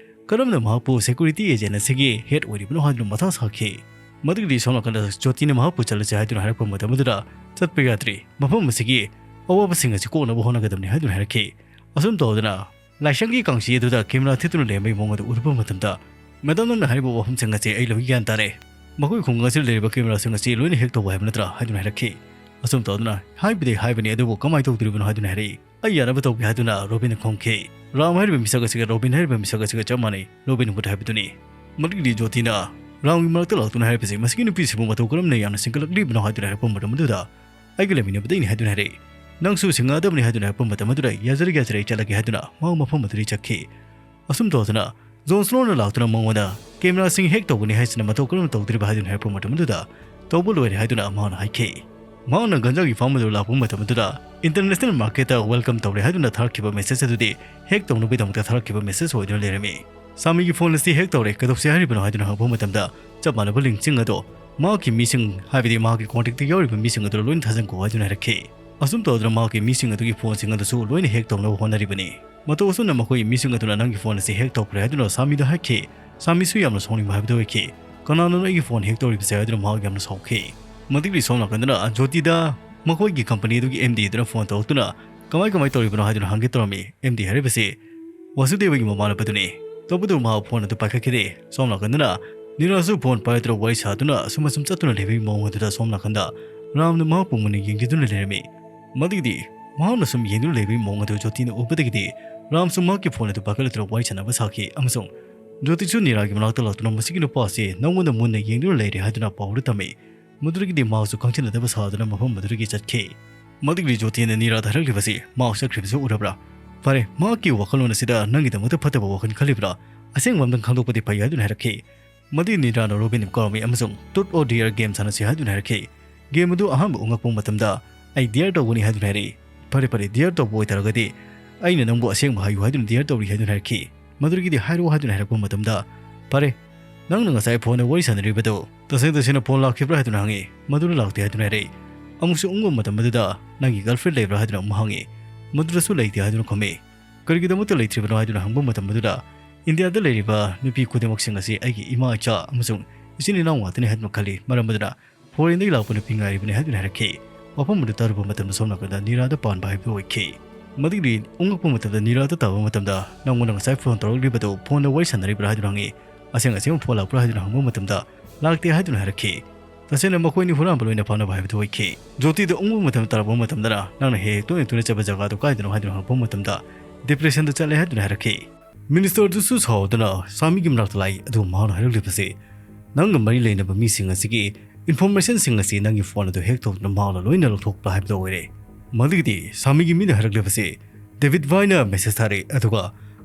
ꯀꯔꯝꯅ ꯃꯍꯥꯛꯄꯨ ꯁꯦꯀ꯭ꯌꯨꯔꯤꯇꯤ ꯑꯦꯖꯦꯟ ꯑꯁꯤꯒꯤ ꯍꯦꯗ ꯑꯣꯏꯔꯤꯕꯅꯣ ꯍꯥꯏꯗꯨꯅ ꯃꯊꯥ ꯁꯥꯈꯤ꯫ ꯃꯗꯨꯒꯤꯗꯤ ꯁꯣꯝ ꯅꯥꯀꯟꯗ ꯖꯣꯇꯤꯅ ꯃꯍꯥꯛꯄꯨ ꯆꯠꯂꯁꯤ ꯍꯥꯏꯗꯨꯅ ꯍꯥꯏꯔꯛꯄ ꯃꯇꯝ ꯑꯗꯨꯗ, "ꯆꯠꯄ ꯌꯥꯗ꯭ꯔꯤ, ꯃꯐꯝ ꯑꯁꯤꯒꯤ ꯑꯋꯥꯕꯁꯤꯡ ꯑꯁꯤ ꯀꯣꯛꯅꯕ ꯍꯣꯠꯅꯒꯗꯕꯅꯤ" ꯍꯥꯏꯗꯨꯅ ꯍꯥꯏꯔꯛꯈꯤ꯫ ꯑꯁꯨꯝ ꯇꯧꯗꯅ ꯂꯥꯏꯁꯪꯒꯤ ꯀꯥꯡꯁꯤ ꯑꯗꯨꯗ ꯀꯦꯃꯦꯔꯥ ꯊꯦꯠꯇꯨꯅ ꯂꯩꯔꯝꯕꯒꯤ ꯃꯑꯣꯡ ꯑꯗꯨ ꯎꯔꯨꯕ ꯃꯇꯝꯗ, "ꯃꯦꯗꯥꯝ, ꯅꯪꯅ ꯍꯥꯏꯔꯤꯕ ꯋꯥꯐꯝꯁꯤꯡ ꯑꯁꯤ ꯑꯩ ꯂꯣꯏ ꯒ꯭ꯌꯥꯟ ꯇꯥꯔꯦ꯫ ꯃꯈꯣꯏ ꯈꯨꯡꯒꯪ ꯑꯁꯤꯗ ꯂꯩꯔꯤꯕ ꯀꯦꯃꯦꯔꯥꯁꯤꯡ ꯑꯁꯤ ꯂꯣꯏꯅ ꯍꯦꯛ ꯇꯧꯕ ꯍꯥꯏꯕ ꯅꯠꯇ꯭ꯔꯥ?" ꯍꯥꯏꯗꯨꯅ ꯍꯥꯏꯔꯛꯈꯤ꯫ ꯑꯁꯨꯝ ꯇꯧꯗꯨꯅ, "ꯍꯥꯏꯕꯗꯤ ꯍꯥꯏꯕꯅꯤ, ꯑꯗꯨꯕꯨ ꯀꯃꯥꯏꯅ ꯇꯧꯗꯣꯔꯤꯕꯅꯣ?" ꯍꯥꯏꯗꯨꯅ ꯍꯥꯏꯔꯛꯏ꯫ "ꯑꯩ ꯌꯥꯅꯕ ꯇꯧꯒꯦ" ꯍꯥꯏꯗꯨꯅ ꯔꯣꯕꯤꯟꯅ ꯈꯨꯝꯈꯤ꯫ "ꯔꯥꯝ ꯍꯥꯏꯔꯤꯕ ꯃꯤꯁꯛ ꯑꯁꯤꯒ ꯔꯣꯕꯤꯟ ꯍꯥꯏꯔꯤꯕ ꯃꯤꯁꯛ ꯑꯁꯤꯒ ꯆꯞ ꯃꯥꯟꯅꯩ", ꯔꯣꯕꯤꯟ ꯍꯨꯗ ꯍꯥꯏꯕꯗꯨꯅꯤ꯫ ꯃꯗꯨꯒꯤꯗꯤ ꯖꯣꯇꯤꯅ, "ꯔꯥꯝꯒꯤ ꯃꯔꯛꯇ ꯂꯥꯛꯇꯨꯅ ꯍꯥꯏꯔꯤꯕꯁꯤ ꯃꯁꯤꯒꯤ ꯅꯨꯄꯤꯁꯤꯕꯨ ꯃꯇꯧ ꯀꯔꯝꯅ ꯌꯥꯝꯅ ꯁꯤꯡꯀꯠꯂꯛꯂꯤꯕꯅꯣ?" ꯍꯥꯏꯗꯨꯅ ꯍꯥꯏꯔꯛꯄ ꯃꯇꯝ ꯑꯗꯨꯗ, "ꯑꯩꯒ ꯂꯩꯃꯤꯟꯅꯕꯗꯒꯤꯅꯤ" ꯍꯥꯏꯗꯨꯅ ꯍꯥꯏꯔꯛꯏ꯫ "ꯅꯪꯁꯨ ꯁꯤꯡꯉꯛꯑꯗꯕꯅꯤ" ꯍꯥꯏꯗꯨꯅ ꯍꯥꯏꯔꯛꯄ ꯃꯇꯝ ꯑꯗꯨꯗ, "ꯌꯥꯖꯔꯒꯦ, ꯌꯥꯖꯔꯒꯦ, ꯑꯩ ꯆꯠꯂꯒꯦ" ꯍꯥꯏꯗꯨꯅ ꯃꯍꯥꯛ ꯃꯐꯝ ꯑꯗꯨꯗꯒꯤ ꯆꯠꯈꯤ꯫ ꯑꯁꯨꯝ ꯇꯧꯗꯅ ꯖꯣꯟ ꯁ꯭ꯅꯣꯅ ꯂꯥꯛꯇꯨꯅ ꯃꯉꯣꯟꯗ ꯀꯦꯃꯦꯔꯥꯁꯤꯡ ꯍꯦꯛ ꯇꯧꯒꯅꯤ ꯍꯥꯏꯁꯤꯅ ꯃꯇꯧ ꯀꯔꯝꯅ ꯇꯧꯗꯣꯔꯤꯕ ꯍꯥꯏꯗꯨꯅ ꯍꯥꯏꯔꯛꯄ ꯃꯇꯝ ꯑꯗꯨꯗ, "ꯇꯧꯕ ꯂꯣꯏꯔꯦ" ꯍꯥꯏꯗꯨꯅ ꯃꯍꯥꯛꯅ ꯍꯥꯏꯈꯤ꯫ ꯃꯍꯥꯛꯅ ꯒꯟꯖꯥꯒꯤ ꯐꯥꯔꯝ ꯑꯗꯨ ꯂꯥꯛꯄ ꯃꯇꯝ ꯑꯗꯨꯗ, "ꯏꯟꯇꯔꯅꯦꯁꯅꯦꯜ ꯃꯥꯔꯀꯦꯠꯇ ꯋꯦꯜꯀꯝ ꯇꯧꯔꯦ" ꯍꯥꯏꯗꯨꯅ ꯊꯥꯔꯛꯈꯤꯕ ꯃꯦꯁꯦꯖ ꯑꯗꯨꯗꯤ ꯍꯦꯛ ꯇꯧꯅꯕꯒꯤꯗꯃꯛꯇ ꯊꯥꯔꯛꯈꯤꯕ ꯃꯦꯁꯦꯖ ꯑꯣꯏꯗꯨꯅ ꯂꯩꯔꯝꯃꯤ꯫ ꯁꯥꯃꯤꯒꯤ ꯐꯣꯟ ꯑꯁꯤ ꯍꯦꯛ ꯇꯧꯔꯦ, ꯀꯩꯗꯧꯁꯤ ꯍꯥꯏꯔꯤꯕꯅꯣ ꯍꯥꯏꯗꯨꯅ ꯍꯪꯉꯛꯄ ꯃꯇꯝꯗ, ꯆꯞ ꯃꯥꯟꯅꯕ ꯂꯤꯡꯁꯤꯡ ꯑꯗꯣ ꯃꯍꯥꯛꯀꯤ ꯃꯤꯁꯤꯡ, ꯍꯥꯏꯕꯗꯤ ꯃꯍꯥꯛꯀꯤ ꯀꯣꯟꯇꯦꯛꯇ ꯌꯥꯎꯔꯤꯕ ꯃꯤꯁꯤꯡ ꯑꯗꯨꯗ ꯂꯣꯏꯅ ꯊꯥꯖꯤꯟꯈꯣ ꯍꯥꯏꯗꯨꯅ ꯍꯥꯏꯔꯛꯈꯤ꯫ ꯑꯁꯨꯝ ꯇꯧꯗꯨꯅ ꯃꯍꯥꯛꯀꯤ ꯃꯤꯁꯤꯡ ꯑꯗꯨꯒꯤ ꯐꯣꯟꯁꯤꯡ ꯑꯗꯨꯁꯨ ꯂꯣꯏꯅ ꯍꯦꯛ ꯇꯧꯅꯕ ꯍꯣꯠꯅꯔꯤꯕꯅꯤ꯫ ꯃꯇꯧ ꯑꯁꯨꯝꯅ ꯃꯈꯣꯏꯒꯤ ꯃꯤꯁꯤꯡ ꯑꯗꯨꯅ ꯅꯪꯒꯤ ꯐꯣꯟ ꯑꯁꯤ ꯍꯦꯛ ꯇꯧꯈ꯭ꯔꯦ ꯍꯥꯏꯗꯨꯅ ꯁꯥꯃꯤꯗ ꯍꯥꯏꯈꯤ꯫ ꯁꯥꯃꯤꯁꯨ ꯌꯥꯝꯅ ꯁꯥꯎꯅꯤꯡꯕ ꯍꯥꯏꯕꯗꯨ ꯑꯣꯏꯈꯤ꯫ "ꯀꯅꯥꯅꯣ ꯑꯩꯒꯤ ꯐꯣꯟ ꯍꯦꯛ ꯇꯧꯔꯤꯕꯁꯦ?" ꯍꯥꯏꯗꯨꯅ ꯃꯍꯥꯛ ꯌꯥꯝꯅ ꯁꯥꯎꯈꯤ꯫ ꯃꯗꯨꯒꯤ ꯁꯣꯝ ꯅꯥꯀꯟꯗꯅ ꯖꯣꯇꯤꯗ ꯃꯈꯣꯏꯒꯤ ꯀꯝꯄꯅꯤꯗꯨꯒꯤ ꯑꯦꯝ ꯗꯤ ꯑꯗꯨꯅ ꯐꯣꯟ ꯇꯧꯔꯛꯇꯨꯅ, "ꯀꯃꯥꯏ ꯀꯃꯥꯏ ꯇꯧꯔꯤꯕꯅꯣ?" ꯍꯥꯏꯗꯨꯅ ꯍꯪꯒꯦ ꯇꯧꯔꯝꯃꯤ꯫ ꯑꯦꯝ ꯗꯤ ꯍꯥꯏꯔꯤꯕꯁꯤ ꯋꯥꯁꯨꯗꯦꯕꯒꯤ ꯃꯃꯥꯟꯅꯕꯗꯨꯅꯤ꯫ ꯇꯧꯕꯇꯕꯨ ꯃꯍꯥꯛ ꯐꯣꯟ ꯑꯗꯨ ꯄꯥꯏꯈꯠꯈꯤꯗꯦ꯫ ꯁꯣꯝ ꯅꯥꯀꯟꯗꯅ ꯅꯤꯔꯥꯁꯨ ꯐꯣꯟ ꯄꯥꯏꯔꯛꯇꯨꯅ ꯋꯥꯔꯤ ꯁꯥꯗꯨꯅ ꯑꯁꯨꯝ ꯑꯁꯨꯝ ꯆꯠꯇꯨꯅ ꯂꯩꯕꯒꯤ ꯃꯑꯣꯡ ꯑꯗꯨꯗ ꯁꯣꯝ ꯅꯥꯀꯟꯗ ꯔꯥꯝꯅ ꯃꯍꯥꯛꯄꯨ ꯃꯨꯟꯅ ꯌꯦꯡꯖꯗꯨꯅ ꯂꯩꯔꯝꯃꯤ꯫ ꯃꯗꯨꯒꯤꯗꯤ ꯃꯍꯥꯛꯅ ꯁꯨꯝ ꯌꯦꯡꯗꯨꯅ ꯂꯩꯕꯒꯤ ꯃꯑꯣꯡ ꯑꯗꯨ ꯖꯣꯇꯤꯅ ꯎꯕꯗꯒꯤꯗꯤ ꯔꯥꯝꯁꯨ ꯃꯍꯥꯛꯀꯤ ꯐꯣꯟ ꯑꯗꯨ ꯄꯥꯏꯈꯠꯂꯛꯇꯨꯅ ꯋꯥꯔꯤ ꯁꯥꯟꯅꯕ ꯁꯥꯈꯤ ꯑꯃꯁꯨꯡ ꯖꯣꯇꯤꯁꯨ ꯅꯤꯔꯥꯒꯤ ꯃꯅꯥꯛꯇ ꯂꯥꯛꯇꯨꯅ ꯃꯁꯤꯒꯤ ꯅꯨꯄꯥ ꯑꯁꯤ ꯅꯪꯉꯣꯟꯗ ꯃꯨꯟꯅ ꯌꯦꯡꯗꯨꯅ ꯂꯩꯔꯦ ꯍꯥꯏꯗꯨꯅ ꯄꯥꯎ ꯑꯗꯨ ꯇꯝꯃꯤ꯫ ꯃꯗꯨꯗꯒꯤꯗꯤ ꯃꯍꯥꯛꯁꯨ ꯈꯪꯖꯤꯟꯅꯗꯕ ꯁꯥꯗꯨꯅ ꯃꯐꯝ ꯑꯗꯨꯗꯒꯤ ꯆꯠꯈꯤ꯫ ꯃꯗꯨꯒꯤꯗꯤ ꯖꯣꯇꯤꯅ ꯅꯤꯔꯥꯗ ꯍꯥꯏꯔꯛꯂꯤꯕꯁꯤ ꯃꯍꯥꯛ ꯆꯠꯈ꯭ꯔꯤꯕꯁꯨ ꯎꯔꯕ꯭ꯔꯥ? ꯐꯔꯦ, ꯃꯍꯥꯛꯀꯤ ꯋꯥꯈꯜꯂꯣꯟ ꯑꯁꯤꯗ ꯅꯪꯒꯤꯗꯃꯛꯇ ꯐꯠꯇꯕ ꯋꯥꯈꯜ ꯈꯜꯂꯤꯕ꯭ꯔꯥ? ꯑꯁꯦꯡꯕ ꯑꯃꯇꯪ ꯈꯪꯗꯣꯛꯄꯗꯤ ꯐꯩ ꯍꯥꯏꯗꯨꯅ ꯍꯥꯏꯔꯛꯈꯤ꯫ ꯃꯗꯨꯒꯤ ꯅꯤꯔꯥꯅ ꯔꯣꯕꯤꯟꯕꯨ ꯀꯧꯔꯝꯃꯤ ꯑꯃꯁꯨꯡ "Truth or Dare" ꯒꯦꯝ ꯁꯥꯟꯅꯁꯤ ꯍꯥꯏꯗꯨꯅ ꯍꯥꯏꯔꯛꯈꯤ꯫ ꯒꯦꯝ ꯑꯗꯨ ꯑꯍꯥꯟꯕ ꯎꯪꯉꯛꯄ ꯃꯇꯝꯗ ꯑꯩ ꯗꯤꯌꯔ ꯇꯧꯒꯅꯤ ꯍꯥꯏꯗꯨꯅ ꯍꯥꯏꯔꯛꯏ꯫ "ꯐꯔꯦ, ꯐꯔꯦ, ꯗꯤꯌꯔ ꯇꯧꯕ ꯑꯣꯏꯇꯥꯔꯒꯗꯤ ꯑꯩꯅ ꯅꯪꯕꯨ ꯑꯁꯦꯡꯕ ꯍꯥꯏꯌꯨ ꯍꯥꯏꯗꯨꯅ ꯗꯤꯌꯔ ꯇꯧꯔꯤ" ꯍꯥꯏꯗꯨꯅ ꯍꯥꯏꯔꯛꯈꯤ꯫ ꯃꯗꯨꯗꯒꯤꯗꯤ "ꯍꯥꯏꯔꯛꯑꯣ" ꯍꯥꯏꯗꯨꯅ ꯍꯥꯏꯔꯛꯄ ꯃꯇꯝꯗ, "ꯐꯔꯦ, ꯅꯪꯅ ꯉꯁꯥꯏ ꯐꯣꯟꯗ ꯋꯥꯔꯤ ꯁꯥꯟꯅꯔꯤꯕꯗꯨ ꯇꯁꯦꯡ ꯇꯁꯦꯡꯅ ꯐꯣꯟ ꯂꯥꯛꯈꯤꯕ꯭ꯔꯥ?" ꯍꯥꯏꯗꯨꯅ ꯍꯪꯉꯤ꯫ "ꯃꯗꯨꯅ ꯂꯥꯛꯇꯦ" ꯍꯥꯏꯗꯨꯅ ꯍꯥꯏꯔꯛꯏ꯫ ꯑꯃꯨꯛꯁꯨ ꯎꯪꯕ ꯃꯇꯝ ꯑꯗꯨꯗ "ꯅꯪꯒꯤ ꯒꯔꯜꯐ꯭ꯔꯦꯟ ꯂꯩꯕ꯭ꯔꯥ?" ꯍꯥꯏꯗꯨꯅ ꯑꯃꯨꯛ ꯍꯪꯉꯤ꯫ "ꯃꯗꯨꯗꯁꯨ ꯂꯩꯇꯦ" ꯍꯥꯏꯗꯨꯅ ꯈꯨꯝꯃꯤ꯫ "ꯀꯔꯤꯒꯤꯗꯃꯛꯇ ꯂꯩꯇ꯭ꯔꯤꯕꯅꯣ?" ꯍꯥꯏꯗꯨꯅ ꯍꯪꯕ ꯃꯇꯝ ꯑꯗꯨꯗ, "ꯏꯟꯗꯤꯌꯥꯗ ꯂꯩꯔꯤꯕ ꯅꯨꯄꯤ ꯈꯨꯗꯤꯡꯃꯛꯁꯤꯡ ꯑꯁꯤ ꯑꯩꯒꯤ ꯏꯃꯥ ꯏꯆꯥ ꯑꯃꯁꯨꯡ ꯏꯆꯤꯟ ꯏꯅꯥꯎ ꯉꯥꯛꯇꯅꯤ ꯍꯥꯏꯗꯨꯅ ꯈꯜꯂꯤ, ꯃꯔꯝ ꯑꯗꯨꯅ ꯐꯣꯔꯦꯟꯗꯒꯤ ꯂꯥꯛꯄ ꯅꯨꯄꯤ ꯉꯥꯏꯔꯤꯕꯅꯤ" ꯍꯥꯏꯗꯨꯅ ꯍꯥꯏꯔꯛꯈꯤ꯫ ꯋꯥꯐꯝ ꯑꯗꯨ ꯇꯥꯔꯨꯕ ꯃꯇꯝꯗ ꯁꯣꯝ ꯅꯥꯀꯟꯗ ꯅꯤꯔꯥꯗ ꯄꯥꯟꯕ ꯍꯥꯏꯕꯗꯨ ꯑꯣꯏꯈꯤ꯫ ꯃꯗꯨꯒꯤ ꯎꯪꯉꯛꯄ ꯃꯇꯝꯗ ꯅꯤꯔꯥꯗ ꯇꯥꯕ ꯃꯇꯝꯗ, "ꯅꯪꯉꯣꯟꯗ ꯉꯁꯥꯏ ꯐꯣꯟ ꯇꯧꯔꯛꯂꯤꯕꯗꯨ ꯐꯣꯟꯗ ꯋꯥꯔꯤ ꯁꯥꯟꯅꯔꯤꯕ꯭ꯔꯥ?" ꯍꯥꯏꯗꯨꯅ ꯍꯪꯉꯤ꯫ "ꯑꯁꯦꯡ ꯑꯁꯦꯡꯕ ꯐꯣꯟ ꯂꯥꯛꯄ꯭ꯔꯥ?" ꯍꯥꯏꯗꯨꯅ ꯍꯪꯕ ꯃꯇꯝꯗ, "ꯂꯥꯛꯇꯦ" ꯍꯥꯏꯗꯨꯅ ꯍꯥꯏꯔꯛꯈꯤ꯫ ꯇꯁꯦꯡꯅ ꯃꯈꯣꯏꯅꯤ ꯍꯨꯔꯥꯟꯕ ꯂꯣꯏꯅ ꯐꯥꯅꯕ ꯍꯥꯏꯕꯗꯨ ꯑꯣꯏꯈꯤ꯫ ꯖꯣꯇꯤꯗ ꯎꯪꯕ ꯃꯇꯝꯗ ꯇꯥꯔꯛꯄ ꯃꯇꯝꯗꯅ, "ꯅꯪꯅ ꯍꯦꯛ ꯍꯦꯛ ꯇꯣꯏꯅ ꯇꯣꯏꯅ ꯆꯠꯄ ꯖꯒꯥꯗꯨ ꯀꯥꯏꯗꯅꯣ?" ꯍꯥꯏꯗꯨꯅ ꯍꯪꯉꯛꯄ ꯃꯇꯝꯗ, "ꯗꯤꯄ꯭ꯔꯦꯁꯟꯗ ꯆꯠꯂꯦ" ꯍꯥꯏꯗꯨꯅ ꯍꯥꯏꯔꯛꯈꯤ꯫ ꯃꯤꯅꯤꯁꯇꯔꯗꯨꯁꯨ ꯁꯥꯎꯗꯨꯅ ꯁꯥꯃꯤꯒꯤ ꯃꯅꯥꯛꯇ ꯂꯥꯛꯏ꯫ ꯑꯗꯨ ꯃꯍꯥꯛꯅ ꯍꯥꯏꯔꯛꯂꯤꯕꯁꯤ, "ꯅꯪꯒ ꯃꯔꯤ ꯂꯩꯅꯕ ꯃꯤꯁꯤꯡ ꯑꯁꯤꯒꯤ ꯏꯟꯐꯣꯔꯃꯦꯁꯟꯁꯤꯡ ꯑꯁꯤ ꯅꯪꯒꯤ ꯐꯣꯟ ꯑꯗꯨ ꯍꯦꯛ ꯇꯧꯗꯨꯅ ꯃꯍꯥꯛꯅ ꯂꯣꯏꯅ ꯂꯧꯊꯣꯛꯄ꯭ꯔꯥ?" ꯍꯥꯏꯕꯗꯨ ꯑꯣꯏꯔꯦ꯫ ꯃꯗꯨꯒꯤꯗꯤ ꯁꯥꯃꯤꯒꯤ ꯃꯤꯅ ꯍꯥꯏꯔꯛꯂꯤꯕꯁꯤ, "ꯗꯦꯕꯤꯠ ꯚꯥꯏꯅ ꯃꯦꯁꯦꯖ ꯊꯥꯔꯛꯏ, ꯑꯗꯨꯒ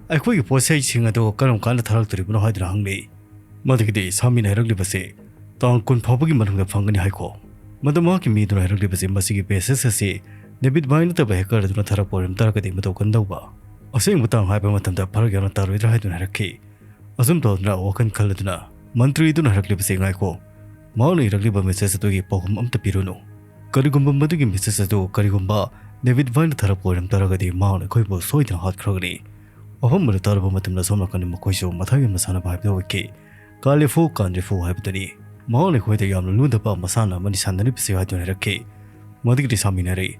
ꯑꯩꯈꯣꯏꯒꯤ ꯄꯣꯠ ꯆꯩꯁꯤꯡ ꯑꯗꯨ ꯀꯔꯝ ꯀꯥꯟꯗ ꯊꯥꯔꯛꯇꯣꯔꯤꯕꯅꯣ?" ꯍꯥꯏꯗꯨꯅ ꯍꯪꯂꯤ꯫ ꯃꯗꯨꯒꯤꯗꯤ ꯁꯥꯃꯤꯅ ꯍꯥꯏꯔꯛꯂꯤꯕꯁꯤ, "ꯇꯥꯡ ꯀꯨꯟ ꯐꯥꯎꯕꯒꯤ ꯃꯅꯨꯡꯗ ꯐꯪꯒꯅꯤ" ꯍꯥꯏꯈꯣ꯫ ꯃꯗꯨ ꯃꯍꯥꯛꯀꯤ ꯃꯤꯗꯨꯅ ꯍꯥꯏꯔꯛꯂꯤꯕꯁꯤ, ꯃꯁꯤꯒꯤ ꯃꯦꯁꯦꯖ ꯑꯁꯤ ꯗꯦꯕꯤꯠ ꯚꯥꯏ ꯅꯠꯇꯕ ꯍꯦꯀꯔ ꯑꯗꯨꯅ ꯊꯥꯔꯛꯄ ꯑꯣꯏꯔꯝ ꯇꯥꯔꯒꯗꯤ ꯃꯇꯧ ꯀꯝꯗꯧꯕ? ꯑꯁꯦꯡꯕ ꯇꯥꯡ ꯍꯥꯏꯕ ꯃꯇꯝꯗ ꯐꯔꯛ ꯌꯥꯝꯅ ꯇꯥꯔꯣꯏꯗ꯭ꯔꯥ ꯍꯥꯏꯗꯨꯅ ꯍꯥꯏꯔꯛꯈꯤ꯫ ꯑꯁꯨꯝ ꯇꯧꯗꯨꯅ ꯋꯥꯈꯜ ꯈꯜꯂꯗꯨꯅ ꯃꯟꯇ꯭ꯔꯤꯗꯨꯅ ꯍꯥꯏꯔꯛꯂꯤꯕꯁꯤ, "ꯉꯥꯏꯈꯣ, ꯃꯍꯥꯛꯅ ꯏꯔꯛꯂꯤꯕ ꯃꯦꯁꯦꯖ ꯑꯗꯨꯒꯤ ꯄꯥꯎꯈꯨꯝ ꯑꯝꯇ ꯄꯤꯔꯨꯅꯨ꯫ ꯀꯔꯤꯒꯨꯝꯕ ꯃꯗꯨꯒꯤ ꯃꯦꯁꯦꯖ ꯑꯗꯨ ꯀꯔꯤꯒꯨꯝꯕ ꯗꯦꯕꯤꯠ ꯚꯥꯏꯅ ꯊꯥꯔꯛꯄ ꯑꯣꯏꯔꯝ ꯇꯥꯔꯒꯗꯤ ꯃꯍꯥꯛꯅ ꯑꯩꯈꯣꯏꯕꯨ ꯁꯣꯏꯗꯅ ꯍꯥꯠꯈ꯭ꯔꯒꯅꯤ꯫ ꯋꯥꯐꯝ ꯑꯗꯨ ꯇꯥꯔꯕ ꯃꯇꯝꯗ ꯁꯣꯝ ꯅꯥꯀꯟꯗ ꯃꯈꯣꯏꯁꯨ ꯃꯊꯥ ꯌꯥꯝꯅ ꯁꯥꯟꯅꯕ ꯍꯥꯏꯕꯗꯨ ꯑꯣꯏꯈꯤ꯫ ꯀꯥꯂꯦꯐꯨ ꯀꯥꯟꯗ꯭ꯔꯦꯐꯨ ꯍꯥꯏꯕꯗꯨꯅꯤ꯫ ꯃꯍꯥꯛꯅ ꯑꯩꯈꯣꯏꯗ ꯌꯥꯝꯅ ꯂꯨꯗꯕ ꯃꯁꯥꯟꯅ ꯑꯃꯅꯤ ꯁꯥꯟꯅꯔꯤꯕꯁꯤ ꯍꯥꯏꯗꯨꯅ ꯍꯥꯏꯔꯛꯈꯤ꯫ ꯃꯗꯨꯒꯤꯗꯤ ꯁꯥꯃꯤꯅ ꯍꯥꯏꯔꯛꯏ,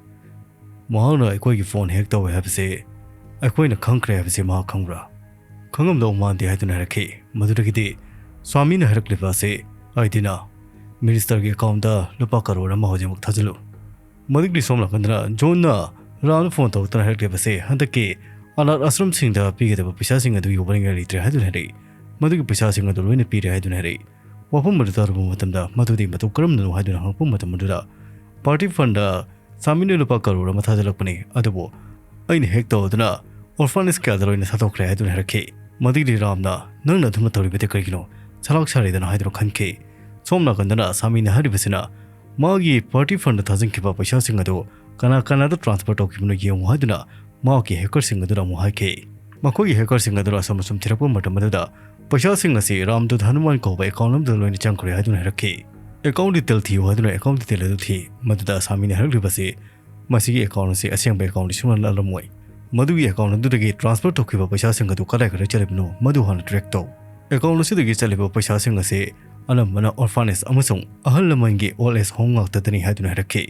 ꯃꯍꯥꯛꯅ ꯑꯩꯈꯣꯏꯒꯤ ꯐꯣꯟ ꯍꯦꯛ ꯇꯧꯋꯦ ꯍꯥꯏꯕꯁꯤ ꯑꯩꯈꯣꯏꯅ ꯈꯪꯈ꯭ꯔꯦ ꯍꯥꯏꯕꯁꯤ ꯃꯍꯥꯛ ꯈꯪꯕ꯭ꯔꯥ? ꯈꯪꯉꯝꯗꯧ ꯃꯥꯟꯗꯦ ꯍꯥꯏꯗꯨꯅ ꯍꯥꯏꯔꯛꯈꯤ꯫ ꯃꯗꯨꯗꯒꯤꯗꯤ ꯁ꯭ꯋꯥꯃꯤꯅ ꯍꯥꯏꯔꯛꯂꯤꯕ ꯑꯁꯤ, ꯑꯩꯗꯤꯅ ꯃꯤꯅꯤꯁꯇꯔꯒꯤ ꯑꯦꯀꯥꯎꯟꯗ ꯂꯨꯄꯥ ꯀꯔꯣꯔ ꯑꯃ ꯍꯧꯖꯤꯛꯃꯛ ꯊꯥꯖꯤꯜꯂꯨ꯫ ꯃꯗꯨꯒꯤ ꯁꯣꯝ ꯅꯥꯀꯟꯗꯅ ꯖꯣꯟꯅ ꯔꯥꯝꯗ ꯐꯣꯟ ꯇꯧꯔꯛꯇꯨꯅ ꯍꯥꯏꯔꯛꯂꯤꯕꯁꯦ, ꯍꯟꯗꯛꯀꯤ ꯑꯅꯥꯊ ꯑꯥꯁ꯭ꯔꯝꯁꯤꯡꯗ ꯄꯤꯒꯗꯕ ꯄꯩꯁꯥꯁꯤꯡ ꯑꯗꯨ ꯌꯧꯕꯅꯤꯡꯉꯥꯏ ꯂꯩꯇ꯭ꯔꯦ ꯍꯥꯏꯗꯨꯅ ꯍꯥꯏꯔꯛꯏ꯫ ꯃꯗꯨꯒꯤ ꯄꯩꯁꯥꯁꯤꯡ ꯑꯗꯨ ꯂꯣꯏꯅ ꯄꯤꯔꯦ ꯍꯥꯏꯗꯨꯅ ꯍꯥꯏꯔꯛꯏ꯫ ꯋꯥꯐꯝ ꯑꯗꯨ ꯇꯥꯔꯨꯕ ꯃꯇꯝꯗ ꯃꯗꯨꯗꯤ ꯃꯇꯧ ꯀꯔꯝꯅꯅꯣ ꯍꯥꯏꯗꯨꯅ ꯍꯪꯂꯛꯄ ꯃꯇꯝ ꯑꯗꯨꯗ, ꯄꯥꯔꯇꯤ ꯐꯟꯗ ꯁꯥꯃꯤꯅ ꯂꯨꯄꯥ ꯀꯔꯣꯔ ꯑꯃ ꯊꯥꯖꯤꯜꯂꯛꯄꯅꯤ, ꯑꯗꯨꯕꯨ ꯑꯩꯅ ꯍꯦꯛ ꯇꯧꯗꯨꯅ ꯑꯣꯔꯐꯥꯅꯦꯖ ꯀꯌꯥꯗ ꯂꯣꯏꯅ ꯊꯥꯗꯣꯛꯈ꯭ꯔꯦ ꯍꯥꯏꯗꯨꯅ ꯍꯥꯏꯔꯛꯈꯤ꯫ ꯃꯗꯨꯒꯤ ꯔꯥꯝꯅ, "ꯅꯪꯅ ꯑꯗꯨꯝꯅ ꯇꯧꯔꯤꯕꯗꯤ ꯀꯔꯤꯒꯤꯅꯣ? ꯁꯂꯥꯛ ꯁꯥꯔꯦꯗꯅ" ꯍꯥꯏꯗꯨꯅ ꯈꯟꯈꯤ꯫ ꯁꯣꯝ ꯅꯥꯀꯟꯗꯅ ꯁꯥꯃꯤꯅ ꯍꯥꯏꯔꯤꯕꯁꯤꯅ, ꯃꯥꯒꯤ ꯄꯥꯔꯇꯤ ꯐꯟꯗ ꯊꯥꯖꯤꯟꯈꯤꯕ ꯄꯩꯁꯥꯁꯤꯡ ꯑꯗꯨ ꯀꯅꯥ ꯀꯅꯥꯗ ꯇ꯭ꯔꯥꯟꯁꯐꯔ ꯇꯧꯈꯤꯕꯅꯣ ꯌꯦꯡꯉꯨ ꯍꯥꯏꯗꯨꯅ ꯃꯍꯥꯛꯀꯤ ꯍꯦꯀꯔꯁꯤꯡ ꯑꯗꯨꯗ ꯑꯃꯨꯛ ꯍꯥꯏꯈꯤ꯫ ꯃꯈꯣꯏꯒꯤ ꯍꯦꯀꯔꯁꯤꯡ ꯑꯗꯨꯅ ꯑꯁꯨꯝ ꯑꯁꯨꯝ ꯊꯤꯔꯛꯄ ꯃꯇꯝ ꯑꯗꯨꯗ ꯄꯩꯁꯥꯁꯤꯡ ꯑꯁꯤ ꯔꯥꯝꯗꯨꯠ ꯍꯅꯨꯃꯥꯟ ꯀꯧꯕ ꯑꯦꯀꯥꯎꯟ ꯑꯃꯗ ꯂꯣꯏꯅ ꯆꯪꯈ꯭ꯔꯦ ꯍꯥꯏꯗꯨꯅ ꯍꯥꯏꯔꯛꯈꯤ꯫ ꯑꯦꯀꯥꯎꯟ ꯗꯤꯇꯦꯜ ꯊꯤꯌꯨ ꯍꯥꯏꯗꯨꯅ ꯑꯦꯀꯥꯎꯟ ꯗꯤꯇꯦꯜ ꯑꯗꯨ ꯊꯤ꯫ ꯃꯗꯨꯗ ꯁꯥꯃꯤꯅ ꯍꯥꯏꯔꯛꯂꯤꯕꯁꯤ, ꯃꯁꯤꯒꯤ ꯑꯦꯀꯥꯎꯟ ꯑꯁꯤ ꯑꯁꯦꯡꯕ ꯑꯦꯀꯥꯎꯟꯗꯤ ꯁꯨꯡꯅ ꯅꯠꯂꯝꯃꯣꯏ꯫ ꯃꯗꯨꯒꯤ ꯑꯦꯀꯥꯎꯟ ꯑꯗꯨꯗꯒꯤ ꯇ꯭ꯔꯥꯟꯁꯐꯔ ꯇꯧꯈꯤꯕ ꯄꯩꯁꯥꯁꯤꯡ ꯑꯗꯨ ꯀꯗꯥꯏ ꯀꯗꯥꯏ ꯆꯠꯂꯤꯕꯅꯣ, ꯃꯗꯨ ꯍꯥꯟꯅ ꯇ꯭ꯔꯦꯛ ꯇꯧ꯫ ꯑꯦꯀꯥꯎꯟ ꯑꯁꯤꯗꯒꯤ ꯆꯠꯂꯤꯕ ꯄꯩꯁꯥꯁꯤꯡ ꯑꯁꯤ ꯑꯅꯝꯕꯅ ꯑꯣꯔꯐꯥꯅꯦꯖ ꯑꯃꯁꯨꯡ ꯑꯍꯜ ꯂꯃꯟꯒꯤ ꯑꯣꯜ ꯑꯦꯖ ꯍꯣꯝ ꯉꯥꯛꯇꯗꯅꯤ ꯍꯥꯏꯗꯨꯅ ꯍꯥꯏꯔꯛꯈꯤ꯫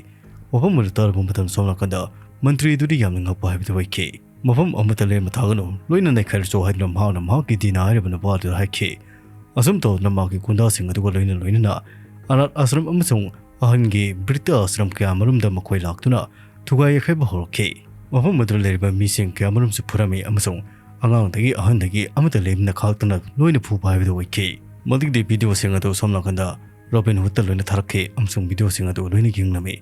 ꯋꯥꯐꯝ ꯑꯗꯨ ꯇꯥꯔꯨꯕ ꯃꯇꯝꯗ ꯁꯣꯝ ꯅꯥꯀꯟꯗ ꯃꯟꯇ꯭ꯔꯤ ꯑꯗꯨꯗꯤ ꯌꯥꯝꯅ ꯉꯛꯄ ꯍꯥꯏꯕꯗꯨ ꯑꯣꯏꯈꯤ꯫ ꯃꯐꯝ ꯑꯃꯠꯇ ꯂꯦꯝꯅ ꯊꯥꯒꯅꯨ, ꯂꯣꯏꯅ ꯅꯩꯈꯥꯏꯔꯁꯨ ꯍꯥꯏꯗꯨꯅ ꯃꯍꯥꯛꯅ ꯃꯍꯥꯛꯀꯤ ꯗꯤꯅꯥ ꯍꯥꯏꯔꯤꯕ ꯅꯨꯄꯥ ꯑꯗꯨꯗ ꯍꯥꯏꯈꯤ꯫ ꯑꯁꯨꯝ ꯇꯧꯗꯨꯅ ꯃꯍꯥꯛꯀꯤ ꯒꯨꯟꯗꯥꯁꯤꯡ ꯑꯗꯨꯒ ꯂꯣꯏꯅ ꯂꯣꯏꯅꯅ ꯑꯅꯥꯊ ꯑꯥꯁ꯭ꯔꯝ ꯑꯃꯁꯨꯡ ꯑꯍꯟꯒꯤ ꯕ꯭ꯔꯤꯇ ꯑꯥꯁ꯭ꯔꯝ ꯀꯌꯥ ꯃꯔꯨꯝꯗ ꯃꯈꯣꯏ ꯂꯥꯛꯇꯨꯅ ꯊꯨꯒꯥꯏ ꯌꯩꯈꯥꯏꯕ ꯍꯧꯔꯛꯈꯤ꯫ ꯃꯐꯝ ꯑꯗꯨꯗ ꯂꯩꯔꯤꯕ ꯃꯤꯁꯤꯡ ꯀꯌꯥ ꯃꯔꯨꯝꯁꯨ ꯐꯨꯔꯝꯃꯤ ꯑꯃꯁꯨꯡ ꯑꯉꯥꯡꯗꯒꯤ ꯑꯍꯟꯗꯒꯤ ꯑꯃꯠꯇ ꯂꯦꯝꯅ ꯈꯥꯛꯇꯅ ꯂꯣꯏꯅ ꯐꯨꯕ ꯍꯥꯏꯕꯗꯨ ꯑꯣꯏꯈꯤ꯫ ꯃꯗꯨꯒꯤꯗꯤ ꯚꯤꯗꯤꯑꯣꯁꯤꯡ ꯑꯗꯨ ꯁꯣꯝ ꯅꯥꯀꯟꯗ ꯔꯣꯕꯤꯟ ꯍꯨꯗꯇ ꯂꯣꯏꯅ ꯊꯥꯔꯛꯈꯤ ꯑꯃꯁꯨꯡ ꯚꯤꯗꯤꯑꯣꯁꯤꯡ ꯑꯗꯨ ꯂꯣꯏꯅ ꯌꯦꯡꯂꯝꯃꯤ꯫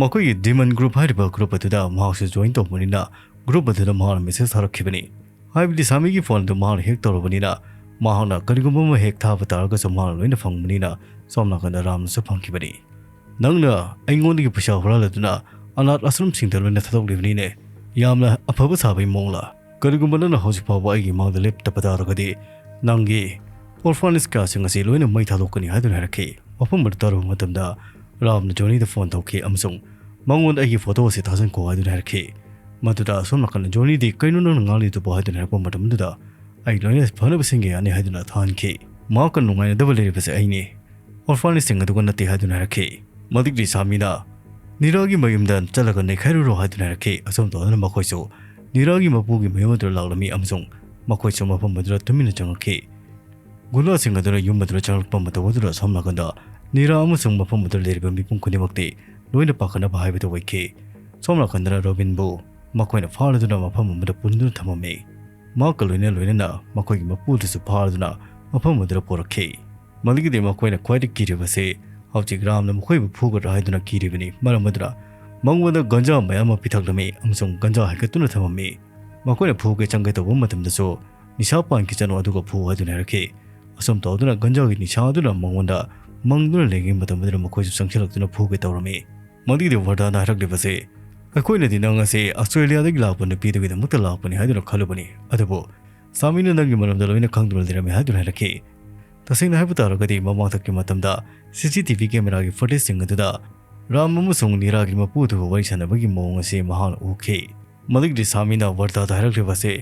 ꯃꯈꯣꯏꯒꯤ ꯗꯤꯃꯟ ꯒ꯭ꯔꯨꯞ ꯍꯥꯏꯔꯤꯕ ꯒ꯭ꯔꯨꯞ ꯑꯗꯨꯗ ꯃꯍꯥꯛꯁꯨ ꯖꯣꯏꯟ ꯇꯧꯕꯅꯤꯅ ꯒ꯭ꯔꯨꯞ ꯑꯗꯨꯗ ꯃꯍꯥꯛꯅ ꯃꯦꯁꯦꯖ ꯊꯥꯔꯛꯈꯤꯕꯅꯤ꯫ ꯍꯥꯏꯕꯗꯤ ꯁꯥꯃꯤꯒꯤ ꯐꯣꯟ ꯑꯗꯨ ꯃꯍꯥꯛꯅ ꯍꯦꯛ ꯇꯧꯔꯕꯅꯤꯅ ꯃꯍꯥꯛꯅ ꯀꯔꯤꯒꯨꯝꯕ ꯑꯃ ꯍꯦꯛ ꯊꯥꯕ ꯇꯥꯔꯒꯁꯨ ꯃꯍꯥꯛꯅ ꯂꯣꯏꯅ ꯐꯪꯕꯅꯤꯅ ꯁꯣꯝ ꯅꯥꯀꯟꯗ ꯔꯥꯝꯅꯁꯨ ꯐꯪꯈꯤꯕꯅꯤ꯫ "ꯅꯪꯅ ꯑꯩꯉꯣꯟꯗꯒꯤ ꯄꯩꯁꯥ ꯍꯨꯔꯥꯜꯂꯗꯨꯅ ꯑꯅꯥꯊ ꯑꯥꯁ꯭ꯔꯝꯁꯤꯡꯗ ꯂꯣꯏꯅ ꯊꯥꯗꯣꯛꯂꯤꯕꯅꯤꯅꯦ꯫ ꯌꯥꯝꯅ ꯑꯐꯕ ꯁꯥꯕꯒꯤ ꯃꯑꯣꯡꯂ? ꯀꯔꯤꯒꯨꯝꯕ ꯅꯪꯅ ꯍꯧꯖꯤꯛ ꯐꯥꯎꯕ ꯑꯩꯒꯤ ꯃꯥꯡꯗ ꯂꯦꯞꯇꯕ ꯇꯥꯔꯒꯗꯤ ꯅꯪꯒꯤ ꯑꯣꯔꯐꯥꯅꯦꯖ ꯀꯌꯥꯁꯤꯡ ꯑꯁꯤ ꯂꯣꯏꯅ ꯃꯩ ꯊꯥꯗꯣꯛꯀꯅꯤ" ꯍꯥꯏꯗꯨꯅ ꯍꯥꯏꯔꯛꯈꯤ꯫ ꯋꯥꯐꯝ ꯑꯗꯨ ꯇꯥꯔꯨꯕ ꯃꯇꯝꯗ ꯔꯥꯝꯅ ꯖꯣꯅꯤꯗ ꯐꯣꯟ ꯇꯧꯈꯤ ꯑꯃꯁꯨꯡ ꯃꯉꯣꯟꯗ "ꯑꯩꯒꯤ ꯐꯣꯇꯣ ꯑꯁꯤ ꯊꯥꯖꯤꯟꯈꯣ" ꯍꯥꯏꯗꯨꯅ ꯍꯥꯏꯔꯛꯈꯤ꯫ ꯃꯗꯨꯗ ꯑꯁꯣꯝ ꯅꯥꯀꯟꯗ ꯖꯣꯅꯤꯗꯤ "ꯀꯩꯅꯣ ꯅꯪꯅ ꯉꯥꯡꯂꯤꯗꯨꯕꯣ?" ꯍꯥꯏꯗꯨꯅ ꯍꯥꯏꯔꯛꯄ ꯃꯇꯝꯗꯨꯗ, "ꯑꯩ ꯂꯣꯏꯅ ꯐꯅꯕ ꯁꯤꯟꯒꯦ ꯌꯥꯅꯤ" ꯍꯥꯏꯗꯨꯅ ꯊꯥꯍꯟꯈꯤ꯫ ꯃꯍꯥꯛꯀ ꯅꯨꯡꯉꯥꯏꯅꯗꯕ ꯂꯩꯔꯤꯕꯁꯦ ꯑꯩꯅꯤ, ꯑꯣꯔꯐꯥꯟꯁꯤꯡ ꯑꯗꯨꯒ ꯅꯠꯇꯦ ꯍꯥꯏꯗꯨꯅ ꯍꯥꯏꯔꯛꯈꯤ꯫ ꯃꯗꯨꯒꯤ ꯁꯥꯃꯤꯅ ꯅꯤꯔꯥꯒꯤ ꯃꯌꯨꯝꯗ ꯆꯠꯂꯒ ꯅꯩꯈꯥꯏꯔꯨꯔꯣ ꯍꯥꯏꯗꯨꯅ ꯍꯥꯏꯔꯛꯈꯤ꯫ ꯑꯁꯨꯝ ꯇꯧꯗꯨꯅ ꯃꯈꯣꯏꯁꯨ ꯅꯤꯔꯥꯒꯤ ꯃꯄꯨꯒꯤ ꯃꯌꯨꯝ ꯑꯗꯨꯗ ꯂꯥꯛꯂꯝꯃꯤ ꯑꯃꯁꯨꯡ ꯃꯈꯣꯏꯁꯨ ꯃꯐꯝ ꯑꯗꯨꯗ ꯇꯨꯃꯤꯟꯅ ꯆꯪꯉꯛꯈꯤ꯫ ꯒꯨꯟꯗꯥꯁꯤꯡ ꯑꯗꯨꯅ ꯌꯨꯝ ꯑꯗꯨꯗ ꯆꯪꯂꯛꯄ ꯃꯇꯧ ꯑꯗꯨꯗ ꯑꯁꯣꯝ ꯅꯥꯀꯟꯗ ꯅꯤꯔꯥ ꯑꯃꯁꯨꯡ ꯃꯐꯝ ꯑꯗꯨꯗ ꯂꯩꯔꯤꯕ ꯃꯤꯄꯨꯝ ꯈꯨꯗꯤꯡꯃꯛꯇꯤ ꯂꯣꯏꯅ ꯄꯥꯈꯠꯅꯕ ꯍꯥꯏꯕꯗꯨ ꯑꯣꯏꯈꯤ꯫ ꯁꯣꯝ ꯅꯥꯀꯟꯗꯅ ꯔꯣꯕꯤꯟꯕꯨ ꯃꯈꯣꯏꯅ ꯐꯥꯔꯗꯨꯅ ꯃꯐꯝ ꯑꯃꯗ ꯄꯨꯟꯗꯨꯅ ꯊꯝꯃꯝꯃꯤ꯫ ꯃꯍꯥꯛꯀ ꯂꯣꯏꯅ ꯂꯣꯏꯅꯅ ꯃꯈꯣꯏꯒꯤ ꯃꯄꯨꯗꯨꯁꯨ ꯐꯥꯔꯗꯨꯅ ꯃꯐꯝ ꯑꯗꯨꯗ ꯄꯨꯔꯛꯈꯤ꯫ ꯃꯗꯨꯒꯤꯗꯤ ꯃꯈꯣꯏꯅ ꯈ꯭ꯋꯥꯏꯗꯒꯤ ꯀꯤꯔꯤꯕꯁꯤ ꯍꯧꯖꯤꯛ ꯔꯥꯝꯅ ꯃꯈꯣꯏꯕꯨ ꯐꯨꯒꯗ꯭ꯔꯥ ꯍꯥꯏꯗꯨꯅ ꯀꯤꯔꯤꯕꯅꯤ꯫ ꯃꯔꯝ ꯑꯗꯨꯅ ꯃꯉꯣꯟꯗ ꯒꯟꯖꯥ ꯃꯌꯥꯝ ꯑꯃ ꯄꯤꯊꯛꯂꯝꯃꯤ ꯑꯃꯁꯨꯡ ꯒꯟꯖꯥ ꯍꯩꯒꯠꯇꯨꯅ ꯊꯝꯃꯝꯃꯤ꯫ ꯃꯈꯣꯏꯅ ꯐꯨꯒꯦ ꯆꯪꯒꯦ ꯇꯧꯕ ꯃꯇꯝꯗꯁꯨ "ꯅꯤꯁꯥ ꯄꯥꯟꯈꯤꯁꯅꯨ ꯑꯗꯨꯒ ꯐꯨ" ꯍꯥꯏꯗꯨꯅ ꯍꯥꯏꯔꯛꯈꯤ꯫ ꯑꯁꯨꯝ ꯇꯧꯗꯨꯅ ꯒꯟꯖꯥꯒꯤ ꯅꯤꯁꯥ ꯑꯗꯨꯅ ꯃꯉꯣꯟꯗ ꯃꯪꯗꯨꯅ ꯂꯩꯔꯤꯉꯩ ꯃꯇꯝ ꯑꯗꯨꯗ ꯃꯈꯣꯏꯁꯨ ꯆꯪꯁꯤꯜꯂꯛꯇꯨꯅ ꯐꯨꯒꯦ ꯇꯧꯔꯝꯃꯤ꯫ ꯃꯗꯨꯒꯤꯗꯤ ꯋꯥꯔꯗꯥꯅ ꯍꯥꯏꯔꯛꯂꯤꯕꯁꯦ, "ꯑꯩꯈꯣꯏꯅꯗꯤ ꯅꯪ ꯑꯁꯤ ꯑꯁꯇ꯭ꯔꯦꯂꯤꯌꯥꯗꯒꯤ ꯂꯥꯛꯄ ꯅꯨꯄꯤꯗꯨꯒꯤꯗꯃꯛꯇ ꯂꯥꯛꯄꯅꯤ ꯍꯥꯏꯗꯨꯅ ꯈꯜꯂꯨꯕꯅꯤ, ꯑꯗꯨꯕꯨ ꯁꯥꯃꯤꯅ ꯅꯪꯒꯤ ꯃꯔꯝꯗ ꯂꯣꯏꯅ ꯈꯪꯗꯨꯅ ꯂꯩꯔꯝꯃꯤ" ꯍꯥꯏꯗꯨꯅ ꯍꯥꯏꯔꯛꯈꯤ꯫ ꯇꯁꯦꯡꯅ ꯍꯥꯏꯕ ꯇꯥꯔꯒꯗꯤ ꯃꯃꯥꯡꯊꯛꯀꯤ ꯃꯇꯝꯗ ꯁꯤ ꯁꯤ ꯇꯤ ꯚꯤ ꯀꯦꯃꯦꯔꯥꯒꯤ ꯐꯨꯇꯦꯖꯁꯤꯡ ꯑꯗꯨꯗ ꯔꯥꯝ ꯑꯃꯁꯨꯡ ꯅꯤꯔꯥꯒꯤ ꯃꯄꯨ ꯑꯗꯨꯕꯨ ꯋꯥꯔꯤ ꯁꯥꯟꯅꯕꯒꯤ ꯃꯑꯣꯡ ꯑꯁꯤ ꯃꯍꯥꯛꯅ ꯎꯈꯤ꯫ ꯃꯗꯨꯒꯤꯗꯤ ꯁꯥꯃꯤꯅ ꯋꯥꯔꯗꯥꯗ ꯍꯥꯏꯔꯛꯂꯤꯕꯁꯤ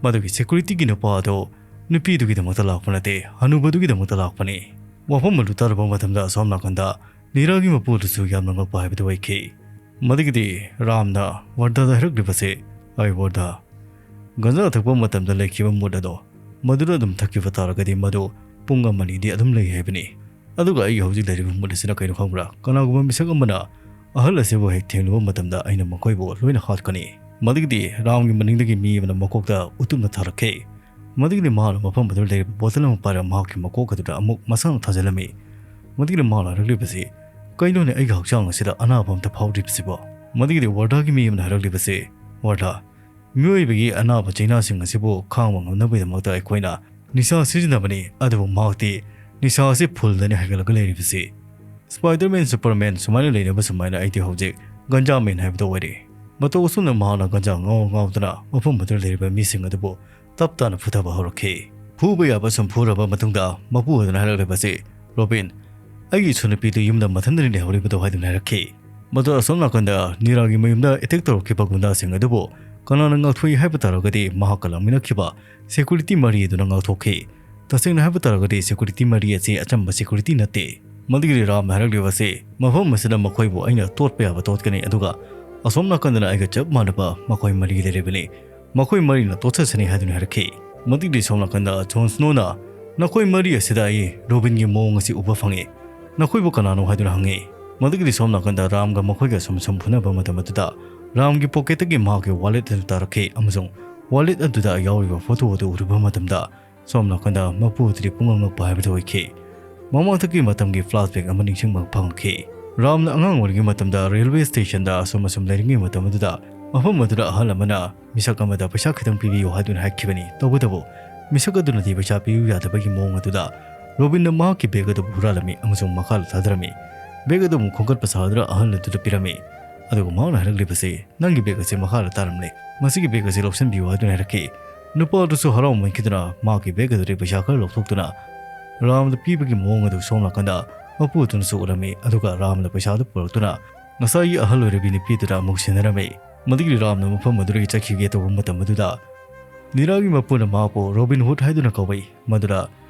ꯃꯗꯨꯒꯤ ꯁꯦꯀ꯭ꯌꯨꯔꯤꯇꯤꯒꯤ ꯅꯨꯄꯥ ꯑꯗꯨ ꯅꯨꯄꯤꯗꯨꯒꯤꯗꯃꯛꯇ ꯂꯥꯛꯄ ꯅꯠꯇꯦ, ꯍꯅꯨꯕꯗꯨꯒꯤꯗꯃꯛꯇ ꯂꯥꯛꯄꯅꯤ꯫ ꯋꯥꯐꯝ ꯑꯗꯨ ꯇꯥꯔꯨꯕ ꯃꯇꯝꯗ ꯑꯁꯣꯝ ꯅꯥꯀꯟꯗ ꯅꯤꯔꯥꯒꯤ ꯃꯄꯨ ꯑꯗꯨꯁꯨ ꯌꯥꯝꯅ ꯉꯛꯄ ꯍꯥꯏꯕꯗꯨ ꯑꯣꯏꯈꯤ꯫ ꯃꯗꯨꯒꯤꯗꯤ ꯔꯥꯝꯅ ꯋꯥꯔꯗꯥꯗ ꯍꯥꯏꯔꯛꯂꯤꯕꯁꯤ, "ꯑꯩ ꯋꯥꯔꯗꯥ, ꯒꯟꯖꯥ ꯊꯛꯄ ꯃꯇꯝꯗ ꯂꯩꯈꯤꯕ ꯃꯨꯠ ꯑꯗꯣ ꯃꯗꯨꯗ ꯑꯗꯨꯝ ꯊꯛꯈꯤꯕ ꯇꯥꯔꯒꯗꯤ ꯃꯗꯨ ꯄꯨꯡ ꯑꯃ ꯑꯅꯤꯗꯤ ꯑꯗꯨꯝ ꯂꯩ ꯍꯥꯏꯕꯅꯤ꯫ ꯑꯗꯨꯒ ꯑꯩꯒꯤ ꯍꯧꯖꯤꯛ ꯂꯩꯔꯤꯕ ꯃꯨꯠ ꯑꯁꯤꯅ ꯀꯩꯅꯣ ꯈꯪꯕ꯭ꯔꯥ? ꯀꯅꯥꯒꯨꯝꯕ ꯃꯤꯁꯛ ꯑꯃꯅ ꯑꯍꯜ ꯑꯁꯤꯕꯨ ꯍꯦꯛ ꯊꯦꯡꯂꯨꯕ ꯃꯇꯝꯗ ꯑꯩꯅ ꯃꯈꯣꯏꯕꯨ ꯂꯣꯏꯅ ꯍꯥꯠꯀꯅꯤ"꯫ ꯃꯗꯨꯒꯤꯗꯤ ꯔꯥꯝꯒꯤ ꯃꯅꯤꯡꯗꯒꯤ ꯃꯤ ꯑꯃꯅ ꯃꯀꯣꯛꯇ ꯎꯇꯨꯞꯅ ꯊꯥꯔꯛꯈꯤ꯫ ꯃꯗꯨꯒꯤꯗꯤ ꯃꯍꯥꯛꯅ ꯃꯐꯝ ꯑꯗꯨꯗ ꯂꯩꯔꯤꯕ ꯕꯣꯇꯜ ꯑꯃ ꯄꯥꯏꯔꯒ ꯃꯍꯥꯛꯀꯤ ꯃꯀꯣꯛ ꯑꯗꯨꯗ ꯑꯃꯨꯛ ꯃꯁꯥꯅ ꯊꯥꯖꯤꯜꯂꯝꯃꯤ꯫ ꯃꯗꯨꯒꯤꯗꯤ ꯃꯍꯥꯛꯅ ꯍꯥꯏꯔꯛꯂꯤꯕꯁꯤ, "ꯀꯩꯅꯣꯅꯦ, ꯑꯩꯒꯤ ꯍꯛꯆꯥꯡ ꯑꯁꯤꯗ ꯑꯅꯥꯕ ꯑꯝꯇ ꯐꯥꯎꯗ꯭ꯔꯤꯕꯁꯤꯕꯣ?" ꯃꯗꯨꯒꯤꯗꯤ ꯋꯥꯔꯗꯥꯒꯤ ꯃꯤ ꯑꯃꯅ ꯍꯥꯏꯔꯛꯂꯤꯕꯁꯤ, "ꯋꯥꯔꯗꯥ, ꯃꯤꯑꯣꯏꯕꯒꯤ ꯑꯅꯥꯕ ꯆꯩꯅꯥꯁꯤꯡ ꯑꯁꯤꯕꯨ ꯈꯥꯡꯕ ꯉꯝꯅꯕꯒꯤꯗꯃꯛꯇ ꯑꯩꯈꯣꯏꯅ ꯅꯤꯁꯥ ꯁꯤꯖꯤꯟꯅꯕꯅꯤ, ꯑꯗꯨꯕꯨ ꯃꯍꯥꯛꯇꯤ ꯅꯤꯁꯥ ꯑꯁꯤ ꯐꯨꯜꯗꯅꯤ ꯍꯩꯒꯠꯂꯒ ꯂꯩꯔꯤꯕꯁꯤ"꯫ "ꯁ꯭ꯄꯥꯏꯗꯔꯃꯦꯟ, ꯁꯨꯄꯔꯃꯦꯟ ꯁꯨꯃꯥꯏꯅ ꯂꯩꯅꯕ ꯁꯨꯃꯥꯏꯅ ꯑꯩꯗꯤ ꯍꯧꯖꯤꯛ ꯒꯟꯖꯥ ꯃꯦꯟ ꯍꯥꯏꯕꯗꯨ ꯑꯣꯏꯔꯦ"꯫ ꯃꯇꯧ ꯑꯁꯨꯝꯅ ꯃꯍꯥꯛꯅ ꯒꯟꯖꯥ ꯉꯥꯎ ꯉꯥꯎꯗꯨꯅ ꯃꯐꯝ ꯑꯗꯨꯗ ꯂꯩꯔꯤꯕ ꯃꯤꯁꯤꯡ ꯑꯗꯨꯕꯨ ꯇꯞ ꯇꯥꯅ ꯐꯨꯊꯕ ꯍꯧꯔꯛꯈꯤ꯫ ꯐꯨꯕ ꯌꯥꯕ ꯁꯨꯝ ꯐꯨꯔꯕ ꯃꯇꯨꯡꯗ ꯃꯄꯨ ꯑꯗꯨꯅ ꯍꯥꯏꯔꯛꯂꯤꯕꯁꯤ, "ꯔꯣꯕꯤꯟ, ꯑꯩꯒꯤ ꯏꯆꯟꯅꯨꯄꯤꯗꯨ ꯌꯨꯝꯗ ꯃꯊꯟꯇꯅꯤ ꯂꯩꯍꯧꯔꯤꯕꯗꯣ" ꯍꯥꯏꯗꯨꯅ ꯍꯥꯏꯔꯛꯈꯤ꯫ ꯃꯗꯨ ꯑꯁꯣꯝ ꯅꯥꯀꯟꯗ ꯅꯤꯔꯥꯒꯤ ꯃꯌꯨꯝꯗ ꯑꯦꯇꯦꯛ ꯇꯧꯔꯛꯈꯤꯕ ꯒꯨꯟꯗꯥꯁꯤꯡ ꯑꯗꯨꯕꯨ ꯀꯅꯥꯅ ꯉꯥꯛꯊꯣꯛꯏ ꯍꯥꯏꯕ ꯇꯥꯔꯒꯗꯤ ꯃꯍꯥꯛꯀ ꯂꯥꯛꯃꯤꯟꯅꯈꯤꯕ ꯁꯦꯀ꯭ꯌꯨꯔꯤꯇꯤ ꯃꯔꯤ ꯑꯗꯨꯅ ꯉꯥꯛꯊꯣꯛꯈꯤ꯫ ꯇꯁꯦꯡꯅ ꯍꯥꯏꯕ ꯇꯥꯔꯒꯗꯤ ꯁꯦꯀ꯭ꯌꯨꯔꯤꯇꯤ ꯃꯔꯤ ꯑꯁꯤ ꯑꯆꯝꯕ ꯁꯦꯀ꯭ꯌꯨꯔꯤꯇꯤ ꯅꯠꯇꯦ꯫ ꯃꯗꯨꯒꯤꯗꯤ ꯔꯥꯝꯅ ꯍꯥꯏꯔꯛꯂꯤꯕ ꯑꯁꯤ ꯃꯐꯝ ꯑꯁꯤꯗ ꯃꯈꯣꯏꯕꯨ ꯑꯩꯅ ꯇꯣꯠꯄ ꯌꯥꯕ ꯇꯣꯠꯀꯅꯤ, ꯑꯗꯨꯒ ꯑꯁꯣꯝ ꯅꯥꯀꯟꯗꯅ ꯑꯩꯒ ꯆꯞ ꯃꯥꯟꯅꯕ ꯃꯈꯣꯏ ꯃꯔꯤ ꯂꯩꯔꯤꯕꯅꯤ꯫ ꯃꯈꯣꯏ ꯃꯔꯤꯅ ꯇꯣꯠꯆꯁꯅꯤ ꯍꯥꯏꯗꯨꯅ ꯍꯥꯏꯔꯛꯈꯤ꯫ ꯃꯗꯨꯒꯤꯗꯤ ꯁꯣꯝ ꯅꯥꯀꯟꯗ ꯖꯣꯟ ꯁ꯭ꯅꯣꯅ ꯅꯈꯣꯏ ꯃꯔꯤ ꯑꯁꯤꯗ ꯑꯩ ꯔꯣꯕꯤꯟꯒꯤ ꯃꯑꯣꯡ ꯑꯁꯤ ꯎꯕ ꯐꯪꯉꯤ꯫ ꯅꯈꯣꯏꯕꯨ ꯀꯅꯥꯅꯣ ꯍꯥꯏꯗꯨꯅ ꯍꯪꯉꯤ꯫ ꯃꯗꯨꯒꯤꯗꯤ ꯁꯣꯝ ꯅꯥꯀꯟꯗ ꯔꯥꯝꯒ ꯃꯈꯣꯏꯒ ꯁꯨꯝ ꯁꯨꯝ ꯐꯨꯅꯕ ꯃꯇꯝ ꯑꯗꯨꯗ ꯔꯥꯝꯒꯤ ꯄꯣꯀꯦꯠꯇꯒꯤ ꯃꯍꯥꯛꯀꯤ ꯋꯥꯂꯦꯠ ꯑꯗꯨ ꯇꯥꯔꯛꯈꯤ ꯑꯃꯁꯨꯡ ꯋꯥꯂꯦꯠ ꯑꯗꯨꯗ ꯌꯥꯎꯔꯤꯕ ꯐꯣꯇꯣ ꯑꯗꯨ ꯎꯔꯨꯕ ꯃꯇꯝꯗ ꯁꯣꯝ ꯅꯥꯀꯟꯗ ꯃꯄꯨ ꯑꯗꯨꯗꯤ ꯄꯨꯡꯉꯛ ꯉꯛꯄ ꯍꯥꯏꯕꯗꯨ ꯑꯣꯏꯈꯤ꯫ ꯃꯃꯥꯡꯊꯛꯀꯤ ꯃꯇꯝꯒꯤ ꯐ꯭ꯂꯥꯁꯕꯦꯛ ꯑꯃ ꯅꯤꯡꯁꯤꯡꯕ ꯐꯪꯈꯤ꯫ ꯔꯥꯝꯅ ꯑꯉꯥꯡ ꯑꯣꯏꯔꯤꯉꯩ ꯃꯇꯝꯗ ꯔꯦꯜꯋꯦ ꯁ꯭ꯇꯦꯁꯟꯗ ꯑꯁꯨꯝ ꯑꯁꯨꯝ ꯂꯩꯔꯤꯉꯩ ꯃꯇꯝ ꯑꯗꯨꯗ ꯃꯐꯝ ꯑꯗꯨꯗ ꯑꯍꯜ ꯑꯃꯅ ꯃꯤꯁꯛ ꯑꯃꯗ ꯄꯩꯁꯥ ꯈꯤꯇꯪ ꯄꯤꯕꯤꯌꯨ ꯍꯥꯏꯗꯨꯅ ꯍꯥꯏꯈꯤꯕꯅꯤ꯫ ꯇꯧꯕꯇꯕꯨ ꯃꯤꯁꯛ ꯑꯗꯨꯅꯗꯤ ꯄꯩꯁꯥ ꯄꯤꯌꯨ ꯌꯥꯗꯕꯒꯤ ꯃꯑꯣꯡ ꯑꯗꯨꯗ ꯔꯣꯕꯤꯟꯅ ꯃꯍꯥꯛꯀꯤ ꯕꯦꯒ ꯑꯗꯨꯕꯨ ꯍꯨꯔꯥꯜꯂꯝꯃꯤ ꯑꯃꯁꯨꯡ ꯃꯈꯥꯗ ꯊꯥꯗꯔꯝꯃꯤ꯫ ꯕꯦꯒ ꯑꯗꯨ ꯑꯃꯨꯛ ꯈꯣꯝꯒꯠꯄ ꯁꯥꯗꯨꯅ ꯑꯍꯜ ꯑꯗꯨꯗ ꯄꯤꯔꯝꯃꯤ꯫ ꯑꯗꯨꯒ ꯃꯍꯥꯛꯅ ꯍꯥꯏꯔꯛꯂꯤꯕꯁꯤ, "ꯅꯪꯒꯤ ꯕꯦꯒ ꯑꯁꯤ ꯃꯈꯥꯗ ꯇꯥꯔꯝꯂꯦ, ꯃꯁꯤꯒꯤ ꯕꯦꯒ ꯑꯁꯤ ꯂꯧꯁꯤꯟꯕꯤꯌꯨ" ꯍꯥꯏꯗꯨꯅ ꯍꯥꯏꯔꯛꯈꯤ꯫ ꯅꯨꯄꯥ ꯑꯗꯨꯁꯨ ꯍꯔꯥꯎꯃꯟꯈꯤꯗꯨꯅ ꯃꯍꯥꯛꯀꯤ ꯕꯦꯒ ꯑꯗꯨꯗꯒꯤ ꯄꯩꯁꯥ ꯈꯔ ꯂꯧꯊꯣꯛꯇꯨꯅ ꯔꯥꯝꯗ ꯄꯤꯕꯒꯤ ꯃꯑꯣꯡ ꯑꯗꯨ ꯁꯣꯝ ꯅꯥꯀꯟꯗ ꯃꯄꯨ ꯑꯗꯨꯅꯁꯨ ꯎꯔꯝꯃꯤ꯫ ꯑꯗꯨꯒ ꯔꯥꯝꯅ ꯄꯩꯁꯥꯗꯨ ꯄꯨꯔꯛꯇꯨꯅ ꯉꯁꯥꯏꯒꯤ ꯑꯍꯜ ꯑꯣꯏꯔꯕꯤ ꯅꯨꯄꯤꯗꯨꯗ ꯑꯃꯨꯛ ꯁꯤꯟꯅꯔꯝꯃꯤ꯫ ꯃꯗꯨꯒꯤ ꯔꯥꯝꯅ ꯃꯐꯝ ꯑꯗꯨꯗꯒꯤ ꯆꯠꯈꯤꯒꯦ ꯇꯧꯕ ꯃꯇꯝ ꯑꯗꯨꯗ ꯅꯤꯔꯥꯒꯤ ꯃꯄꯨꯅ ꯃꯍꯥꯛꯄꯨ ꯔꯣꯕꯤꯟ ꯍꯨꯗ ꯍꯥꯏꯗꯨꯅ ꯀꯧꯏ꯫ ꯃꯗꯨꯗ,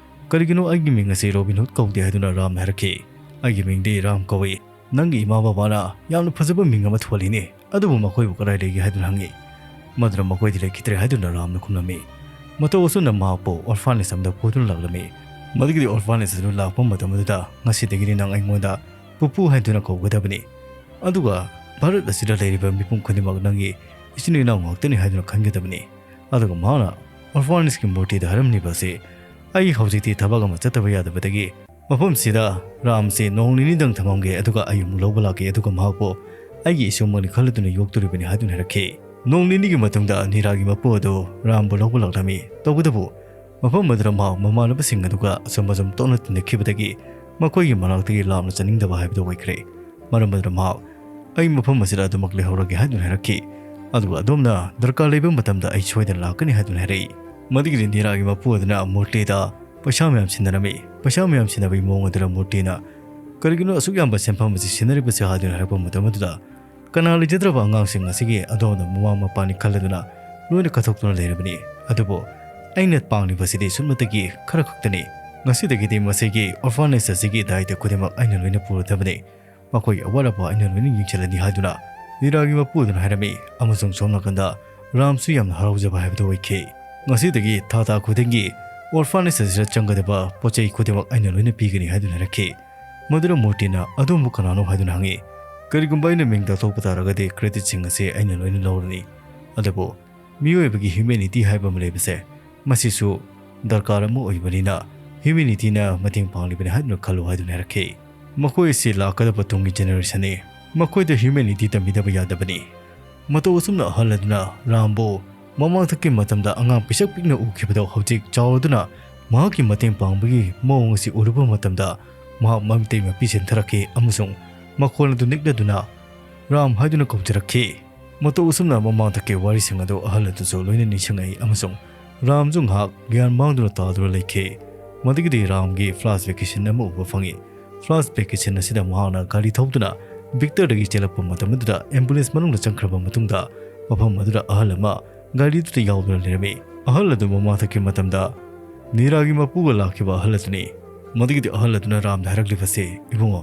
"ꯀꯔꯤꯒꯤꯅꯣ ꯑꯩꯒꯤ ꯃꯤꯡ ꯑꯁꯤ ꯔꯣꯕꯤꯟ ꯍꯨꯗ ꯀꯧꯗꯦ?" ꯍꯥꯏꯗꯨꯅ ꯔꯥꯝꯅ ꯍꯥꯏꯔꯛꯈꯤ꯫ "ꯑꯩꯒꯤ ꯃꯤꯡꯗꯤ ꯔꯥꯝ ꯀꯧꯏ꯫ ꯅꯪꯒꯤ ꯏꯃꯥ ꯕꯕꯥꯅ ꯌꯥꯝꯅ ꯐꯖꯕ ꯃꯤꯡ ꯑꯃ ꯊꯣꯜꯂꯤꯅꯦ, ꯑꯗꯨꯕꯨ ꯃꯈꯣꯏꯕꯨ ꯀꯗꯥꯏ ꯂꯩꯒꯦ?" ꯍꯥꯏꯗꯨꯅ ꯍꯪꯉꯤ꯫ ꯃꯗꯨꯗ ꯃꯈꯣꯏꯗꯤ ꯂꯩꯈꯤꯗ꯭ꯔꯦ ꯍꯥꯏꯗꯨꯅ ꯔꯥꯝꯅ ꯈꯨꯝꯂꯝꯃꯤ꯫ ꯃꯇꯧ ꯑꯁꯨꯝꯅ ꯃꯍꯥꯛꯄꯨ ꯑꯣꯔꯐꯥꯅꯦꯖ ꯑꯃꯗ ꯄꯨꯗꯨꯅ ꯂꯥꯛꯂꯝꯃꯤ꯫ ꯃꯗꯨꯒꯤꯗꯤ ꯑꯣꯔꯐꯥꯅꯦꯖ ꯑꯗꯨ ꯂꯥꯛꯄ ꯃꯇꯝ ꯑꯗꯨꯗ, "ꯉꯁꯤꯗꯒꯤꯗꯤ ꯅꯪ ꯑꯩꯉꯣꯟꯗ ꯄꯨꯄꯨ ꯍꯥꯏꯗꯨꯅ ꯀꯧꯒꯗꯕꯅꯤ꯫ ꯑꯗꯨꯒ ꯚꯥꯔꯠ ꯑꯁꯤꯗ ꯂꯩꯔꯤꯕ ꯃꯤꯄꯨꯝ ꯈꯨꯗꯤꯡꯃꯛ ꯅꯪꯒꯤ ꯏꯆꯤꯟ ꯏꯅꯥꯎ ꯉꯥꯛꯇꯅꯤ ꯍꯥꯏꯗꯨꯅ ꯈꯟꯒꯗꯕꯅꯤ"꯫ ꯑꯗꯨꯒ ꯃꯍꯥꯛꯅ ꯑꯣꯔꯐꯥꯅꯦꯖꯀꯤ ꯃꯨꯔꯇꯤꯗ ꯍꯥꯏꯔꯝꯂꯤꯕ ꯑꯁꯤ, "ꯑꯩ ꯍꯧꯖꯤꯛꯇꯤ ꯊꯕꯛ ꯑꯃ ꯆꯠꯇꯕ ꯌꯥꯗꯕꯗꯒꯤ ꯃꯐꯝꯁꯤꯗ ꯔꯥꯝꯁꯤ ꯅꯣꯡ ꯅꯤꯅꯤꯗꯪ ꯊꯝꯃꯝꯒꯦ, ꯑꯗꯨꯒ ꯑꯩ ꯑꯃꯨꯛ ꯂꯧꯕ ꯂꯥꯛꯀꯦ, ꯑꯗꯨꯒ ꯃꯍꯥꯛꯄꯨ ꯑꯩꯒꯤ ꯏꯁꯨꯃꯛꯅꯤ ꯈꯜꯂꯗꯨꯅ ꯌꯣꯛꯇꯣꯔꯤꯕꯅꯤ" ꯍꯥꯏꯗꯨꯅ ꯍꯥꯏꯔꯛꯈꯤ꯫ ꯅꯣꯡ ꯅꯤꯅꯤꯒꯤ ꯃꯇꯨꯡꯗ ꯅꯤꯔꯥꯒꯤ ꯃꯄꯨ ꯑꯗꯨ ꯔꯥꯝꯕꯨ ꯂꯧꯕ ꯂꯥꯛꯂꯝꯃꯤ꯫ ꯇꯧꯕꯇꯕꯨ ꯃꯐꯝ ꯑꯗꯨꯗ ꯃꯍꯥꯛ ꯃꯃꯥꯟꯅꯕꯁꯤꯡ ꯑꯗꯨꯒ ꯑꯁꯨꯝ ꯑꯁꯨꯝ ꯇꯣꯠꯅ ꯇꯤꯟꯅꯈꯤꯕꯗꯒꯤ ꯃꯈꯣꯏꯒꯤ ꯃꯅꯥꯛꯇꯒꯤ ꯂꯥꯞꯅ ꯆꯠꯅꯤꯡꯗꯕ ꯍꯥꯏꯕꯗꯨ ꯑꯣꯏꯈ꯭ꯔꯦ꯫ ꯃꯔꯝ ꯑꯗꯨꯅ ꯃꯍꯥꯛ, "ꯑꯩ ꯃꯐꯝ ꯑꯁꯤꯗ ꯑꯗꯨꯃꯛ ꯂꯩꯍꯧꯔꯒꯦ" ꯍꯥꯏꯗꯨꯅ ꯍꯥꯏꯔꯛꯈꯤ꯫ "ꯑꯗꯨꯒ ꯑꯗꯣꯝꯅ ꯗꯔꯀꯥꯔ ꯂꯩꯕ ꯃꯇꯝꯗ ꯑꯩ ꯁꯣꯏꯗꯅ ꯂꯥꯛꯀꯅꯤ" ꯍꯥꯏꯗꯨꯅ ꯍꯥꯏꯔꯛꯏ꯫ ꯃꯗꯨꯒꯤꯗꯤ ꯅꯤꯔꯥꯒꯤ ꯃꯄꯨ ꯑꯗꯨꯅ ꯃꯨꯔꯇꯤꯗ ꯄꯩꯁꯥ ꯃꯌꯥꯝ ꯁꯤꯟꯅꯔꯝꯃꯤ꯫ ꯄꯩꯁꯥ ꯃꯌꯥꯝ ꯁꯤꯟꯅꯕꯒꯤ ꯃꯑꯣꯡ ꯑꯗꯨꯗ ꯃꯨꯔꯇꯤꯅ "ꯀꯔꯤꯒꯤꯅꯣ ꯑꯁꯨꯛ ꯌꯥꯝꯕ ꯁꯦꯟꯐꯝ ꯑꯁꯤ ꯁꯤꯟꯅꯔꯤꯕꯁꯦ?" ꯍꯥꯏꯗꯨꯅ ꯍꯥꯏꯔꯛꯄ ꯃꯇꯝ ꯑꯗꯨꯗ, "ꯀꯅꯥ ꯂꯩꯖꯗ꯭ꯔꯕ ꯑꯉꯥꯡꯁꯤꯡ ꯑꯁꯤꯒꯤ ꯑꯗꯣꯝꯗ ꯃꯃꯥ ꯃꯄꯥꯅꯤ ꯈꯜꯂꯗꯨꯅ ꯂꯣꯏꯅ ꯀꯠꯊꯣꯛꯇꯨꯅ ꯂꯩꯔꯕꯅꯤ꯫ ꯑꯗꯨꯕꯨ ꯑꯩꯅ ꯄꯥꯡꯂꯤꯕꯁꯤꯗꯤ ꯁꯨꯞꯅꯇꯒꯤ ꯈꯔ ꯈꯛꯇꯅꯤ꯫ ꯉꯁꯤꯗꯒꯤꯗꯤ ꯃꯁꯤꯒꯤ orphanage ꯑꯁꯤꯒꯤ ꯗꯥꯏꯇ ꯈꯨꯗꯤꯡꯃꯛ ꯑꯩꯅ ꯂꯣꯏꯅ ꯄꯨꯔꯗꯕꯅꯤ꯫ ꯃꯈꯣꯏꯒꯤ ꯑꯋꯥꯠ ꯑꯄꯥ ꯑꯩꯅ ꯂꯣꯏꯅ ꯌꯦꯡꯁꯤꯜꯂꯅꯤ" ꯍꯥꯏꯗꯨꯅ ꯅꯤꯔꯥꯒꯤ ꯃꯄꯨ ꯑꯗꯨꯅ ꯍꯥꯏꯔꯝꯃꯤ꯫ ꯑꯃꯁꯨꯡ ꯁꯣꯝ ꯅꯥꯀꯟꯗ ꯔꯥꯝꯁꯨ ꯌꯥꯝꯅ ꯍꯔꯥꯎꯖꯕ ꯍꯥꯏꯕꯗꯨ ꯑꯣꯏꯈꯤ꯫ "ꯉꯁꯤꯗꯒꯤ ꯊꯥ ꯊꯥ ꯈꯨꯗꯤꯡꯒꯤ orphanage ꯑꯁꯤꯗ ꯆꯪꯒꯗꯕ ꯄꯣꯠ ꯆꯩ ꯈꯨꯗꯤꯡꯃꯛ ꯑꯩꯅ ꯂꯣꯏꯅ ꯄꯤꯒꯅꯤ" ꯍꯥꯏꯗꯨꯅ ꯍꯥꯏꯔꯛꯈꯤ꯫ ꯃꯗꯨꯗ ꯃꯨꯔꯇꯤꯅ, "ꯑꯗꯣꯝꯕꯨ ꯀꯅꯥꯅꯣ?" ꯍꯥꯏꯗꯨꯅ ꯍꯪꯉꯤ꯫ "ꯀꯔꯤꯒꯨꯝꯕ ꯑꯩꯅ ꯃꯤꯡ ꯇꯥꯊꯣꯛꯄ ꯇꯥꯔꯒꯗꯤ creditꯁꯤꯡ ꯑꯁꯤ ꯑꯩꯅ ꯂꯣꯏꯅ ꯂꯧꯔꯅꯤ꯫ ꯑꯗꯨꯕꯨ ꯃꯤꯑꯣꯏꯕꯒꯤ humanity ꯍꯥꯏꯕ ꯑꯃ ꯂꯩꯕꯁꯦ, ꯃꯁꯤꯁꯨ ꯗꯔꯀꯥꯔ ꯑꯃ ꯑꯣꯏꯕꯅꯤꯅ humanityꯅ ꯃꯇꯦꯡ ꯄꯥꯡꯂꯤꯕꯅꯤ ꯍꯥꯏꯗꯨꯅ ꯈꯜꯂꯨ" ꯍꯥꯏꯗꯨꯅ ꯍꯥꯏꯔꯛꯈꯤ꯫ "ꯃꯈꯣꯏ ꯑꯁꯤ ꯂꯥꯛꯀꯗꯕ ꯇꯨꯡꯒꯤ generationꯅꯤ꯫ ꯃꯈꯣꯏꯗ humanity ꯇꯝꯕꯤꯗꯕ ꯌꯥꯗꯕꯅꯤ꯫ ꯃꯇꯧ ꯑꯁꯨꯝꯅ ꯑꯍꯜ ꯑꯗꯨꯅ ꯔꯥꯝꯕꯨ ꯃꯃꯥꯡꯊꯛꯀꯤ ꯃꯇꯝꯗ ꯑꯉꯥꯡ ꯄꯤꯁꯛ ꯄꯤꯛꯅ ꯎꯈꯤꯕꯗꯣ ꯍꯧꯖꯤꯛ ꯆꯥꯎꯔꯗꯨꯅ ꯃꯍꯥꯛꯀꯤ ꯃꯇꯦꯡ ꯄꯥꯡꯕꯒꯤ ꯃꯑꯣꯡ ꯑꯁꯤ ꯎꯔꯨꯕ ꯃꯇꯝꯗ ꯃꯍꯥꯛ ꯃꯃꯤꯇꯩ ꯃꯄꯤ ꯆꯦꯟꯊꯔꯛꯈꯤ ꯑꯃꯁꯨꯡ ꯃꯈꯣꯜ ꯑꯗꯨ ꯅꯤꯛꯂꯗꯨꯅ ꯔꯥꯝ ꯍꯥꯏꯗꯨꯅ ꯀꯧꯖꯔꯛꯈꯤ"꯫ ꯃꯇꯧ ꯑꯁꯨꯝꯅ ꯃꯃꯥꯡꯊꯛꯀꯤ ꯋꯥꯔꯤꯁꯤꯡ ꯑꯗꯨ ꯑꯍꯜ ꯑꯗꯨꯁꯨ ꯂꯣꯏꯅ ꯅꯤꯡꯁꯤꯡꯉꯛꯏ ꯑꯃꯁꯨꯡ ꯔꯥꯝꯁꯨ ꯉꯥꯏꯍꯥꯛ ꯒ꯭ꯌꯥꯟ ꯃꯥꯡꯗꯨꯅ ꯇꯥꯗꯨꯅ ꯂꯩꯈꯤ꯫ ꯃꯗꯨꯒꯤꯗꯤ ꯔꯥꯝꯒꯤ flashbackꯁꯤꯡ ꯑꯃ ꯎꯕ ꯐꯪꯉꯤ꯫ Flashbackꯁꯤꯡ ꯑꯁꯤꯗ ꯃꯍꯥꯛꯅ ꯒꯥꯔꯤ ꯊꯧꯗꯨꯅ ꯕꯤꯛꯇꯔꯗꯒꯤ ꯆꯦꯜꯂꯛꯄ ꯃꯇꯝ ꯑꯗꯨꯗ ambulance ꯃꯅꯨꯡꯗ ꯆꯪꯈ꯭ꯔꯕ ꯃꯇꯨꯡꯗ ꯃꯐꯝ ꯑꯗꯨꯗ ꯑꯍꯜ ꯑꯃ ꯒꯥꯔꯤꯗꯨꯗ ꯌꯥꯎꯗꯨꯅ ꯂꯩꯔꯝꯃꯤ꯫ ꯑꯍꯜ ꯑꯗꯨ ꯃꯃꯥꯡꯊꯛꯀꯤ ꯃꯇꯝꯗ ꯅꯤꯔꯥꯒꯤ ꯃꯄꯨꯒ ꯂꯥꯛꯈꯤꯕ ꯑꯍꯜ ꯑꯗꯨꯅꯤ꯫ ꯃꯗꯨꯒꯤꯗꯤ ꯑꯍꯜ ꯑꯗꯨꯅ ꯔꯥꯝꯗ ꯍꯥꯏꯔꯛꯂꯤꯕꯁꯤ, "ꯏꯕꯨꯡꯉꯣ,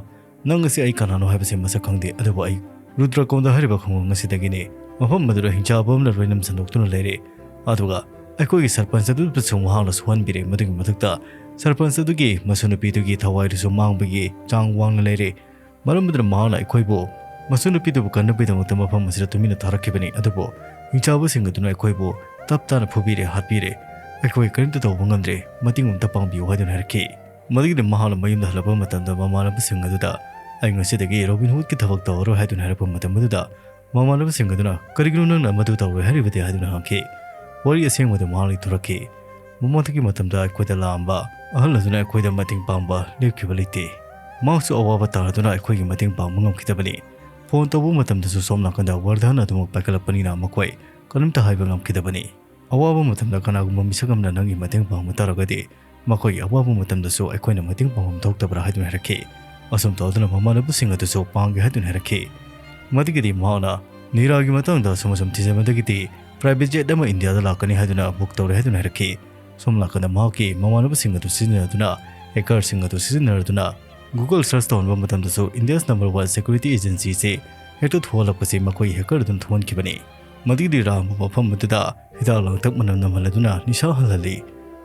ꯅꯪ ꯑꯁꯤ ꯑꯩ ꯀꯅꯥꯅꯣ ꯍꯥꯏꯕꯁꯤ ꯃꯁꯛ ꯈꯪꯗꯦ, ꯑꯗꯨꯕꯨ ꯑꯩ ꯔꯨꯗ꯭ꯔꯀꯣꯟꯗ ꯍꯥꯏꯔꯤꯕ ꯈꯨꯡꯒꯪ ꯑꯁꯤꯗꯒꯤꯅꯤ꯫ ꯃꯐꯝ ꯑꯗꯨꯗ ꯍꯤꯡꯆꯥꯕ ꯑꯃꯅ ꯂꯣꯏꯅ ꯁꯟꯗꯣꯛꯇꯨꯅ ꯂꯩꯔꯦ꯫ ꯑꯗꯨꯒ ꯑꯩꯈꯣꯏꯒꯤ ꯁꯔꯄꯟꯆ ꯑꯗꯨꯗꯁꯨ ꯃꯍꯥꯛꯅ ꯁꯣꯛꯍꯟꯕꯤꯔꯦ꯫ ꯃꯗꯨꯒꯤ ꯃꯊꯛꯇ ꯁꯔꯄꯟꯆ ꯑꯗꯨꯒꯤ ꯃꯁꯨꯅꯨꯄꯤꯗꯨꯒꯤ ꯊꯋꯥꯏꯗꯨꯁꯨ ꯃꯥꯡꯕꯒꯤ ꯆꯥꯡ ꯋꯥꯡꯅ ꯂꯩꯔꯦ꯫ ꯃꯔꯝ ꯑꯗꯨꯅ ꯃꯍꯥꯛꯅ ꯑꯩꯈꯣꯏꯕꯨ ꯃꯁꯨꯅꯨꯄꯤꯗꯨꯕꯨ ꯀꯟꯅꯕꯒꯤꯗꯃꯛꯇ ꯃꯐꯝ ꯑꯁꯤꯗ ꯇꯨꯃꯤꯟꯅ ꯊꯥꯔꯛꯈꯤꯕꯅꯤ꯫ ꯑꯗꯨꯕꯨ ꯍꯤꯡꯆꯥꯕꯁꯤꯡ ꯑꯗꯨꯅ ꯑꯩꯈꯣꯏꯕꯨ ꯇꯞ ꯇꯥꯅ ꯐꯨꯕꯤꯔꯦ, ꯍꯥꯠꯄꯤꯔꯦ꯫ ꯑꯩꯈꯣꯏ ꯀꯔꯤꯝꯇ ꯇꯧꯕ ꯉꯝꯗ꯭ꯔꯦ꯫ ꯃꯇꯦꯡ ꯑꯝꯇ ꯄꯥꯡꯕꯤꯌꯨ" ꯍꯥꯏꯗꯨꯅ ꯍꯥꯏꯔꯛꯈꯤ꯫ ꯃꯗꯨꯒꯤꯗꯤ ꯃꯍꯥꯛꯅ ꯃꯌꯨꯝꯗ ꯍꯜꯂꯛꯄ ꯃꯇꯝꯗ ꯃꯃꯥꯟꯅꯕꯁꯤꯡ ꯑꯗꯨꯗ, "ꯑꯩ ꯉꯁꯤꯗꯒꯤ ꯔꯣꯕꯤꯟ ꯍꯨꯗꯀꯤ ꯊꯕꯛ ꯇꯧꯔꯔꯣꯏ" ꯍꯥꯏꯗꯨꯅ ꯍꯥꯏꯔꯛꯄ ꯃꯇꯝ ꯑꯗꯨꯗ, ꯃꯃꯥꯟꯅꯕꯁꯤꯡ ꯑꯗꯨꯅ, "ꯀꯔꯤꯒꯤꯅꯣ ꯅꯪꯅ ꯃꯗꯨ ꯇꯧꯔꯣꯏ ꯍꯥꯏꯔꯤꯕꯗꯤ?" ꯍꯥꯏꯗꯨꯅ ꯍꯪꯈꯤ꯫ ꯋꯥꯔꯤ ꯑꯁꯦꯡꯕꯗꯨ ꯃꯍꯥꯛꯅ ꯏꯊꯣꯔꯛꯈꯤ꯫ ꯃꯃꯥꯡꯊꯛꯀꯤ ꯃꯇꯝꯗ ꯑꯩꯈꯣꯏꯗ ꯂꯥꯛꯑꯝꯕ ꯑꯍꯜ ꯑꯗꯨꯅ ꯑꯩꯈꯣꯏꯗ ꯃꯇꯦꯡ ꯄꯥꯡꯕ ꯂꯦꯞꯈꯤꯕ ꯂꯩꯇꯦ꯫ ꯃꯍꯥꯛꯁꯨ ꯑꯋꯥꯕ ꯇꯥꯔꯗꯨꯅ ꯑꯩꯈꯣꯏꯒꯤ ꯃꯇꯦꯡ ꯄꯥꯡꯕ ꯉꯝꯈꯤꯗꯕꯅꯤ꯫ ꯐꯣꯟ ꯇꯧꯕ ꯃꯇꯝꯗꯁꯨ ꯁꯣꯝ ꯅꯥꯀꯟꯗ ꯋꯥꯔꯙꯟ ꯑꯗꯨꯃꯛ ꯄꯥꯏꯈꯠꯂꯛꯄꯅꯤꯅ ꯃꯈꯣꯏ ꯀꯔꯤꯝꯇ ꯍꯥꯏꯕ ꯉꯝꯈꯤꯗꯕꯅꯤ꯫ "ꯑꯋꯥꯕ ꯃꯇꯝꯗ ꯀꯅꯥꯒꯨꯝꯕ ꯃꯤꯁꯛ ꯑꯃꯅ ꯅꯪꯒꯤ ꯃꯇꯦꯡ ꯄꯥꯡꯕ ꯇꯥꯔꯒꯗꯤ, ꯃꯈꯣꯏꯒꯤ ꯑꯋꯥꯕ ꯃꯇꯝꯗꯁꯨ ꯑꯩꯈꯣꯏꯅ ꯃꯇꯦꯡ ꯄꯥꯡꯐꯝ ꯊꯣꯛꯇꯕ꯭ꯔꯥ?" ꯍꯥꯏꯗꯨꯅ ꯍꯥꯏꯔꯛꯈꯤ꯫ ꯑꯁꯨꯝ ꯇꯧꯗꯨꯅ ꯃꯃꯥꯟꯅꯕꯁꯤꯡ ꯑꯗꯨꯁꯨ ꯄꯥꯡꯒꯦ ꯍꯥꯏꯗꯨꯅ ꯍꯥꯏꯔꯛꯈꯤ꯫ ꯃꯗꯨꯒꯤꯗꯤ ꯃꯍꯥꯛꯅ ꯅꯤꯔꯥꯒꯤ ꯃꯇꯥꯡꯗ ꯑꯁꯨꯝ ꯑꯁꯨꯝ ꯊꯤꯖꯤꯟꯕꯗꯒꯤꯗꯤ private jet ꯑꯃ ꯏꯟꯗꯤꯌꯥꯗ ꯂꯥꯛꯀꯅꯤ ꯍꯥꯏꯗꯨꯅ book ꯇꯧꯔꯦ ꯍꯥꯏꯗꯨꯅ ꯍꯥꯏꯔꯛꯈꯤ꯫ ꯁꯣꯝ ꯅꯥꯀꯟꯗ ꯃꯍꯥꯛꯀꯤ ꯃꯃꯥꯟꯅꯕꯁꯤꯡ ꯑꯗꯨ ꯁꯤꯖꯤꯟꯅꯗꯨꯅ, hackerꯁꯤꯡ ꯑꯗꯨ ꯁꯤꯖꯤꯟꯅꯗꯨꯅ Google search ꯇꯧꯍꯟꯕ ꯃꯇꯝꯗꯁꯨ India's number one security agencyꯁꯦ ꯍꯦꯛꯇ ꯊꯣꯛꯍꯜꯂꯛꯄꯁꯤ ꯃꯈꯣꯏ hacker ꯑꯗꯨꯅ ꯊꯣꯛꯍꯟꯈꯤꯕꯅꯤ꯫ ꯃꯗꯨꯒꯤꯗꯤ ꯔꯥꯝꯕꯨ ꯃꯐꯝ ꯑꯗꯨꯗ ꯍꯤꯗꯥꯛ ꯂꯥꯡꯊꯛ ꯃꯅꯝ ꯅꯝꯍꯜꯂꯗꯨꯅ ꯅꯤꯁꯥ ꯍꯜꯍꯜꯂꯤ꯫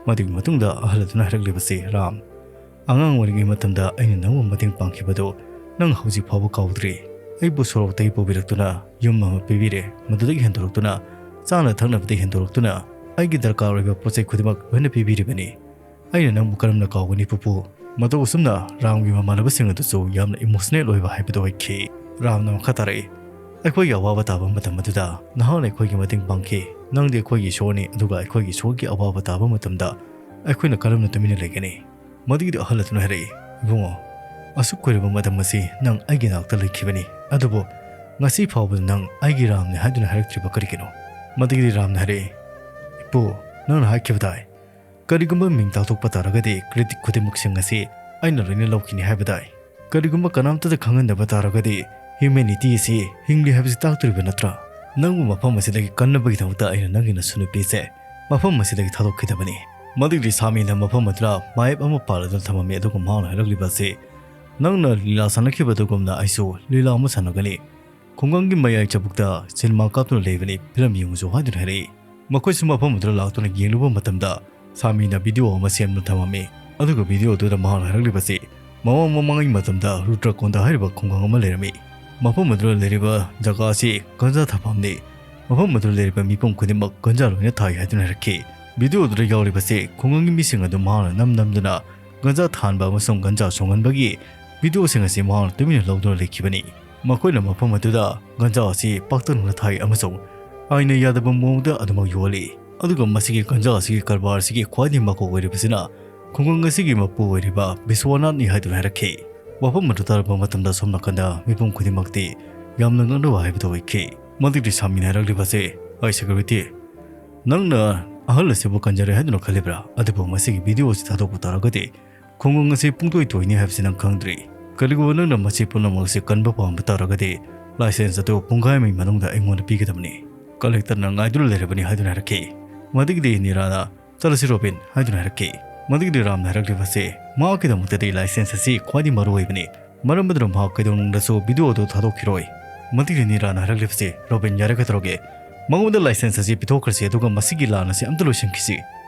ꯃꯗꯨꯒꯤ ꯃꯇꯨꯡꯗ ꯑꯍꯜ ꯑꯗꯨꯅ ꯍꯥꯏꯔꯛꯂꯤꯕꯁꯤ, "ꯔꯥꯝ, ꯑꯉꯥꯡ ꯑꯣꯏꯔꯤꯉꯩ ꯃꯇꯝꯗ ꯑꯩꯅ ꯅꯪꯕꯨ ꯃꯇꯦꯡ ꯄꯥꯡꯈꯤꯕꯗꯨ ꯅꯪ ꯍꯧꯖꯤꯛ ꯐꯥꯎꯕ ꯀꯥꯎꯗ꯭ꯔꯤ꯫ ꯑꯩꯕꯨ ꯁꯣꯔꯣꯛꯇꯒꯤ ꯄꯨꯕꯤꯔꯛꯇꯨꯅ ꯌꯨꯝ ꯑꯃ ꯄꯤꯕꯤꯔꯦ, ꯃꯗꯨꯗꯒꯤ ꯍꯦꯟꯗꯣꯔꯛꯇꯨꯅ ꯆꯥꯅ ꯊꯛꯅꯕꯗꯒꯤ ꯍꯦꯟꯗꯣꯔꯛꯇꯨꯅ ꯑꯩꯒꯤ ꯗꯔꯀꯥꯔ ꯑꯣꯏꯕ ꯄꯣꯠ ꯆꯩ ꯈꯨꯗꯤꯡꯃꯛ ꯂꯣꯏꯅ ꯄꯤꯕꯤꯔꯤꯕꯅꯤ꯫ ꯑꯩꯅ ꯅꯪꯕꯨ ꯀꯔꯝꯅ ꯀꯥꯎꯒꯅꯤ, ꯄꯨꯄꯨ?" ꯃꯇꯧ ꯑꯁꯨꯝꯅ ꯔꯥꯝꯒꯤ ꯃꯃꯥꯟꯅꯕꯁꯤꯡ ꯑꯗꯨꯁꯨ ꯌꯥꯝꯅ emotional ꯑꯣꯏꯕ ꯍꯥꯏꯕꯗꯨ ꯑꯣꯏꯈꯤ꯫ ꯔꯥꯝꯅ ꯃꯈꯥ ꯇꯥꯔꯛꯏ, "ꯑꯩꯈꯣꯏꯒꯤ ꯑꯋꯥꯕ ꯇꯥꯕ ꯃꯇꯝ ꯑꯗꯨꯗ ꯅꯍꯥꯛꯅ ꯑꯩꯈꯣꯏꯒꯤ ꯃꯇꯦꯡ ꯄꯥꯡꯈꯤ꯫ ꯅꯪꯗꯤ ꯑꯩꯈꯣꯏꯒꯤ ꯏꯁꯣꯔꯅꯤ, ꯑꯗꯨꯒ ꯑꯩꯈꯣꯏꯒꯤ ꯏꯁꯣꯔꯒꯤ ꯑꯋꯥꯕ ꯇꯥꯕ ꯃꯇꯝꯗ ꯑꯩꯈꯣꯏꯅ ꯀꯔꯝꯅ ꯇꯨꯃꯤꯟꯅ ꯂꯩꯒꯅꯤ?" ꯃꯗꯨꯒꯤꯗꯤ ꯑꯍꯜ ꯑꯗꯨꯅ ꯍꯥꯏꯔꯛꯏ, "ꯏꯕꯨꯡꯉꯣ, ꯑꯁꯨꯛ ꯀꯨꯏꯔꯕ ꯃꯇꯝ ꯑꯁꯤ ꯅꯪ ꯑꯩꯒꯤ ꯅꯥꯛꯇ ꯂꯩꯈꯤꯕꯅꯤ, ꯑꯗꯨꯕꯨ ꯉꯁꯤ ꯐꯥꯎꯕꯗ ꯅꯪ ꯑꯩꯒꯤ ꯔꯥꯝꯅꯤ ꯍꯥꯏꯗꯨꯅ ꯍꯥꯏꯔꯛꯇ꯭ꯔꯤꯕ ꯀꯔꯤꯒꯤꯅꯣ?" ꯃꯗꯨꯒꯤꯗꯤ ꯔꯥꯝꯅ ꯍꯥꯏꯔꯛꯏ, "ꯏꯄꯨ, ꯅꯪꯅ ꯍꯥꯏꯈꯤꯕ ꯇꯥꯏ꯫ ꯀꯔꯤꯒꯨꯝꯕ ꯃꯤꯡ ꯇꯥꯛꯊꯣꯛꯄ ꯇꯥꯔꯒꯗꯤ credit ꯈꯨꯗꯤꯡꯃꯛꯁꯤꯡ ꯑꯁꯤ ꯑꯩꯅ ꯂꯣꯏꯅ ꯂꯧꯈꯤꯅꯤ ꯍꯥꯏꯕ ꯇꯥꯏ꯫ ꯀꯔꯤꯒꯨꯝꯕ ꯀꯅꯥꯝꯇꯗ ꯈꯪꯍꯟꯗꯕ ꯇꯥꯔꯒꯗꯤ humanity ꯑꯁꯤ ꯍꯤꯡꯂꯤ ꯍꯥꯏꯕꯁꯤ ꯇꯥꯛꯇꯣꯔꯤꯕ ꯅꯠꯇ꯭ꯔꯥ? ꯅꯪꯕꯨ ꯃꯐꯝ ꯑꯁꯤꯗꯒꯤ ꯀꯟꯅꯕꯒꯤꯗꯃꯛꯇ ꯑꯩꯅ ꯅꯪꯒꯤ ꯅꯁꯨ ꯅꯨꯄꯤꯁꯦ ꯃꯐꯝ ꯑꯁꯤꯗꯒꯤ ꯊꯥꯗꯣꯛꯈꯤꯗꯕꯅꯤ꯫" ꯃꯗꯨꯒꯤ ꯁꯥꯃꯤꯅ ꯃꯐꯝ ꯑꯗꯨꯗ ꯃꯥꯌꯦꯞ ꯑꯃ ꯄꯥꯜꯂꯗꯨꯅ ꯊꯝꯃꯝꯃꯤ, ꯑꯗꯨꯒ ꯃꯍꯥꯛꯅ ꯍꯥꯏꯔꯛꯂꯤꯕ ꯑꯁꯤ, "ꯅꯪꯅ ꯂꯤꯂꯥ ꯁꯥꯟꯅꯈꯤꯕ ꯑꯗꯨꯒꯨꯝꯅ ꯑꯩꯁꯨ ꯂꯤꯂꯥ ꯑꯃ ꯁꯥꯟꯅꯒꯅꯤ꯫ ꯈꯨꯡꯒꯪꯒꯤ ꯃꯌꯥꯏ ꯆꯕꯨꯛꯇ ꯁꯤꯅꯦꯃꯥ ꯀꯥꯞꯇꯨꯅ ꯂꯩꯕꯅꯤ, ꯐꯤꯂꯝ ꯌꯦꯡꯉꯨꯁꯨ" ꯍꯥꯏꯗꯨꯅ ꯍꯥꯏꯔꯛꯏ꯫ ꯃꯈꯣꯏꯁꯨ ꯃꯐꯝ ꯑꯗꯨꯗ ꯂꯥꯛꯇꯨꯅ ꯌꯦꯡꯂꯨꯕ ꯃꯇꯝꯗ ꯁꯥꯃꯤꯅ video ꯑꯃ ꯁꯦꯝꯗꯨꯅ ꯊꯝꯃꯝꯃꯤ꯫ ꯑꯗꯨꯒ video ꯑꯗꯨꯗ ꯃꯍꯥꯛꯅ ꯍꯥꯏꯔꯛꯂꯤꯕꯁꯤ, ꯃꯃꯥꯡ ꯃꯃꯥꯡꯒꯤ ꯃꯇꯝꯗ ꯔꯨꯗ꯭ꯔꯀꯣꯟꯗ ꯍꯥꯏꯔꯤꯕ ꯈꯨꯡꯒꯪ ꯑꯃ ꯂꯩꯔꯝꯃꯤ꯫ ꯃꯐꯝ ꯑꯗꯨꯗ ꯂꯩꯔꯤꯕ ꯖꯒꯥ ꯑꯁꯤ ꯒꯟꯖꯥ ꯊꯥꯐꯝꯅꯤ꯫ ꯃꯐꯝ ꯑꯗꯨꯗ ꯂꯩꯔꯤꯕ ꯃꯤꯄꯨꯝ ꯈꯨꯗꯤꯡꯃꯛ ꯒꯟꯖꯥ ꯂꯣꯏꯅ ꯊꯥꯏ ꯍꯥꯏꯗꯨꯅ ꯍꯥꯏꯔꯛꯈꯤ꯫ Video ꯑꯗꯨꯗ ꯌꯥꯎꯔꯤꯕꯁꯤ ꯈꯨꯡꯒꯪꯒꯤ ꯃꯤꯁꯤꯡ ꯑꯗꯨ ꯃꯍꯥꯛꯅ ꯅꯝ ꯅꯝꯗꯨꯅ ꯒꯟꯖꯥ ꯊꯥꯍꯟꯕ ꯑꯃꯁꯨꯡ ꯒꯟꯖꯥ ꯁꯣꯡꯍꯟꯕꯒꯤ videoꯁꯤꯡ ꯑꯁꯤ ꯃꯍꯥꯛꯅ ꯇꯨꯃꯤꯟꯅ ꯂꯧꯗꯨꯅ ꯂꯩꯈꯤꯕꯅꯤ꯫ ꯃꯈꯣꯏꯅ ꯃꯐꯝ ꯑꯗꯨꯗ ꯒꯟꯖꯥ ꯑꯁꯤ ꯄꯥꯛꯇꯛꯅꯅ ꯊꯥꯏ ꯑꯃꯁꯨꯡ ꯑꯥꯏꯟꯅ ꯌꯥꯗꯕ ꯃꯑꯣꯡꯗ ꯑꯗꯨꯃꯛ ꯌꯣꯜꯂꯤ꯫ ꯑꯗꯨꯒ ꯃꯁꯤꯒꯤ ꯒꯟꯖꯥ ꯑꯁꯤꯒꯤ ꯀꯔꯕꯥꯔ ꯑꯁꯤꯒꯤ ꯈ꯭ꯋꯥꯏꯗꯒꯤ ꯃꯀꯣꯛ ꯑꯣꯏꯔꯤꯕꯁꯤꯅ ꯈꯨꯡꯒꯪ ꯑꯁꯤꯒꯤ ꯃꯄꯨ ꯑꯣꯏꯔꯤꯕ ꯕꯤꯁ꯭ꯋꯥꯅꯥꯊꯅꯤ ꯍꯥꯏꯗꯨꯅ ꯍꯥꯏꯔꯛꯈꯤ꯫ ꯋꯥꯐꯝ ꯑꯗꯨ ꯇꯥꯔꯕ ꯃꯇꯝꯗ ꯁꯣꯝ ꯅꯥꯀꯟꯗ ꯃꯤꯄꯨꯝ ꯈꯨꯗꯤꯡꯃꯛꯇꯤ ꯌꯥꯝꯅ ꯉꯛꯅꯕ ꯍꯥꯏꯕꯗꯨ ꯑꯣꯏꯈꯤ꯫ ꯃꯗꯨꯒꯤ ꯁꯥꯃꯤꯅ ꯍꯥꯏꯔꯛꯂꯤꯕꯁꯤ, "ꯑꯩ security, ꯅꯪꯅ ꯑꯍꯜ ꯑꯁꯤꯕꯨ ꯀꯟꯖꯔꯦ ꯍꯥꯏꯗꯨꯅ ꯈꯜꯂꯤꯕ꯭ꯔꯥ? ꯑꯗꯨꯕꯨ ꯃꯁꯤꯒꯤ video ꯑꯁꯤ ꯊꯥꯗꯣꯛꯄ ꯇꯥꯔꯒꯗꯤ ꯈꯨꯡꯒꯪ ꯑꯁꯤ ꯄꯨꯡꯇꯣꯏ ꯇꯣꯏꯅꯤ ꯍꯥꯏꯕꯁꯤ ꯅꯪ ꯈꯪꯗ꯭ꯔꯤ꯫ "ꯀꯔꯤꯒꯨꯝꯕ ꯅꯪꯅ ꯃꯁꯤ ꯄꯨꯝꯅꯃꯛ ꯑꯁꯤ ꯀꯟꯕ ꯄꯥꯝꯕ ꯇꯥꯔꯒꯗꯤ, ꯂꯥꯏꯁꯦꯟꯁ ꯑꯗꯨ ꯄꯨꯡꯈꯥꯏ ꯑꯃꯒꯤ ꯃꯅꯨꯡꯗ ꯑꯩꯉꯣꯟꯗ ꯄꯤꯒꯗꯕꯅꯤ꯫ ꯀꯂꯦꯛꯇꯔꯅ ꯉꯥꯏꯗꯨꯅ ꯂꯩꯔꯕꯅꯤ" ꯍꯥꯏꯗꯨꯅ ꯍꯥꯏꯔꯛꯈꯤ꯫ ꯃꯗꯨꯒꯤꯗꯤ ꯅꯤꯔꯥꯅ, "ꯆꯠꯂꯁꯤ ꯔꯣꯕꯤꯟ" ꯍꯥꯏꯗꯨꯅ ꯍꯥꯏꯔꯛꯈꯤ꯫ ꯃꯗꯨꯒꯤꯗꯤ ꯔꯥꯝꯅ ꯍꯥꯏꯔꯛꯂꯤꯕꯁꯤ, ꯃꯍꯥꯛꯀꯤꯗꯃꯛꯇꯗꯤ ꯂꯥꯏꯁꯦꯟꯁ ꯑꯁꯤ ꯈ꯭ꯋꯥꯏꯗꯒꯤ ꯃꯔꯨ ꯑꯣꯏꯕꯅꯤ, ꯃꯔꯝ ꯑꯗꯨꯅ ꯃꯍꯥꯛ ꯀꯩꯗꯧꯅꯨꯡꯗꯁꯨ ꯚꯤꯗꯤꯑꯣ ꯑꯗꯨ ꯊꯥꯗꯣꯛꯈꯤꯔꯣꯏ꯫ ꯃꯗꯨꯒꯤꯗꯤ ꯅꯤꯔꯥꯅ ꯍꯥꯏꯔꯛꯂꯤꯕꯁꯤ, "ꯔꯣꯕꯤꯟ, ꯌꯥꯔꯦ, ꯀꯩꯗꯧꯔꯒꯦ? ꯃꯉꯣꯟꯗ ꯂꯥꯏꯁꯦꯟꯁ ꯑꯁꯤ ꯄꯤꯊꯣꯛꯈ꯭ꯔꯁꯤ, ꯑꯗꯨꯒ ꯃꯁꯤꯒꯤ ꯂꯥꯟ ꯑꯁꯤ ꯑꯝꯇ ꯂꯣꯏꯁꯤꯟꯈꯤꯁꯤ"꯫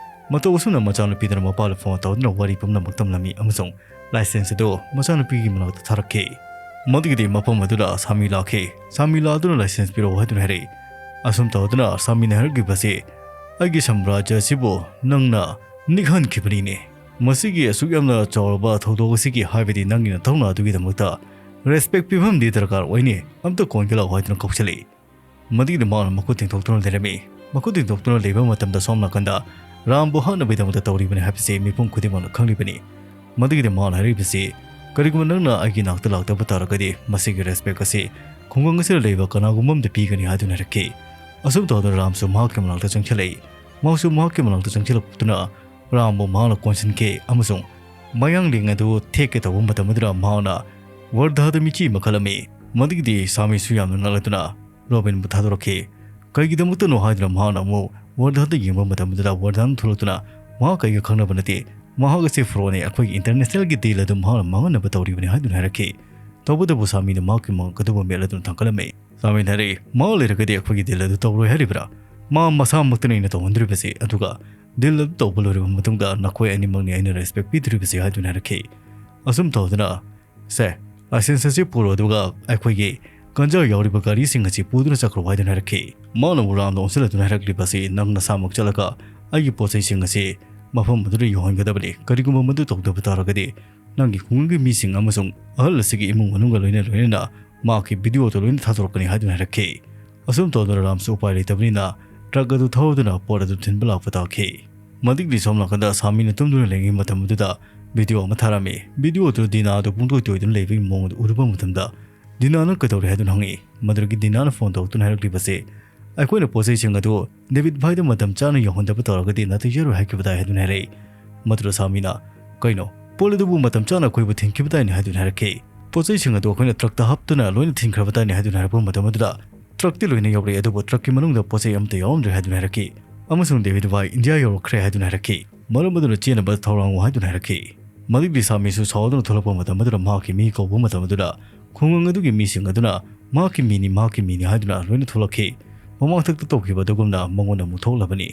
ꯃꯇꯧ ꯑꯁꯨꯝꯅ ꯃꯆꯥꯅꯨꯄꯤꯗꯨꯅ ꯃꯄꯥꯗ ꯐꯣꯟ ꯇꯧꯗꯨꯅ ꯋꯥꯔꯤ ꯄꯨꯝꯅꯃꯛ ꯇꯝꯂꯝꯃꯤ ꯑꯃꯁꯨꯡ ꯂꯥꯏꯁꯦꯟꯁ ꯑꯗꯨ ꯃꯆꯥꯅꯨꯄꯤꯒꯤ ꯃꯅꯥꯛꯇ ꯊꯥꯔꯛꯈꯤ꯫ ꯃꯗꯨꯒꯤꯗꯤ ꯃꯐꯝ ꯑꯗꯨꯗ ꯁꯥꯃꯤ ꯂꯥꯛꯈꯤ꯫ ꯁꯥꯃꯤ ꯂꯥꯛꯇꯨꯅ ꯂꯥꯏꯁꯦꯟꯁ ꯄꯤꯔꯛꯎ ꯍꯥꯏꯗꯨꯅ ꯍꯥꯏꯔꯛꯏ꯫ ꯑꯁꯨꯝ ꯇꯧꯗꯨꯅ ꯁꯥꯃꯤꯅ ꯍꯥꯏꯔꯛꯂꯤꯕꯁꯤ, "ꯑꯩꯒꯤ ꯁꯥꯝꯔꯥꯖ꯭ꯌ ꯑꯁꯤꯕꯨ ꯅꯪꯅ ꯅꯤꯛꯍꯟꯈꯤꯕꯅꯤꯅꯦ꯫ ꯃꯁꯤꯒꯤ ꯑꯁꯨꯛ ꯌꯥꯝꯅ ꯆꯥꯎꯔꯕ ꯊꯧꯗꯣꯛ ꯑꯁꯤꯒꯤ, ꯍꯥꯏꯕꯗꯤ ꯅꯪꯒꯤ ꯅꯊꯧꯅꯥ ꯑꯗꯨꯒꯤꯗꯃꯛꯇ ꯔꯦꯁꯄꯦꯛ ꯄꯤꯐꯝꯗꯤ ꯗꯔꯀꯥꯔ ꯑꯣꯏꯅꯤ꯫ ꯑꯝꯇ ꯀꯣꯟꯒꯦ ꯂꯥꯛꯎ" ꯍꯥꯏꯗꯨꯅ ꯀꯧꯁꯤꯜꯂꯛꯏ꯫ ꯃꯗꯨꯒꯤꯗꯤ ꯃꯥꯅ ꯃꯈꯨꯠ ꯇꯤꯡꯊꯣꯛꯇꯨꯅ ꯂꯩꯔꯝꯃꯤ꯫ ꯃꯈꯨꯠ ꯇꯤꯡꯊꯣꯛꯇꯨꯅ ꯂꯩꯕ ꯃꯇꯝꯗ ꯁꯣꯝ ꯅꯥꯀꯟꯗ ꯔꯥꯝꯕꯨ ꯍꯥꯠꯅꯕꯒꯤꯗꯃꯛꯇ ꯇꯧꯔꯤꯕꯅꯤ ꯍꯥꯏꯕꯁꯤ ꯃꯤꯄꯨꯝ ꯈꯨꯗꯤꯡꯃꯛꯅ ꯈꯪꯂꯤꯕꯅꯤ꯫ ꯃꯗꯨꯒꯤꯗꯤ ꯃꯥꯅ ꯍꯥꯏꯔꯤꯕꯁꯤ, "ꯀꯔꯤꯒꯨꯝꯕ ꯅꯪꯅ ꯑꯩꯒꯤ ꯅꯥꯛꯇ ꯂꯥꯛꯇꯕ ꯇꯥꯔꯒꯗꯤ, ꯃꯁꯤꯒꯤ ꯔꯦꯁꯄꯦꯛ ꯑꯁꯤ ꯈꯨꯡꯒꯪ ꯑꯁꯤꯗ ꯂꯩꯕ ꯀꯅꯥꯒꯨꯝꯕ ꯑꯃꯗ ꯄꯤꯒꯅꯤ" ꯍꯥꯏꯗꯨꯅ ꯍꯥꯏꯔꯛꯈꯤ꯫ ꯑꯁꯨꯝ ꯇꯧꯗꯨꯅ ꯔꯥꯝꯁꯨ ꯃꯍꯥꯛꯀꯤ ꯃꯅꯥꯛꯇ ꯆꯪꯁꯤꯜꯂꯛꯏ꯫ ꯃꯍꯥꯛꯁꯨ ꯃꯍꯥꯛꯀꯤ ꯃꯅꯥꯛꯇ ꯆꯪꯁꯤꯜꯂꯛꯇꯨꯅ ꯔꯥꯝꯕꯨ ꯃꯍꯥꯛꯅ ꯀꯣꯟꯁꯤꯟꯈꯤ ꯑꯃꯁꯨꯡ ꯃꯌꯥꯡꯂꯦꯡ ꯑꯗꯨ ꯊꯦꯛꯀꯦ ꯇꯧꯕ ꯃꯇꯝ ꯑꯗꯨꯗ ꯃꯍꯥꯛꯅ ꯋꯔꯙꯥꯗ ꯃꯤꯆꯤ ꯑꯃ ꯈꯠꯂꯝꯃꯤ꯫ ꯃꯗꯨꯒꯤꯗꯤ ꯁꯥꯃꯤꯁꯨ ꯌꯥꯝꯅ ꯉꯛꯂꯗꯨꯅ ꯔꯣꯕꯤꯟꯕꯨ ꯊꯥꯗꯣꯔꯛꯈꯤ꯫ ꯀꯩꯒꯤꯗꯃꯛꯇꯅꯣ ꯍꯥꯏꯗꯨꯅ ꯃꯍꯥꯛꯅ ꯑꯃꯨꯛ ꯋꯔꯙꯥꯟꯗ ꯌꯦꯡꯕ ꯃꯇꯝꯗ ꯋꯔꯙꯥꯟ ꯊꯣꯛꯂꯛꯇꯨꯅ, "ꯃꯍꯥꯛ ꯑꯩꯒ ꯈꯪꯅꯕ ꯅꯠꯇꯦ, ꯃꯍꯥꯛ ꯑꯁꯤ ꯐ꯭ꯔꯣꯅꯤ, ꯑꯩꯈꯣꯏꯒꯤ ꯏꯟꯇꯔꯅꯦꯁꯅꯦꯜꯒꯤ ꯗꯤꯜ ꯑꯗꯨ ꯃꯍꯥꯛꯅ ꯃꯥꯡꯍꯟꯅꯕ ꯇꯧꯔꯤꯕꯅꯤ" ꯍꯥꯏꯗꯨꯅ ꯍꯥꯏꯔꯛꯈꯤ꯫ ꯇꯧꯕꯇꯕꯨ ꯁꯥꯃꯤꯅ ꯃꯍꯥꯛꯀꯤ ꯃꯉꯛ ꯑꯗꯨꯕꯨ ꯃꯦꯠꯂꯗꯨꯅ ꯊꯥꯡꯒꯠꯂꯝꯃꯤ꯫ ꯁꯥꯃꯤꯅ ꯍꯥꯏꯔꯛꯏ, "ꯃꯍꯥꯛ ꯂꯩꯔꯒꯗꯤ ꯑꯩꯈꯣꯏꯒꯤ ꯗꯤꯜ ꯑꯗꯨ ꯇꯧꯔꯣꯏ ꯍꯥꯏꯔꯤꯕ꯭ꯔꯥ? ꯃꯥ ꯃꯁꯥꯃꯛꯇꯅ ꯑꯩꯅ ꯇꯧꯍꯟꯗꯣꯔꯤꯕꯁꯤ, ꯑꯗꯨꯒ ꯗꯤꯜ ꯑꯗꯨ ꯇꯧꯕ ꯂꯣꯏꯔꯕ ꯃꯇꯨꯡꯗ ꯅꯈꯣꯏ ꯑꯅꯤꯃꯛꯅꯤ ꯑꯩꯅ ꯔꯦꯁꯄꯦꯛ ꯄꯤꯗꯣꯔꯤꯕꯁꯤ" ꯍꯥꯏꯗꯨꯅ ꯍꯥꯏꯔꯛꯈꯤ꯫ ꯑꯁꯨꯝ ꯇꯧꯗꯨꯅ, "ꯁꯦ, ꯂꯥꯏꯁꯦꯟꯁ ꯑꯁꯤ ꯄꯨꯔꯣ, ꯑꯗꯨꯒ ꯑꯩꯈꯣꯏꯒꯤ ꯒꯟꯖꯥ ꯌꯥꯎꯔꯤꯕ ꯒꯥꯔꯤꯁꯤꯡ ꯑꯁꯤ ꯄꯨꯗꯨꯅ ꯆꯠꯈ꯭ꯔꯣ" ꯍꯥꯏꯗꯨꯅ ꯍꯥꯏꯔꯛꯈꯤ꯫ ꯃꯥꯅ ꯔꯥꯝꯗ ꯑꯣꯟꯁꯤꯜꯂꯗꯨꯅ ꯍꯥꯏꯔꯛꯂꯤꯕ ꯑꯁꯤ, "ꯅꯪ ꯅꯁꯥꯃꯛ ꯆꯠꯂꯒ ꯑꯩꯒꯤ ꯄꯣꯠ ꯆꯩꯁꯤꯡ ꯑꯁꯤ ꯃꯐꯝ ꯑꯗꯨꯗ ꯌꯧꯍꯟꯒꯗꯕꯅꯤ꯫ ꯀꯔꯤꯒꯨꯝꯕ ꯃꯗꯨ ꯇꯧꯗꯕ ꯇꯥꯔꯒꯗꯤ, ꯅꯪꯒꯤ ꯈꯨꯡꯒꯪꯒꯤ ꯃꯤꯁꯤꯡ ꯑꯃꯁꯨꯡ ꯑꯍꯜ ꯑꯁꯤꯒꯤ ꯏꯃꯨꯡ ꯃꯅꯨꯡꯒ ꯂꯣꯏꯅ ꯂꯣꯏꯅꯅ ꯃꯍꯥꯛꯀꯤ ꯚꯤꯗꯤꯑꯣ ꯑꯗꯨ ꯂꯣꯏꯅ ꯊꯥꯗꯣꯔꯛꯀꯅꯤ" ꯍꯥꯏꯗꯨꯅ ꯍꯥꯏꯔꯛꯈꯤ꯫ ꯑꯁꯨꯝ ꯇꯧꯗꯨꯅ ꯔꯥꯝꯁꯨ ꯎꯄꯥꯏ ꯂꯩꯇꯕꯅꯤꯅ ꯇ꯭ꯔꯛ ꯑꯗꯨ ꯊꯧꯗꯨꯅ ꯄꯣꯠ ꯑꯗꯨ ꯊꯤꯟꯕ ꯂꯥꯛꯄ ꯇꯥꯈꯤ꯫ ꯃꯗꯨꯒꯤꯗꯤ ꯁꯣꯝ ꯅꯥꯀꯟꯗ ꯁꯥꯃꯤꯅ ꯇꯨꯝꯗꯨꯅ ꯂꯩꯔꯤꯉꯩ ꯃꯇꯝ ꯑꯗꯨꯗ ꯚꯤꯗꯤꯑꯣ ꯑꯃ ꯊꯥꯔꯝꯃꯤ꯫ ꯚꯤꯗꯤꯑꯣ ꯑꯗꯨ ꯗꯤꯅꯥ ꯑꯗꯨ ꯄꯨꯡꯇꯣꯏ ꯇꯣꯏꯗꯨꯅ ꯂꯩꯕꯒꯤ ꯃꯑꯣꯡ ꯑꯗꯨ ꯎꯔꯨꯕ ꯃꯇꯝꯗ, "ꯗꯤꯅꯥ, ꯅꯪ ꯀꯩꯗꯧꯔꯦ?" ꯍꯥꯏꯗꯨꯅ ꯍꯪꯉꯤ꯫ ꯃꯗꯨꯗꯒꯤ ꯗꯤꯅꯥꯅ ꯐꯣꯟ ꯇꯧꯔꯛꯇꯨꯅ ꯍꯥꯏꯔꯛꯂꯤꯕꯁꯤ, "ꯑꯩꯈꯣꯏꯅ ꯄꯣꯠ ꯆꯩꯁꯤꯡ ꯑꯗꯨ ꯗꯦꯕꯤꯠ ꯚꯥꯏꯗ ꯃꯇꯝ ꯆꯥꯅ ꯌꯧꯍꯟꯗꯕ ꯇꯧꯔꯒꯗꯤ ꯅꯥꯇꯩ ꯆꯥꯔꯣꯏ ꯍꯥꯏꯈꯤꯕ ꯇꯥꯏ" ꯍꯥꯏꯗꯨꯅ ꯍꯥꯏꯔꯛꯏ꯫ ꯃꯗꯨꯗ ꯁꯥꯃꯤꯅ, "ꯀꯩꯅꯣ, ꯄꯣꯠ ꯑꯗꯨꯕꯨ ꯃꯇꯝ ꯆꯥꯅ ꯑꯩꯈꯣꯏꯕꯨ ꯊꯤꯟꯈꯤꯕ ꯇꯥꯏꯅꯦ" ꯍꯥꯏꯗꯨꯅ ꯍꯥꯏꯔꯛꯈꯤ꯫ "ꯄꯣꯠ ꯆꯩꯁꯤꯡ ꯑꯗꯨ ꯑꯩꯈꯣꯏꯅ ꯇ꯭ꯔꯛꯇ ꯍꯥꯞꯇꯨꯅ ꯂꯣꯏꯅ ꯊꯤꯟꯈ꯭ꯔꯕ ꯇꯥꯏꯅꯦ" ꯍꯥꯏꯗꯨꯅ ꯍꯥꯏꯔꯛꯄ ꯃꯇꯝ ꯑꯗꯨꯗ, "ꯇ꯭ꯔꯛꯇꯤ ꯂꯣꯏꯅ ꯌꯧꯔꯛꯏ, ꯑꯗꯨꯕꯨ ꯇ꯭ꯔꯛꯀꯤ ꯃꯅꯨꯡꯗ ꯄꯣꯠ ꯆꯩ ꯑꯃꯠꯇ ꯌꯥꯎꯔꯝꯗ꯭ꯔꯦ" ꯍꯥꯏꯗꯨꯅ ꯍꯥꯏꯔꯛꯈꯤ꯫ ꯑꯃꯁꯨꯡ "ꯗꯦꯕꯤꯠ ꯚꯥꯏ ꯏꯟꯗꯤꯌꯥ ꯌꯧꯔꯛꯈ꯭ꯔꯦ" ꯍꯥꯏꯗꯨꯅ ꯍꯥꯏꯔꯛꯈꯤ꯫ "ꯃꯔꯝ ꯑꯗꯨꯅ ꯆꯦꯟꯅꯕ ꯊꯧꯔꯥꯡꯉꯨ" ꯍꯥꯏꯗꯨꯅ ꯍꯥꯏꯔꯛꯈꯤ꯫ ꯃꯗꯨꯒꯤ ꯁꯥꯃꯤꯁꯨ ꯁꯥꯎꯗꯨꯅ ꯊꯣꯛꯂꯛꯄ ꯃꯇꯝ ꯑꯗꯨꯗ ꯃꯍꯥꯛꯀꯤ ꯃꯤ ꯀꯧꯕ ꯃꯇꯝ ꯑꯗꯨꯗ, ꯈꯨꯡꯒꯪ ꯑꯗꯨꯒꯤ ꯃꯤꯁꯤꯡ ꯑꯗꯨꯅ "ꯃꯍꯥꯛꯀꯤ ꯃꯤꯅꯤ, ꯃꯍꯥꯛꯀꯤ ꯃꯤꯅꯤ" ꯍꯥꯏꯗꯨꯅ ꯂꯣꯏꯅ ꯊꯣꯛꯂꯛꯈꯤ꯫ ꯃꯃꯥꯡꯊꯛꯇ ꯇꯧꯈꯤꯕ ꯑꯗꯨꯒꯨꯝꯅ ꯃꯉꯣꯟꯗ ꯑꯃꯨꯛ ꯊꯣꯛꯂꯕꯅꯤ꯫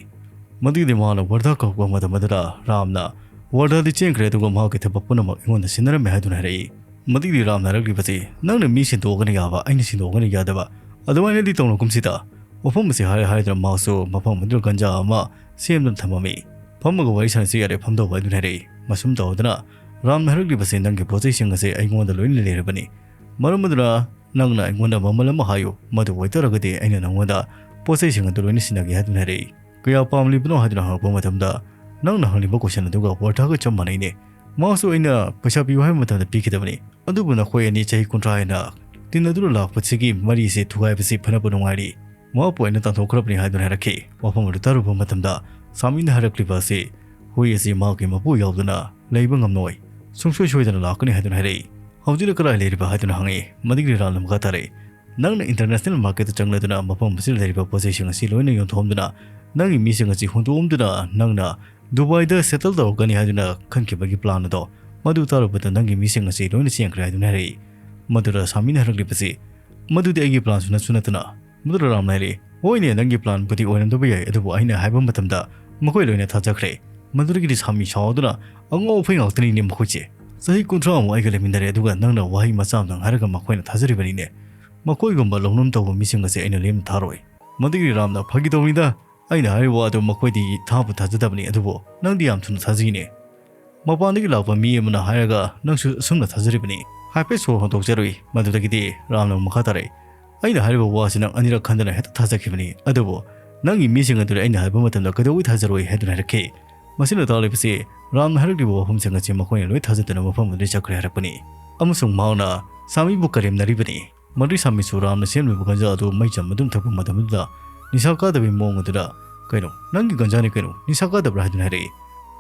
ꯃꯗꯨꯒꯤꯗꯤ ꯃꯍꯥꯛꯅ ꯋꯥꯔꯗꯥ ꯀꯧꯔꯛꯄ ꯃꯇꯝ ꯑꯗꯨꯗ ꯔꯥꯝꯅ "ꯋꯥꯔꯗꯥꯗꯤ ꯆꯦꯟꯈ꯭ꯔꯦ, ꯑꯗꯨꯒ ꯃꯍꯥꯛꯀꯤ ꯊꯕꯛ ꯄꯨꯝꯅꯃꯛ ꯑꯩꯉꯣꯟꯗ ꯁꯤꯟꯅꯔꯝꯃꯦ" ꯍꯥꯏꯗꯨꯅ ꯍꯥꯏꯔꯛꯏ꯫ ꯃꯗꯨꯒꯤꯗꯤ ꯔꯥꯝꯅ ꯍꯥꯏꯔꯛꯂꯤꯕꯁꯤ, "ꯅꯪꯅ ꯃꯤ ꯁꯤꯟꯗꯣꯛꯑꯒꯅ ꯌꯥꯕ, ꯑꯩꯅ ꯁꯤꯟꯗꯣꯛꯑꯒꯅ ꯌꯥꯗꯕ꯫ ꯑꯗꯨꯃꯥꯏꯅꯗꯤ ꯇꯧꯅꯒꯨꯝꯁꯤꯗ"꯫ ꯋꯥꯐꯝ ꯑꯁꯤ ꯍꯥꯏꯔ ꯍꯥꯏꯗꯨꯅ ꯃꯍꯥꯛꯁꯨ ꯃꯐꯝ ꯑꯗꯨꯗ ꯒꯟꯖꯥ ꯑꯃ ꯁꯦꯝꯗꯨꯅ ꯊꯝꯃꯝꯃꯤ꯫ "ꯐꯝꯃꯒ ꯋꯥꯔꯤ ꯁꯥꯟꯅꯁꯤ ꯌꯥꯔꯦ, ꯐꯝꯗꯧꯕ" ꯍꯥꯏꯗꯨꯅ ꯍꯥꯏꯔꯛꯏ꯫ ꯃꯁꯨꯝ ꯇꯧꯗꯨꯅ ꯔꯥꯝꯅ ꯍꯥꯏꯔꯛꯂꯤꯕꯁꯤ, "ꯅꯪꯒꯤ ꯄꯣꯠ ꯆꯩꯁꯤꯡ ꯑꯁꯤ ꯑꯩꯉꯣꯟꯗ ꯂꯣꯏꯅ ꯂꯩꯔꯕꯅꯤ꯫ ꯃꯔꯝ ꯑꯗꯨꯅ ꯅꯪꯅ ꯑꯩꯉꯣꯟꯗ ꯃꯃꯜ ꯑꯃ ꯍꯥꯏꯌꯨ, ꯃꯗꯨ ꯑꯣꯏꯇꯥꯔꯒꯗꯤ ꯑꯩꯅ ꯅꯪꯉꯣꯟꯗ ꯄꯣꯠ ꯆꯩꯁꯤꯡ ꯑꯗꯨ ꯂꯣꯏꯅ ꯁꯤꯟꯅꯒꯦ" ꯍꯥꯏꯗꯨꯅ ꯍꯥꯏꯔꯛꯏ꯫ "ꯀꯌꯥ ꯄꯥꯝꯂꯤꯕꯅꯣ?" ꯍꯥꯏꯗꯨꯅ ꯍꯪꯂꯛꯄ ꯃꯇꯝꯗ, "ꯅꯪꯅ ꯍꯪꯂꯤꯕ ꯀꯣꯏꯁꯟ ꯑꯗꯨꯒ ꯋꯥꯔꯊꯥꯒ ꯆꯞ ꯃꯥꯟꯅꯩꯅꯦ꯫ ꯃꯍꯥꯛꯁꯨ ꯑꯩꯅ ꯄꯩꯁꯥ ꯄꯤꯌꯨ ꯍꯥꯏꯕ ꯃꯇꯝꯗ ꯄꯤꯈꯤꯗꯕꯅꯤ꯫ ꯑꯗꯨꯕꯨ ꯅꯈꯣꯏ ꯑꯅꯤ ꯆꯍꯤ ꯀꯨꯟꯊ꯭ꯔꯥ ꯍꯦꯟꯅ ꯇꯤꯟꯅꯗꯨꯅ ꯂꯥꯛꯄꯁꯤꯒꯤ ꯃꯔꯤꯁꯤ ꯊꯨꯒꯥꯏꯕꯁꯤ ꯐꯅꯕ ꯅꯨꯡꯉꯥꯏꯔꯤ꯫ ꯃꯍꯥꯛꯄꯨ ꯑꯩꯅ ꯇꯥꯟꯊꯣꯛꯈ꯭ꯔꯕꯅꯤ" ꯍꯥꯏꯗꯨꯅ ꯍꯥꯏꯔꯛꯈꯤ꯫ ꯋꯥꯐꯝ ꯑꯗꯨ ꯇꯥꯔꯨꯕ ꯃꯇꯝꯗ ꯁꯥꯃꯤꯅ ꯍꯥꯏꯔꯛꯂꯤꯕ ꯑꯁꯤ, "ꯍꯨꯏ ꯑꯁꯤ ꯃꯍꯥꯛꯀꯤ ꯃꯄꯨ ꯌꯥꯎꯗꯅ ꯂꯩꯕ ꯉꯝꯂꯣꯏ꯫ ꯁꯨꯡꯁꯣꯏ ꯁꯣꯏꯗꯅ ꯂꯥꯛꯀꯅꯤ" ꯍꯥꯏꯗꯨꯅ ꯍꯥꯏꯔꯛꯏ꯫ "ꯍꯧꯖꯤꯛꯅ ꯀꯗꯥꯏ ꯂꯩꯔꯤꯕ?" ꯍꯥꯏꯗꯨꯅ ꯍꯪꯉꯛꯏ꯫ ꯃꯗꯨꯒꯤ ꯔꯥꯝꯅ ꯃꯈꯥ ꯇꯥꯔꯛꯏ, "ꯅꯪꯅ ꯏꯟꯇꯔꯅꯦꯁꯅꯦꯜ ꯃꯥꯔꯀꯦꯠꯇ ꯆꯪꯂꯗꯨꯅ ꯃꯐꯝ ꯑꯁꯤꯗ ꯂꯩꯔꯤꯕ ꯄꯣꯠ ꯆꯩꯁꯤꯡ ꯑꯁꯤ ꯂꯣꯏꯅ ꯌꯣꯟꯊꯣꯛꯂꯝꯗꯨꯅ ꯅꯪꯒꯤ ꯃꯤꯁꯤꯡ ꯑꯁꯤ ꯍꯨꯟꯗꯣꯛꯂꯝꯗꯨꯅ ꯅꯪꯅ ꯗꯨꯕꯥꯏꯗ ꯁꯦꯇꯜ ꯇꯧꯔꯛꯀꯅꯤ ꯍꯥꯏꯗꯨꯅ ꯈꯟꯈꯤꯕꯒꯤ ꯄ꯭ꯂꯥꯟ ꯑꯗꯣ, ꯃꯗꯨ ꯇꯥꯔꯨꯕꯗ ꯅꯪꯒꯤ ꯃꯤꯁꯤꯡ ꯑꯁꯤ ꯂꯣꯏꯅ ꯆꯦꯟꯈ꯭ꯔꯦ" ꯍꯥꯏꯗꯨꯅ ꯍꯥꯏꯔꯛꯏ꯫ ꯃꯗꯨꯗ ꯁꯥꯃꯤꯅ ꯍꯥꯏꯔꯛꯂꯤꯕꯁꯤ, "ꯃꯗꯨꯗꯤ ꯑꯩꯒꯤ ꯄ꯭ꯂꯥꯟꯁꯨ ꯅꯠꯁꯨ ꯅꯠꯇꯅ"꯫ ꯃꯗꯨꯗ ꯔꯥꯝꯅ ꯍꯥꯏꯔꯛꯏ, "ꯍꯣꯏꯅꯦ, ꯅꯪꯒꯤ ꯄ꯭ꯂꯥꯟꯕꯨꯗꯤ ꯑꯣꯏꯔꯝꯗꯕ ꯌꯥꯏ, ꯑꯗꯨꯕꯨ ꯑꯩꯅ ꯍꯥꯏꯕ ꯃꯇꯝꯗ ꯃꯈꯣꯏ ꯂꯣꯏꯅ ꯊꯥꯖꯈ꯭ꯔꯦ"꯫ ꯃꯗꯨꯗꯒꯤꯗꯤ ꯁꯥꯃꯤ ꯁꯥꯎꯗꯨꯅ, "ꯑꯉꯥꯎ ꯑꯐꯩ ꯉꯥꯛꯇꯅꯤꯅꯦ ꯃꯈꯣꯏꯁꯦ꯫ ꯆꯍꯤ ꯀꯨꯟꯊ꯭ꯔꯥ ꯃꯨꯛ ꯑꯩꯒ ꯂꯩꯃꯤꯟꯅꯔꯦ, ꯑꯗꯨꯒ ꯅꯪꯅ ꯋꯥꯍꯩ ꯃꯆꯥ ꯑꯃꯇꯪ ꯍꯥꯏꯔꯒ ꯃꯈꯣꯏꯅ ꯊꯥꯖꯔꯤꯕꯅꯤꯅꯦ꯫ ꯃꯈꯣꯏꯒꯨꯝꯕ ꯂꯧꯅꯝ ꯇꯧꯕ ꯃꯤꯁꯤꯡ ꯑꯁꯦ ꯑꯩꯅ ꯂꯦꯝꯅ ꯊꯥꯔꯣꯏ"꯫ ꯃꯗꯨꯒꯤ ꯔꯥꯝꯅ, "ꯐꯥꯒꯤ ꯇꯧꯕꯅꯤꯗ, ꯑꯩꯅ ꯍꯥꯏꯔꯤꯕ ꯋꯥꯗꯨ ꯃꯈꯣꯏꯗꯤ ꯊꯥꯕꯨ ꯊꯥꯖꯗꯕꯅꯤ, ꯑꯗꯨꯕꯨ ꯅꯪꯗꯤ ꯌꯥꯝ ꯊꯨꯅ ꯊꯥꯖꯩꯅꯦ꯫ ꯃꯄꯥꯟꯗꯒꯤ ꯂꯥꯛꯄ ꯃꯤ ꯑꯃꯅ ꯍꯥꯏꯔꯒ ꯅꯪꯁꯨ ꯑꯁꯨꯝꯅ ꯊꯥꯖꯔꯤꯕꯅꯤ"꯫ ꯍꯥꯏꯐꯦꯠ ꯁꯣꯔ ꯍꯣꯟꯗꯣꯛꯆꯔꯨꯏ꯫ ꯃꯗꯨꯗꯒꯤꯗꯤ ꯔꯥꯝꯅ ꯃꯈꯥ ꯇꯥꯔꯛꯏ, "ꯑꯩꯅ ꯍꯥꯏꯔꯤꯕ ꯋꯥꯁꯤ ꯅꯪ ꯑꯅꯤꯔꯛ ꯈꯟꯗꯅ ꯍꯦꯛꯇ ꯊꯥꯖꯈꯤꯕꯅꯤ꯫ ꯑꯗꯨꯕꯨ ꯅꯪꯒꯤ ꯃꯤꯁꯤꯡ ꯑꯗꯨꯗ ꯑꯩꯅ ꯍꯥꯏꯕ ꯃꯇꯝꯗ ꯀꯩꯗꯧꯕꯩ ꯊꯥꯖꯔꯣꯏ?" ꯍꯥꯏꯗꯨꯅ ꯍꯥꯏꯔꯛꯈꯤ꯫ ꯃꯁꯤꯅ ꯇꯥꯛꯂꯤꯕꯁꯤ, ꯔꯥꯝꯅ ꯍꯥꯏꯔꯛꯂꯤꯕ ꯋꯥꯐꯝꯁꯤꯡ ꯑꯁꯤ ꯃꯈꯣꯏꯅ ꯂꯣꯏ ꯊꯥꯖꯗꯅ ꯃꯐꯝ ꯑꯗꯨꯗꯒꯤ ꯆꯠꯈ꯭ꯔꯦ ꯍꯥꯏꯔꯛꯄꯅꯤ꯫ ꯑꯃꯁꯨꯡ ꯃꯍꯥꯛꯅ ꯁꯥꯃꯤꯕꯨ ꯀꯔꯦꯝꯅꯔꯤꯕꯅꯤ꯫ ꯃꯗꯨꯏ ꯁꯥꯃꯤꯁꯨ ꯔꯥꯝꯅ ꯁꯦꯝꯂꯤꯕ ꯒꯟꯖꯥ ꯑꯗꯨ ꯃꯩ ꯆꯝꯕ ꯑꯗꯨꯝ ꯊꯛꯄ ꯃꯇꯝ ꯑꯗꯨꯗ ꯅꯤꯁꯥ ꯀꯥꯗꯕꯒꯤ ꯃꯑꯣꯡ ꯑꯗꯨꯗ, "ꯀꯩꯅꯣ, ꯅꯪꯒꯤ ꯒꯟꯖꯥꯅꯤ ꯀꯩꯅꯣ, ꯅꯤꯁꯥ ꯀꯥꯗꯕ꯭ꯔꯥ?" ꯍꯥꯏꯗꯨꯅ ꯍꯥꯏꯔꯛꯏ꯫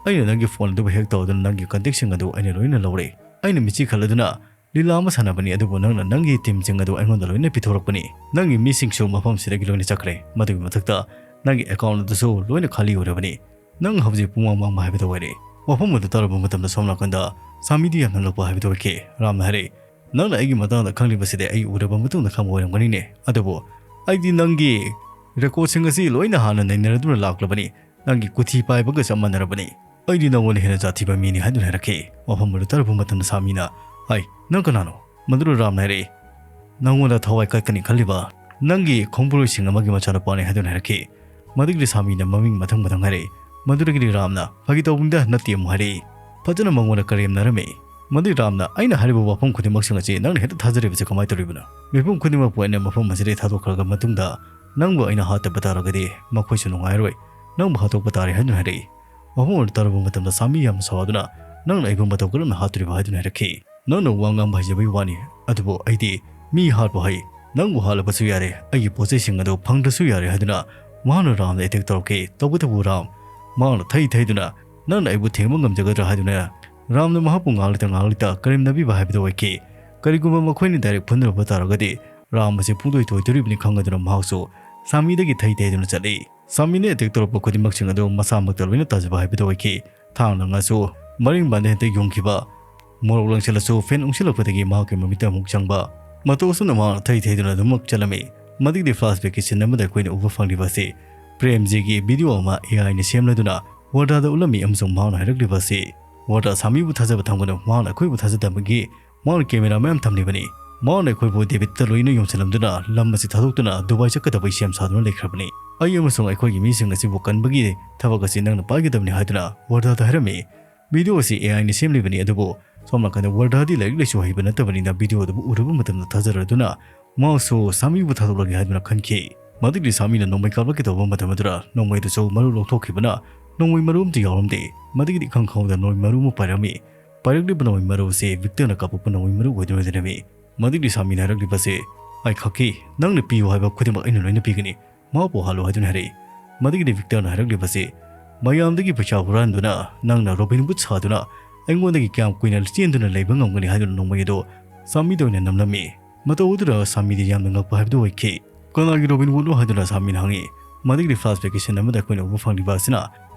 ꯑꯩꯅ ꯅꯪꯒꯤ ꯐꯣꯟ ꯑꯗꯨꯕꯨ ꯍꯦꯛ ꯇꯧꯗꯨꯅ ꯅꯪꯒꯤ ꯀꯟꯇꯦꯛꯁꯤꯡ ꯑꯗꯨ ꯑꯩꯅ ꯂꯣꯏꯅ ꯂꯧꯔꯦ꯫ ꯑꯩꯅ ꯃꯤꯠꯁꯤ ꯈꯜꯂꯗꯨꯅ ꯂꯤꯂꯥ ꯑꯃ ꯁꯥꯟꯅꯕꯅꯤ, ꯑꯗꯨꯕꯨ ꯅꯪꯅ ꯅꯪꯒꯤ ꯇꯤꯝꯁꯤꯡ ꯑꯗꯨ ꯑꯩꯉꯣꯟꯗ ꯂꯣꯏꯅ ꯄꯤꯊꯣꯔꯛꯄꯅꯤ꯫ ꯅꯪꯒꯤ ꯃꯤꯁꯤꯡꯁꯨ ꯃꯐꯝꯁꯤꯗꯒꯤ ꯂꯣꯏꯅ ꯆꯠꯈ꯭ꯔꯦ꯫ ꯃꯗꯨꯒꯤ ꯃꯊꯛꯇ ꯅꯪꯒꯤ ꯑꯦꯀꯥꯎꯟ ꯑꯗꯨꯁꯨ ꯂꯣꯏꯅ ꯈꯥꯂꯤ ꯑꯣꯏꯔꯕꯅꯤ꯫ ꯅꯪ ꯍꯧꯖꯤꯛ ꯄꯨꯡꯃꯥꯡ ꯃꯥꯡꯕ ꯍꯥꯏꯕꯗꯨ ꯑꯣꯏꯔꯦ꯫ ꯋꯥꯐꯝ ꯑꯗꯨ ꯇꯥꯔꯨꯕ ꯃꯇꯝꯗ ꯁꯣꯝ ꯅꯥꯀꯟꯗ ꯁꯥꯃꯤꯗꯤ ꯌꯥꯝꯅ ꯅꯣꯛꯄ ꯍꯥꯏꯕꯗꯨ ꯑꯣꯏꯈꯤ꯫ ꯔꯥꯝꯅ ꯍꯥꯏꯔꯛꯏ, "ꯅꯪꯅ ꯑꯩꯒꯤ ꯃꯇꯥꯡꯗ ꯈꯪꯂꯤꯕꯁꯤꯗꯤ ꯑꯩ ꯎꯔꯕ ꯃꯇꯨꯡꯗ ꯈꯪꯕ ꯑꯣꯏꯔꯝꯒꯅꯤꯅꯦ꯫ ꯑꯗꯨꯕꯨ ꯑꯩꯗꯤ ꯅꯪꯒꯤ ꯔꯦꯀꯣꯔꯗꯁꯤꯡ ꯑꯁꯤ ꯂꯣꯏꯅ ꯍꯥꯟꯅ ꯅꯩꯅꯔꯗꯨꯅ ꯂꯥꯛꯂꯕꯅꯤ꯫ ꯅꯪꯒꯤ ꯀꯨꯊꯤ ꯄꯥꯏꯕꯒ ꯆꯞ ꯃꯥꯟꯅꯔꯕꯅꯤ꯫ ꯑꯩꯗꯤ ꯅꯉꯣꯟꯗ ꯍꯦꯟꯅ ꯖꯥꯠ ꯊꯤꯕ ꯃꯤꯅꯤ" ꯍꯥꯏꯗꯨꯅ ꯍꯥꯏꯔꯛꯈꯤ꯫ ꯋꯥꯐꯝ ꯑꯗꯨ ꯇꯥꯔꯨꯕ ꯃꯇꯝꯗ ꯁꯥꯃꯤꯅ, "ꯍꯥꯏ, ꯅꯪ ꯀꯅꯥꯅꯣ?" ꯃꯗꯨꯗ ꯔꯥꯝꯅ ꯍꯥꯏꯔꯛꯏ, "ꯅꯪꯉꯣꯟꯗ ꯊꯋꯥꯏ ꯀꯠꯀꯅꯤ ꯈꯜꯂꯤꯕ ꯅꯪꯒꯤ ꯈꯣꯡꯕꯨꯔꯣꯏꯁꯤꯡ ꯑꯃꯒꯤ ꯃꯆꯥꯅꯨꯄꯥꯅꯤ" ꯍꯥꯏꯗꯨꯅ ꯍꯥꯏꯔꯛꯈꯤ꯫ ꯃꯗꯨꯒꯤꯗꯤ ꯁꯥꯃꯤꯅ ꯃꯃꯤꯡ ꯃꯊꯪ ꯃꯊꯪ ꯍꯥꯏꯔꯛꯏ꯫ ꯃꯗꯨꯗꯒꯤꯗꯤ ꯔꯥꯝꯅ, "ꯐꯥꯒꯤ ꯇꯧꯕꯅꯤꯗ, ꯅꯠꯇꯦ" ꯑꯃꯨꯛ ꯍꯥꯏꯔꯛꯏ꯫ ꯐꯖꯅ ꯃꯉꯣꯟꯗ ꯀꯔꯦꯝꯅꯔꯝꯃꯤ꯫ ꯃꯗꯨꯗꯤ ꯔꯥꯝꯅ, "ꯑꯩꯅ ꯍꯥꯏꯔꯤꯕ ꯋꯥꯐꯝ ꯈꯨꯗꯤꯡꯃꯛꯁꯤꯡ ꯑꯁꯤ ꯅꯪꯅ ꯍꯦꯛꯇ ꯊꯥꯖꯔꯤꯕꯁꯤ ꯀꯃꯥꯏꯅ ꯇꯧꯔꯤꯕꯅꯣ? ꯃꯤꯄꯨꯝ ꯈꯨꯗꯤꯡꯃꯛꯄꯨ ꯑꯩꯅ ꯃꯐꯝ ꯑꯁꯤꯗꯒꯤ ꯊꯥꯗꯣꯛꯈ꯭ꯔꯕ ꯃꯇꯨꯡꯗ ꯅꯪꯕꯨ ꯑꯩꯅ ꯍꯥꯠꯇꯕ ꯇꯥꯔꯒꯗꯤ ꯃꯈꯣꯏꯁꯨ ꯅꯨꯡꯉꯥꯏꯔꯣꯏ꯫ ꯅꯪꯕꯨ ꯍꯥꯠꯇꯣꯛꯄ ꯇꯥꯔꯦ" ꯍꯥꯏꯗꯨꯅ ꯍꯥꯏꯔꯛꯏ꯫ ꯋꯥꯐꯝ ꯑꯗꯨ ꯇꯥꯔꯨꯕ ꯃꯇꯝꯗ ꯁꯥꯃꯤ ꯌꯥꯝꯅ ꯁꯥꯎꯗꯨꯅ, "ꯅꯪꯅ ꯑꯩꯕꯨ ꯃꯇꯧ ꯀꯔꯝꯅ ꯍꯥꯠꯇꯣꯔꯤꯕ?" ꯍꯥꯏꯗꯨꯅ ꯍꯥꯏꯔꯛꯈꯤ꯫ "ꯅꯪꯅ ꯋꯥ ꯉꯥꯡꯕ ꯍꯩꯖꯕꯒꯤ ꯋꯥꯅꯤ, ꯑꯗꯨꯕꯨ ꯑꯩꯗꯤ ꯃꯤ ꯍꯥꯠꯄ ꯍꯩ꯫ ꯅꯪꯕꯨ ꯍꯥꯠꯂꯕꯁꯨ ꯌꯥꯔꯦ, ꯑꯩꯒꯤ ꯄꯣꯠ ꯆꯩꯁꯤꯡ ꯑꯗꯨ ꯐꯪꯗ꯭ꯔꯁꯨ ꯌꯥꯔꯦ" ꯍꯥꯏꯗꯨꯅ ꯃꯍꯥꯛꯅ ꯔꯥꯝꯗ ꯑꯦꯇꯦꯛ ꯇꯧꯔꯛꯈꯤ꯫ ꯇꯧꯕꯇꯕꯨ ꯔꯥꯝ, ꯃꯍꯥꯛꯅ ꯊꯩ ꯊꯩꯗꯨꯅ, "ꯅꯪꯅ ꯑꯩꯕꯨ ꯊꯦꯡꯕ ꯉꯝꯖꯒꯗ꯭ꯔꯥ?" ꯍꯥꯏꯗꯨꯅ ꯔꯥꯝꯅ ꯃꯍꯥꯛꯄꯨ ꯉꯥꯛꯂꯤꯇ ꯉꯥꯛꯂꯤꯇ ꯀꯔꯦꯝꯅꯕꯤꯕ ꯍꯥꯏꯕꯗꯨ ꯑꯣꯏꯈꯤ꯫ ꯀꯔꯤꯒꯨꯝꯕ ꯃꯈꯣꯏꯅ ꯗꯥꯏꯔꯦꯛ ꯐꯨꯅꯔꯨꯕ ꯇꯥꯔꯒꯗꯤ ꯔꯥꯝ ꯑꯁꯤ ꯄꯨꯡꯇꯣꯏ ꯇꯣꯏꯗꯣꯔꯤꯕꯅꯤ ꯈꯪꯉꯗꯨꯅ ꯃꯍꯥꯛꯁꯨ ꯁꯥꯃꯤꯗꯒꯤ ꯊꯩ ꯊꯩꯗꯨꯅ ꯆꯠꯂꯤ꯫ ꯁꯥꯃꯤꯅ ꯑꯦꯇꯦꯛ ꯇꯧꯔꯛꯄ ꯈꯨꯗꯤꯡꯃꯛꯁꯤꯡ ꯑꯗꯨ ꯃꯁꯥꯃꯛꯇ ꯂꯣꯏꯅ ꯇꯥꯖꯕ ꯍꯥꯏꯕꯗꯨ ꯑꯣꯏꯈꯤ꯫ ꯊꯥꯡꯅ ꯉꯥꯁꯨ ꯃꯔꯤꯡ ꯄꯥꯟꯗ ꯍꯦꯛꯇ ꯌꯨꯡꯈꯤꯕ꯫ ꯃꯣꯔꯣꯛ ꯂꯪꯁꯤꯜꯂꯁꯨ ꯐꯦꯟ ꯎꯪꯁꯤꯜꯂꯛꯄꯗꯒꯤ ꯃꯍꯥꯛꯀꯤ ꯃꯃꯤꯠꯇ ꯑꯃꯨꯛ ꯆꯪꯕ꯫ ꯃꯇꯧ ꯑꯁꯨꯝꯅ ꯃꯍꯥꯛꯅ ꯊꯩ ꯊꯩꯗꯨꯅ ꯑꯗꯨꯃꯛ ꯆꯠꯂꯝꯃꯤ꯫ ꯃꯗꯨꯒꯤꯗꯤ flashbackꯀꯤ scene ꯑꯃꯗ ꯑꯩꯈꯣꯏꯅ ꯎꯕ ꯐꯪꯂꯤꯕ ꯑꯁꯤ ꯄ꯭ꯔꯦꯝꯖꯤꯒꯤ video ꯑꯃ AIꯅ ꯁꯦꯝꯂꯗꯨꯅ ꯋꯥꯔꯗꯥꯗ ꯎꯠꯂꯝꯃꯤ ꯑꯃꯁꯨꯡ ꯃꯍꯥꯛꯅ ꯍꯥꯏꯔꯛꯂꯤꯕ ꯑꯁꯤ, "ꯋꯥꯔꯗꯥ, ꯁꯥꯃꯤꯕꯨ ꯊꯥꯖꯕ ꯊꯝꯒꯅꯨ, ꯃꯍꯥꯛꯅ ꯑꯩꯈꯣꯏꯕꯨ ꯊꯥꯖꯗꯕꯒꯤ ꯃꯥꯅ camera ꯃꯌꯥꯝ ꯊꯝꯂꯤꯕꯅꯤ꯫ ꯃꯥꯅ ꯑꯩꯈꯣꯏꯕꯨ ꯗꯦꯕꯤꯠꯇ ꯂꯣꯏꯅ ꯌꯣꯟꯁꯤꯜꯂꯝꯗꯨꯅ ꯂꯝ ꯑꯁꯤ ꯊꯥꯗꯣꯛꯇꯨꯅ ꯗꯨꯕꯥꯏ ꯆꯠꯀꯗꯕꯒꯤ ꯁꯦꯝ ꯁꯥꯗꯨꯅ ꯂꯩꯈ꯭ꯔꯕꯅꯤ꯫ ꯑꯩ ꯑꯃꯁꯨꯡ ꯑꯩꯈꯣꯏꯒꯤ ꯃꯤꯁꯤꯡ ꯑꯁꯤꯕꯨ ꯀꯟꯕꯒꯤ ꯊꯕꯛ ꯑꯁꯤ ꯅꯪꯅ ꯄꯥꯏꯒꯗꯕꯅꯤ" ꯍꯥꯏꯗꯨꯅ ꯋꯥꯔꯗꯥꯗ ꯍꯥꯏꯔꯝꯃꯤ꯫ Video ꯑꯁꯤ AIꯅ ꯁꯦꯝꯂꯤꯕꯅꯤ, ꯑꯗꯨꯕꯨ ꯁꯣꯝ ꯅꯥꯀꯟꯗ ꯋꯥꯔꯗꯥꯗꯤ ꯂꯥꯏꯔꯤꯛ ꯂꯥꯏꯁꯨ ꯍꯩꯕ ꯅꯠꯇꯕꯅꯤꯅ video ꯑꯗꯨꯕꯨ ꯎꯔꯕ ꯃꯇꯝꯗ ꯊꯥꯖꯔꯗꯨꯅ ꯃꯍꯥꯛꯁꯨ ꯁꯥꯃꯤꯕꯨ ꯊꯥꯗꯣꯛꯂꯒꯦ ꯍꯥꯏꯗꯨꯅ ꯈꯟꯈꯤ꯫ ꯃꯗꯨꯒꯤꯗꯤ ꯁꯥꯃꯤꯅ ꯅꯣꯡꯃꯩ ꯀꯥꯞꯂꯛꯀꯦ ꯇꯧꯕ ꯃꯇꯝ ꯑꯗꯨꯗ ꯅꯣꯡꯃꯩꯗꯨꯁꯨ ꯃꯔꯨ ꯂꯧꯊꯣꯛꯈꯤꯕꯅ ꯅꯣꯡꯃꯩ ꯃꯔꯨ ꯑꯃꯠꯇ ꯌꯥꯎꯔꯝꯗꯦ꯫ ꯃꯗꯨꯒꯤꯗꯤ ꯏꯈꯪ ꯈꯪꯍꯧꯗ ꯅꯣꯡꯃꯩ ꯃꯔꯨ ꯑꯃ ꯄꯥꯏꯔꯝꯃꯤ꯫ ꯄꯥꯏꯔꯛꯂꯤꯕ ꯅꯣꯡꯃꯩ ꯃꯔꯨ ꯑꯁꯤ ꯚꯤꯛꯇꯔꯅ ꯀꯥꯞꯄꯛꯄ ꯅꯣꯡꯃꯩ ꯃꯔꯨ ꯑꯣꯏꯗꯨꯅ ꯂꯩꯔꯝꯃꯤ꯫ ꯃꯗꯨꯒꯤꯗꯤ ꯁꯥꯃꯤꯅ ꯍꯥꯏꯔꯛꯂꯤꯕꯁꯤ, "ꯑꯩ ꯈꯛꯀꯤ, ꯅꯪꯅ ꯄꯤꯌꯨ ꯍꯥꯏꯕ ꯈꯨꯗꯤꯡꯃꯛ ꯑꯩꯅ ꯂꯣꯏꯅ ꯄꯤꯒꯅꯤ, ꯃꯍꯥꯛꯄꯨ ꯍꯥꯠꯂꯨ" ꯍꯥꯏꯗꯨꯅ ꯍꯥꯏꯔꯛꯏ꯫ ꯃꯗꯨꯒꯤꯗꯤ ꯚꯤꯛꯇꯔꯅ ꯍꯥꯏꯔꯛꯂꯤꯕꯁꯤ, ꯃꯌꯥꯝꯗꯒꯤ ꯄꯩꯁꯥ ꯍꯨꯔꯥꯟꯗꯨꯅ ꯅꯪꯅ ꯔꯣꯕꯤꯟ ꯍꯨꯗ ꯁꯥꯗꯨꯅ ꯑꯩꯉꯣꯟꯗꯒꯤ ꯀꯌꯥꯝ ꯀꯨꯏꯅ ꯆꯦꯟꯗꯨꯅ ꯂꯩꯕ ꯉꯝꯒꯅꯤ ꯍꯥꯏꯗꯨꯅ ꯅꯣꯡꯃꯩ ꯑꯗꯨ ꯁꯥꯃꯤꯗ ꯑꯣꯏꯅ ꯅꯝꯂꯝꯃꯤ꯫ ꯃꯇꯧ ꯑꯗꯨꯗ ꯁꯥꯃꯤꯗꯤ ꯌꯥꯝꯅ ꯉꯛꯄ ꯍꯥꯏꯕꯗꯨ ꯑꯣꯏꯈꯤ꯫ "ꯀꯅꯥꯒꯤ ꯔꯣꯕꯤꯟ ꯍꯨꯗꯅꯣ?" ꯍꯥꯏꯗꯨꯅ ꯁꯥꯃꯤꯅ ꯍꯪꯉꯤ꯫ ꯃꯗꯨꯒꯤꯗꯤ flashback scene ꯑꯃꯗ ꯑꯩꯈꯣꯏꯅ ꯎꯕ ꯐꯪꯂꯤꯕ ꯑꯁꯤꯅ,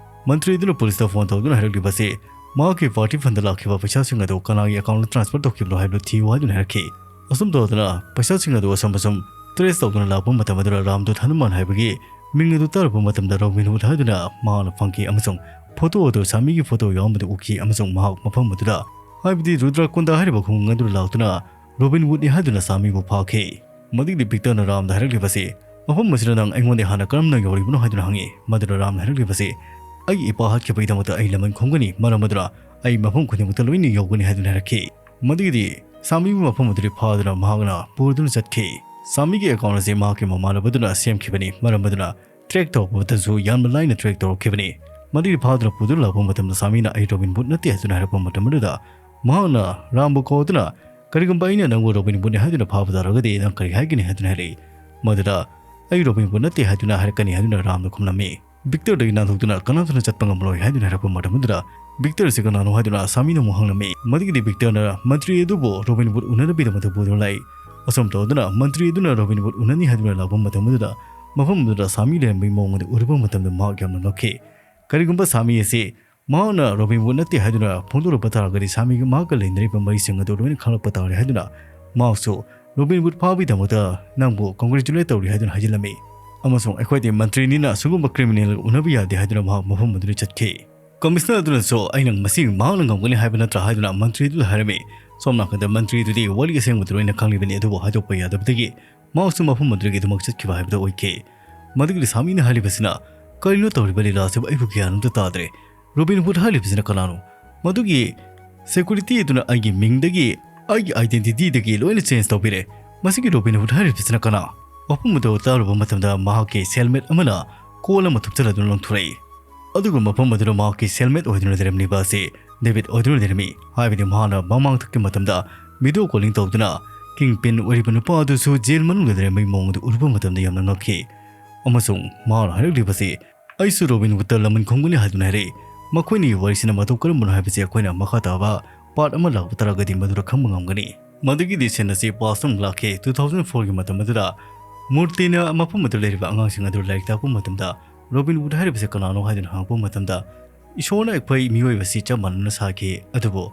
ꯃꯟꯇ꯭ꯔꯤ ꯑꯗꯨꯅ ꯄꯨꯂꯤꯁꯇ ꯐꯣꯟ ꯇꯧꯗꯨꯅ ꯍꯥꯏꯔꯛꯂꯤꯕ ꯑꯁꯤ, ꯃꯍꯥꯛꯀꯤ party fundꯗ ꯂꯥꯛꯈꯤꯕ ꯄꯩꯁꯥꯁꯤꯡ ꯑꯗꯨ ꯀꯅꯥꯒꯤ accountꯗ transfer ꯇꯧꯈꯤꯕꯅꯣ ꯍꯥꯏꯕꯗꯨ ꯊꯤꯌꯨ ꯍꯥꯏꯗꯨꯅ ꯍꯥꯏꯔꯛꯈꯤ꯫ ꯑꯁꯨꯝ ꯇꯧꯗꯨꯅ ꯄꯩꯁꯥꯁꯤꯡ ꯑꯗꯨ ꯑꯁꯨꯝ ꯑꯁꯨꯝ trace ꯇꯧꯗꯨꯅ ꯂꯥꯛꯄ ꯃꯇꯝ ꯑꯗꯨꯗ ꯔꯥꯝꯗꯨꯠ ꯍꯅꯨꯃꯥꯟ ꯍꯥꯏꯕꯒꯤ ꯃꯤꯡ ꯑꯗꯨ ꯇꯥꯔꯨꯕ ꯃꯇꯝꯗ ꯔꯣꯕꯤꯟ ꯍꯨꯗ ꯍꯥꯏꯗꯨꯅ ꯃꯍꯥꯛꯅ ꯐꯪꯈꯤ ꯑꯃꯁꯨꯡ photo ꯑꯗꯨ ꯁꯥꯃꯤꯒꯤ photo ꯌꯥꯎꯔꯝꯕꯗꯨ ꯎꯈꯤ ꯑꯃꯁꯨꯡ ꯃꯍꯥꯛ ꯃꯐꯝ ꯑꯗꯨꯗ, ꯍꯥꯏꯕꯗꯤ ꯔꯨꯗ꯭ꯔꯀꯨꯟꯗ ꯍꯥꯏꯔꯤꯕ ꯈꯨꯡꯒꯪ ꯑꯗꯨꯗ ꯂꯥꯛꯇꯨꯅ ꯔꯣꯕꯤꯟ ꯍꯨꯗꯅꯤ ꯍꯥꯏꯗꯨꯅ ꯁꯥꯃꯤꯕꯨ ꯐꯥꯈꯤ꯫ ꯃꯗꯨꯒꯤꯗꯤ ꯚꯤꯛꯇꯔꯅ ꯔꯥꯝꯗ ꯍꯥꯏꯔꯛꯂꯤꯕꯁꯤ, "ꯃꯐꯝ ꯑꯁꯤꯗ ꯅꯪ ꯑꯩꯉꯣꯟꯗ ꯍꯥꯟꯅ ꯀꯔꯝꯅ ꯌꯧꯔꯤꯕꯅꯣ?" ꯍꯥꯏꯗꯨꯅ ꯍꯪꯉꯤ꯫ ꯃꯗꯨꯗ ꯔꯥꯝꯅ ꯍꯥꯏꯔꯛꯂꯤꯕꯁꯤ, "ꯑꯩꯒꯤ ꯏꯄꯥ ꯍꯥꯠꯈꯤꯕꯒꯤꯗꯃꯛꯇ ꯑꯩ ꯂꯃꯟ ꯈꯨꯝꯒꯅꯤ, ꯃꯔꯝ ꯑꯗꯨꯅ ꯑꯩ ꯃꯐꯝ ꯈꯨꯗꯤꯡꯃꯛꯇ ꯂꯣꯏꯅ ꯌꯧꯒꯅꯤ" ꯍꯥꯏꯗꯨꯅ ꯍꯥꯏꯔꯛꯈꯤ꯫ ꯃꯗꯨꯒꯤꯗꯤ ꯁꯥꯃꯤꯕꯨ ꯃꯐꯝ ꯑꯗꯨꯗꯒꯤ ꯐꯥꯗꯨꯅ ꯃꯍꯥꯛꯅ ꯄꯨꯗꯨꯅ ꯆꯠꯈꯤ꯫ ꯁꯥꯃꯤꯒꯤ account ꯑꯁꯤ ꯃꯍꯥꯛꯀꯤ ꯃꯃꯥꯟꯅꯕꯗꯨꯅ ꯁꯦꯝꯈꯤꯕꯅꯤ, ꯃꯔꯝ ꯑꯗꯨꯅ track ꯇꯧꯔꯛꯄꯗꯁꯨ ꯌꯥꯝꯅ ꯂꯥꯏꯅ track ꯇꯧꯔꯛꯈꯤꯕꯅꯤ꯫ ꯃꯗꯨꯒꯤ ꯐꯥꯗꯨꯅ ꯄꯨꯗꯨꯅ ꯂꯥꯛꯄ ꯃꯇꯝꯗ ꯁꯥꯃꯤꯅ "ꯑꯩ ꯔꯣꯕꯤꯟ ꯍꯨꯗ ꯅꯠꯇꯦ" ꯍꯥꯏꯗꯨꯅ ꯍꯥꯏꯔꯛꯄ ꯃꯇꯝ ꯑꯗꯨꯗ ꯃꯍꯥꯛꯅ ꯔꯥꯝꯕꯨ ꯀꯧꯗꯨꯅ, "ꯀꯔꯤꯒꯨꯝꯕ ꯑꯩꯅ ꯅꯪꯕꯨ ꯔꯣꯕꯤꯟ ꯍꯨꯗꯅꯤ ꯍꯥꯏꯗꯨꯅ ꯐꯥꯕ ꯇꯥꯔꯒꯗꯤ ꯅꯪ ꯀꯔꯤ ꯍꯥꯏꯒꯅꯤ?" ꯍꯥꯏꯗꯨꯅ ꯍꯥꯏꯔꯛꯏ꯫ ꯃꯗꯨꯗ "ꯑꯩ ꯔꯣꯕꯤꯟ ꯍꯨꯗ ꯅꯠꯇꯦ" ꯍꯥꯏꯗꯨꯅ ꯍꯥꯏꯔꯛꯀꯅꯤ ꯍꯥꯏꯗꯨꯅ ꯔꯥꯝꯅ ꯈꯨꯝꯂꯝꯃꯤ꯫ ꯚꯤꯛꯇꯔꯗꯒꯤ ꯅꯥꯟꯊꯣꯛꯇꯨꯅ ꯀꯅꯥꯝꯇꯅ ꯆꯠꯄ ꯉꯝꯂꯣꯏ ꯍꯥꯏꯗꯨꯅ ꯍꯥꯏꯔꯛꯄ ꯃꯇꯝ ꯑꯗꯨꯗ ꯚꯤꯛꯇꯔ ꯑꯁꯤ ꯀꯅꯥꯅꯣ ꯍꯥꯏꯗꯨꯅ ꯁꯥꯃꯤꯅ ꯑꯃꯨꯛ ꯍꯪꯂꯝꯃꯤ꯫ ꯃꯗꯨꯒꯤꯗꯤ ꯚꯤꯛꯇꯔꯅ ꯃꯟꯇ꯭ꯔꯤ ꯑꯗꯨꯕꯨ ꯔꯣꯕꯤꯟ ꯍꯨꯗ ꯎꯅꯅꯕꯒꯤꯗꯃꯛꯇ ꯄꯨꯗꯨꯅ ꯂꯥꯛꯏ꯫ ꯑꯁꯨꯝ ꯇꯧꯗꯨꯅ ꯃꯟꯇ꯭ꯔꯤ ꯑꯗꯨꯅ ꯔꯣꯕꯤꯟ ꯍꯨꯗ ꯎꯅꯅꯤ ꯍꯥꯏꯗꯨꯅ ꯂꯥꯛꯄ ꯃꯇꯝ ꯑꯗꯨꯗ ꯃꯐꯝ ꯑꯗꯨꯗ ꯁꯥꯃꯤ ꯂꯩꯔꯝꯕꯒꯤ ꯃꯑꯣꯡ ꯑꯗꯨ ꯎꯔꯨꯕ ꯃꯇꯝꯗ ꯃꯍꯥꯛ ꯌꯥꯝꯅ ꯉꯛꯈꯤ꯫ ꯀꯔꯤꯒꯨꯝꯕ ꯁꯥꯃꯤ ꯑꯁꯤ ꯃꯍꯥꯛꯅ ꯔꯣꯕꯤꯟ ꯍꯨꯗ ꯅꯠꯇꯦ ꯍꯥꯏꯗꯨꯅ ꯐꯣꯡꯗꯣꯔꯛꯄ ꯇꯥꯔꯒꯗꯤ ꯁꯥꯃꯤꯒ ꯃꯍꯥꯛꯀ ꯂꯩꯅꯔꯤꯕ ꯃꯔꯤꯁꯤꯡ ꯑꯗꯨ ꯂꯣꯏꯅ ꯈꯪꯂꯛꯄ ꯇꯥꯔꯦ ꯍꯥꯏꯗꯨꯅ ꯃꯍꯥꯛꯁꯨ ꯔꯣꯕꯤꯟ ꯍꯨꯗ ꯐꯥꯕꯒꯤꯗꯃꯛꯇ ꯅꯪꯕꯨ congratulate ꯇꯧꯔꯤ ꯍꯥꯏꯗꯨꯅ ꯍꯥꯏꯖꯤꯜꯂꯝꯃꯤ꯫ ꯑꯃꯁꯨꯡ "ꯑꯩꯈꯣꯏꯗꯤ ꯃꯟꯇ꯭ꯔꯤꯅꯤꯅ ꯁꯤꯒꯨꯝꯕ criminal ꯎꯅꯕ ꯌꯥꯗꯦ" ꯍꯥꯏꯗꯨꯅ ꯃꯍꯥꯛ ꯃꯐꯝ ꯑꯗꯨꯗ ꯆꯠꯈꯤ꯫ ꯀꯃꯤꯁꯅꯔ ꯑꯗꯨꯅꯁꯨ "ꯑꯩꯅ ꯃꯁꯤ ꯃꯍꯥꯛꯅ ꯉꯝꯒꯅꯤ ꯍꯥꯏꯕ ꯅꯠꯇ꯭ꯔꯥ?" ꯍꯥꯏꯗꯨꯅ ꯃꯟꯇ꯭ꯔꯤ ꯑꯗꯨꯗ ꯍꯥꯏꯔꯝꯃꯤ꯫ ꯁꯣꯝ ꯅꯥꯀꯟꯗ ꯃꯟꯇ꯭ꯔꯤ ꯑꯗꯨꯗꯤ ꯋꯥꯔꯤ ꯑꯁꯦꯡꯕꯗꯨ ꯂꯣꯏꯅ ꯈꯪꯂꯤꯕꯅꯤ, ꯑꯗꯨꯕꯨ ꯍꯥꯏꯗꯣꯛꯄ ꯌꯥꯗꯕꯗꯒꯤ ꯃꯍꯥꯛꯁꯨ ꯃꯐꯝ ꯑꯗꯨꯗꯒꯤ ꯑꯗꯨꯃꯛ ꯆꯠꯈꯤꯕ ꯍꯥꯏꯕꯗꯨ ꯑꯣꯏꯈꯤ꯫ ꯃꯗꯨꯒꯤꯗꯤ ꯁꯥꯃꯤꯅ ꯍꯥꯏꯔꯤꯕꯁꯤꯅ, "ꯀꯔꯤꯅꯣ ꯇꯧꯔꯤꯕ ꯂꯤꯂꯥ ꯑꯁꯤꯕꯨ? ꯑꯩꯕꯨ ꯒ꯭ꯌꯥꯟ ꯑꯝꯇ ꯇꯥꯗ꯭ꯔꯦ꯫ ꯔꯣꯕꯤꯟ ꯍꯨꯗ ꯍꯥꯏꯔꯤꯕꯁꯤꯅ ꯀꯅꯥꯅꯣ? ꯃꯗꯨꯒꯤ security ꯑꯗꯨꯅ ꯑꯩꯒꯤ ꯃꯤꯡꯗꯒꯤ, ꯑꯩꯒꯤ identityꯗꯒꯤ ꯂꯣꯏꯅ change ꯇꯧꯕꯤꯔꯦ꯫ ꯃꯁꯤꯒꯤ ꯔꯣꯕꯤꯟ ꯍꯨꯗ ꯍꯥꯏꯔꯤꯕꯁꯤꯅ ꯀꯅꯥ?" ꯃꯐꯝ ꯑꯗꯨ ꯇꯥꯔꯨꯕ ꯃꯇꯝꯗ ꯃꯍꯥꯛꯀꯤ cellmate ꯑꯃꯅ call ꯑꯃ ꯊꯨꯞꯆꯜꯂꯗꯨꯅ ꯂꯪꯊꯣꯔꯛꯏ꯫ ꯑꯗꯨꯒ ꯃꯐꯝ ꯑꯗꯨꯗ ꯃꯍꯥꯛꯀꯤ cellmate ꯑꯣꯏꯗꯨꯅ ꯂꯩꯔꯝꯂꯤꯕ ꯑꯁꯤ ꯗꯦꯕꯤꯠ ꯑꯣꯏꯗꯨꯅ ꯂꯩꯔꯝꯃꯤ꯫ ꯍꯥꯏꯕꯗꯤ ꯃꯍꯥꯛꯅ ꯃꯃꯥꯡꯊꯛꯀꯤ ꯃꯇꯝꯗ video calling ꯇꯧꯗꯨꯅ Kingpin ꯑꯣꯏꯔꯤꯕ ꯅꯨꯄꯥ ꯑꯗꯨꯁꯨ jail ꯃꯅꯨꯡꯗ ꯂꯩꯔꯝꯕꯒꯤ ꯃꯑꯣꯡ ꯑꯗꯨ ꯎꯔꯨꯕ ꯃꯇꯝꯗ ꯌꯥꯝꯅ ꯉꯛꯈꯤ꯫ ꯑꯃꯁꯨꯡ ꯃꯍꯥꯛꯅ ꯍꯥꯏꯔꯛꯂꯤꯕꯁꯤ, ꯑꯩꯁꯨ ꯔꯣꯕꯤꯟ ꯍꯨꯗꯇ ꯂꯃꯟ ꯈꯨꯝꯒꯅꯤ ꯍꯥꯏꯗꯨꯅ ꯍꯥꯏꯔꯛꯏ꯫ ꯃꯈꯣꯏꯅꯤꯒꯤ ꯋꯥꯔꯤꯁꯤꯅ ꯃꯇꯧ ꯀꯔꯝꯕꯅꯣ ꯍꯥꯏꯕꯁꯤ ꯑꯩꯈꯣꯏꯅ ꯃꯈꯥ ꯇꯥꯕ ꯄꯥꯔꯠ ꯑꯃ ꯂꯥꯛꯄ ꯇꯥꯔꯒꯗꯤ ꯃꯗꯨꯗ ꯈꯪꯕ ꯉꯝꯒꯅꯤ꯫ ꯃꯗꯨꯒꯤꯗꯤ ꯁꯤꯟ ꯑꯁꯤ ꯄꯥꯁ ꯑꯃ ꯂꯥꯛꯈꯤ꯫ ꯇꯨ ꯊꯥꯎꯖꯟ ꯐꯣꯔꯒꯤ ꯃꯇꯝ ꯑꯗꯨꯗ ꯃꯨꯔꯇꯤꯅ ꯃꯐꯝ ꯑꯗꯨꯗ ꯂꯩꯔꯤꯕ ꯑꯉꯥꯡꯁꯤꯡ ꯑꯗꯨ ꯂꯥꯏꯔꯤꯛ ꯇꯥꯛꯄ ꯃꯇꯝꯗ ꯔꯣꯕꯤꯟ ꯍꯨꯗ ꯍꯥꯏꯔꯤꯕꯁꯤ ꯀꯅꯥꯅꯣ ꯍꯥꯏꯗꯨꯅ ꯍꯪꯉꯛꯄ ꯃꯇꯝꯗ ꯏꯁꯣꯔꯅ ꯑꯩꯈꯣꯏ ꯃꯤꯑꯣꯏꯕꯁꯤ ꯆꯞ ꯃꯥꯟꯅꯅ ꯁꯥꯈꯤ, ꯑꯗꯨꯕꯨ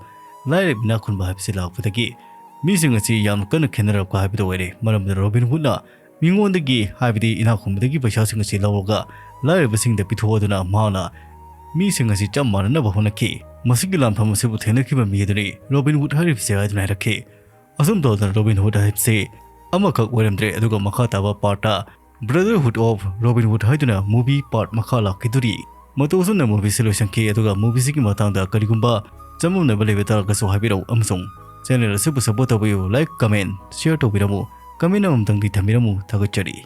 ꯂꯥꯏꯔꯕ ꯏꯅꯥꯛ ꯈꯨꯟꯕ ꯍꯥꯏꯕꯁꯤ ꯂꯥꯛꯄꯗꯒꯤ ꯃꯤꯁꯤꯡ ꯑꯁꯤ ꯌꯥꯝ ꯀꯟꯅ ꯈꯦꯠꯅꯔꯛꯄ ꯍꯥꯏꯕꯗꯨ ꯑꯣꯏꯔꯦ꯫ ꯃꯔꯝꯗꯤ ꯔꯣꯕꯤꯟ ꯍꯨꯗꯅ ꯃꯤꯉꯣꯟꯗꯒꯤ, ꯍꯥꯏꯕꯗꯤ ꯏꯅꯥꯛ ꯈꯨꯟꯕꯗꯒꯤ ꯄꯩꯁꯥꯁꯤꯡ ꯑꯁꯤ ꯂꯧꯔꯒ ꯂꯥꯏꯔꯕꯁꯤꯡꯗ ꯄꯤꯊꯣꯛꯑꯗꯨꯅ ꯃꯍꯥꯛꯅ ꯃꯤꯁꯤꯡ ꯑꯁꯤ ꯆꯞ ꯃꯥꯟꯅꯅꯕ ꯍꯣꯠꯅꯈꯤ꯫ ꯃꯁꯤꯒꯤ ꯂꯥꯟꯐꯝ ꯑꯁꯤꯕꯨ ꯊꯦꯡꯅꯈꯤꯕ ꯃꯤ ꯑꯗꯨꯅꯤ ꯔꯣꯕꯤꯟ ꯍꯨꯗ ꯍꯥꯏꯔꯤꯕꯁꯦ ꯍꯥꯏꯗꯨꯅ ꯍꯥꯏꯔꯛꯈꯤ꯫ ꯑꯁꯨꯝ ꯇꯧꯗꯅ ꯔꯣꯕꯤꯟ ꯍꯨꯗ ꯍꯥꯏꯕꯁꯤ ꯑꯃꯈꯛ ꯑꯣꯏꯔꯝꯗ꯭ꯔꯦ, ꯑꯗꯨꯒ ꯃꯈꯥ ꯇꯥꯕ ꯄꯥꯔꯠꯇ Brotherhood of Robin Hood ꯍꯥꯏꯗꯨꯅ ꯃꯨꯚꯤ ꯄꯥꯔꯠ ꯃꯈꯥ ꯂꯥꯛꯈꯤꯗꯣꯔꯤ꯫ ꯃꯇꯧ ꯑꯁꯨꯝꯅ ꯃꯨꯚꯤꯁꯤ ꯂꯣꯏꯁꯤꯟꯈꯤ, ꯑꯗꯨꯒ ꯃꯨꯚꯤꯁꯤꯒꯤ ꯃꯇꯥꯡꯗ ꯀꯔꯤꯒꯨꯝꯕ ꯆꯃꯝꯅꯕ ꯂꯩꯕ ꯇꯥꯔꯒꯁꯨ ꯍꯥꯏꯕꯤꯔꯛꯎ, ꯑꯃꯁꯨꯡ ꯆꯦꯅꯦꯜ ꯑꯁꯤꯕꯨ ꯁꯄꯣꯔꯠ ꯇꯧꯕꯤꯌꯨ꯫ ꯂꯥꯏꯛ, ꯀꯃꯦꯟ, ꯁꯤꯌꯔ ꯇꯧꯕꯤꯔꯝꯃꯨ꯫ ꯀꯃꯦꯟ ꯑꯃꯃꯝꯇꯪꯗꯤ ꯊꯝꯕꯤꯔꯝꯃꯨ꯫ ꯊꯥꯒꯠꯆꯔꯤ꯫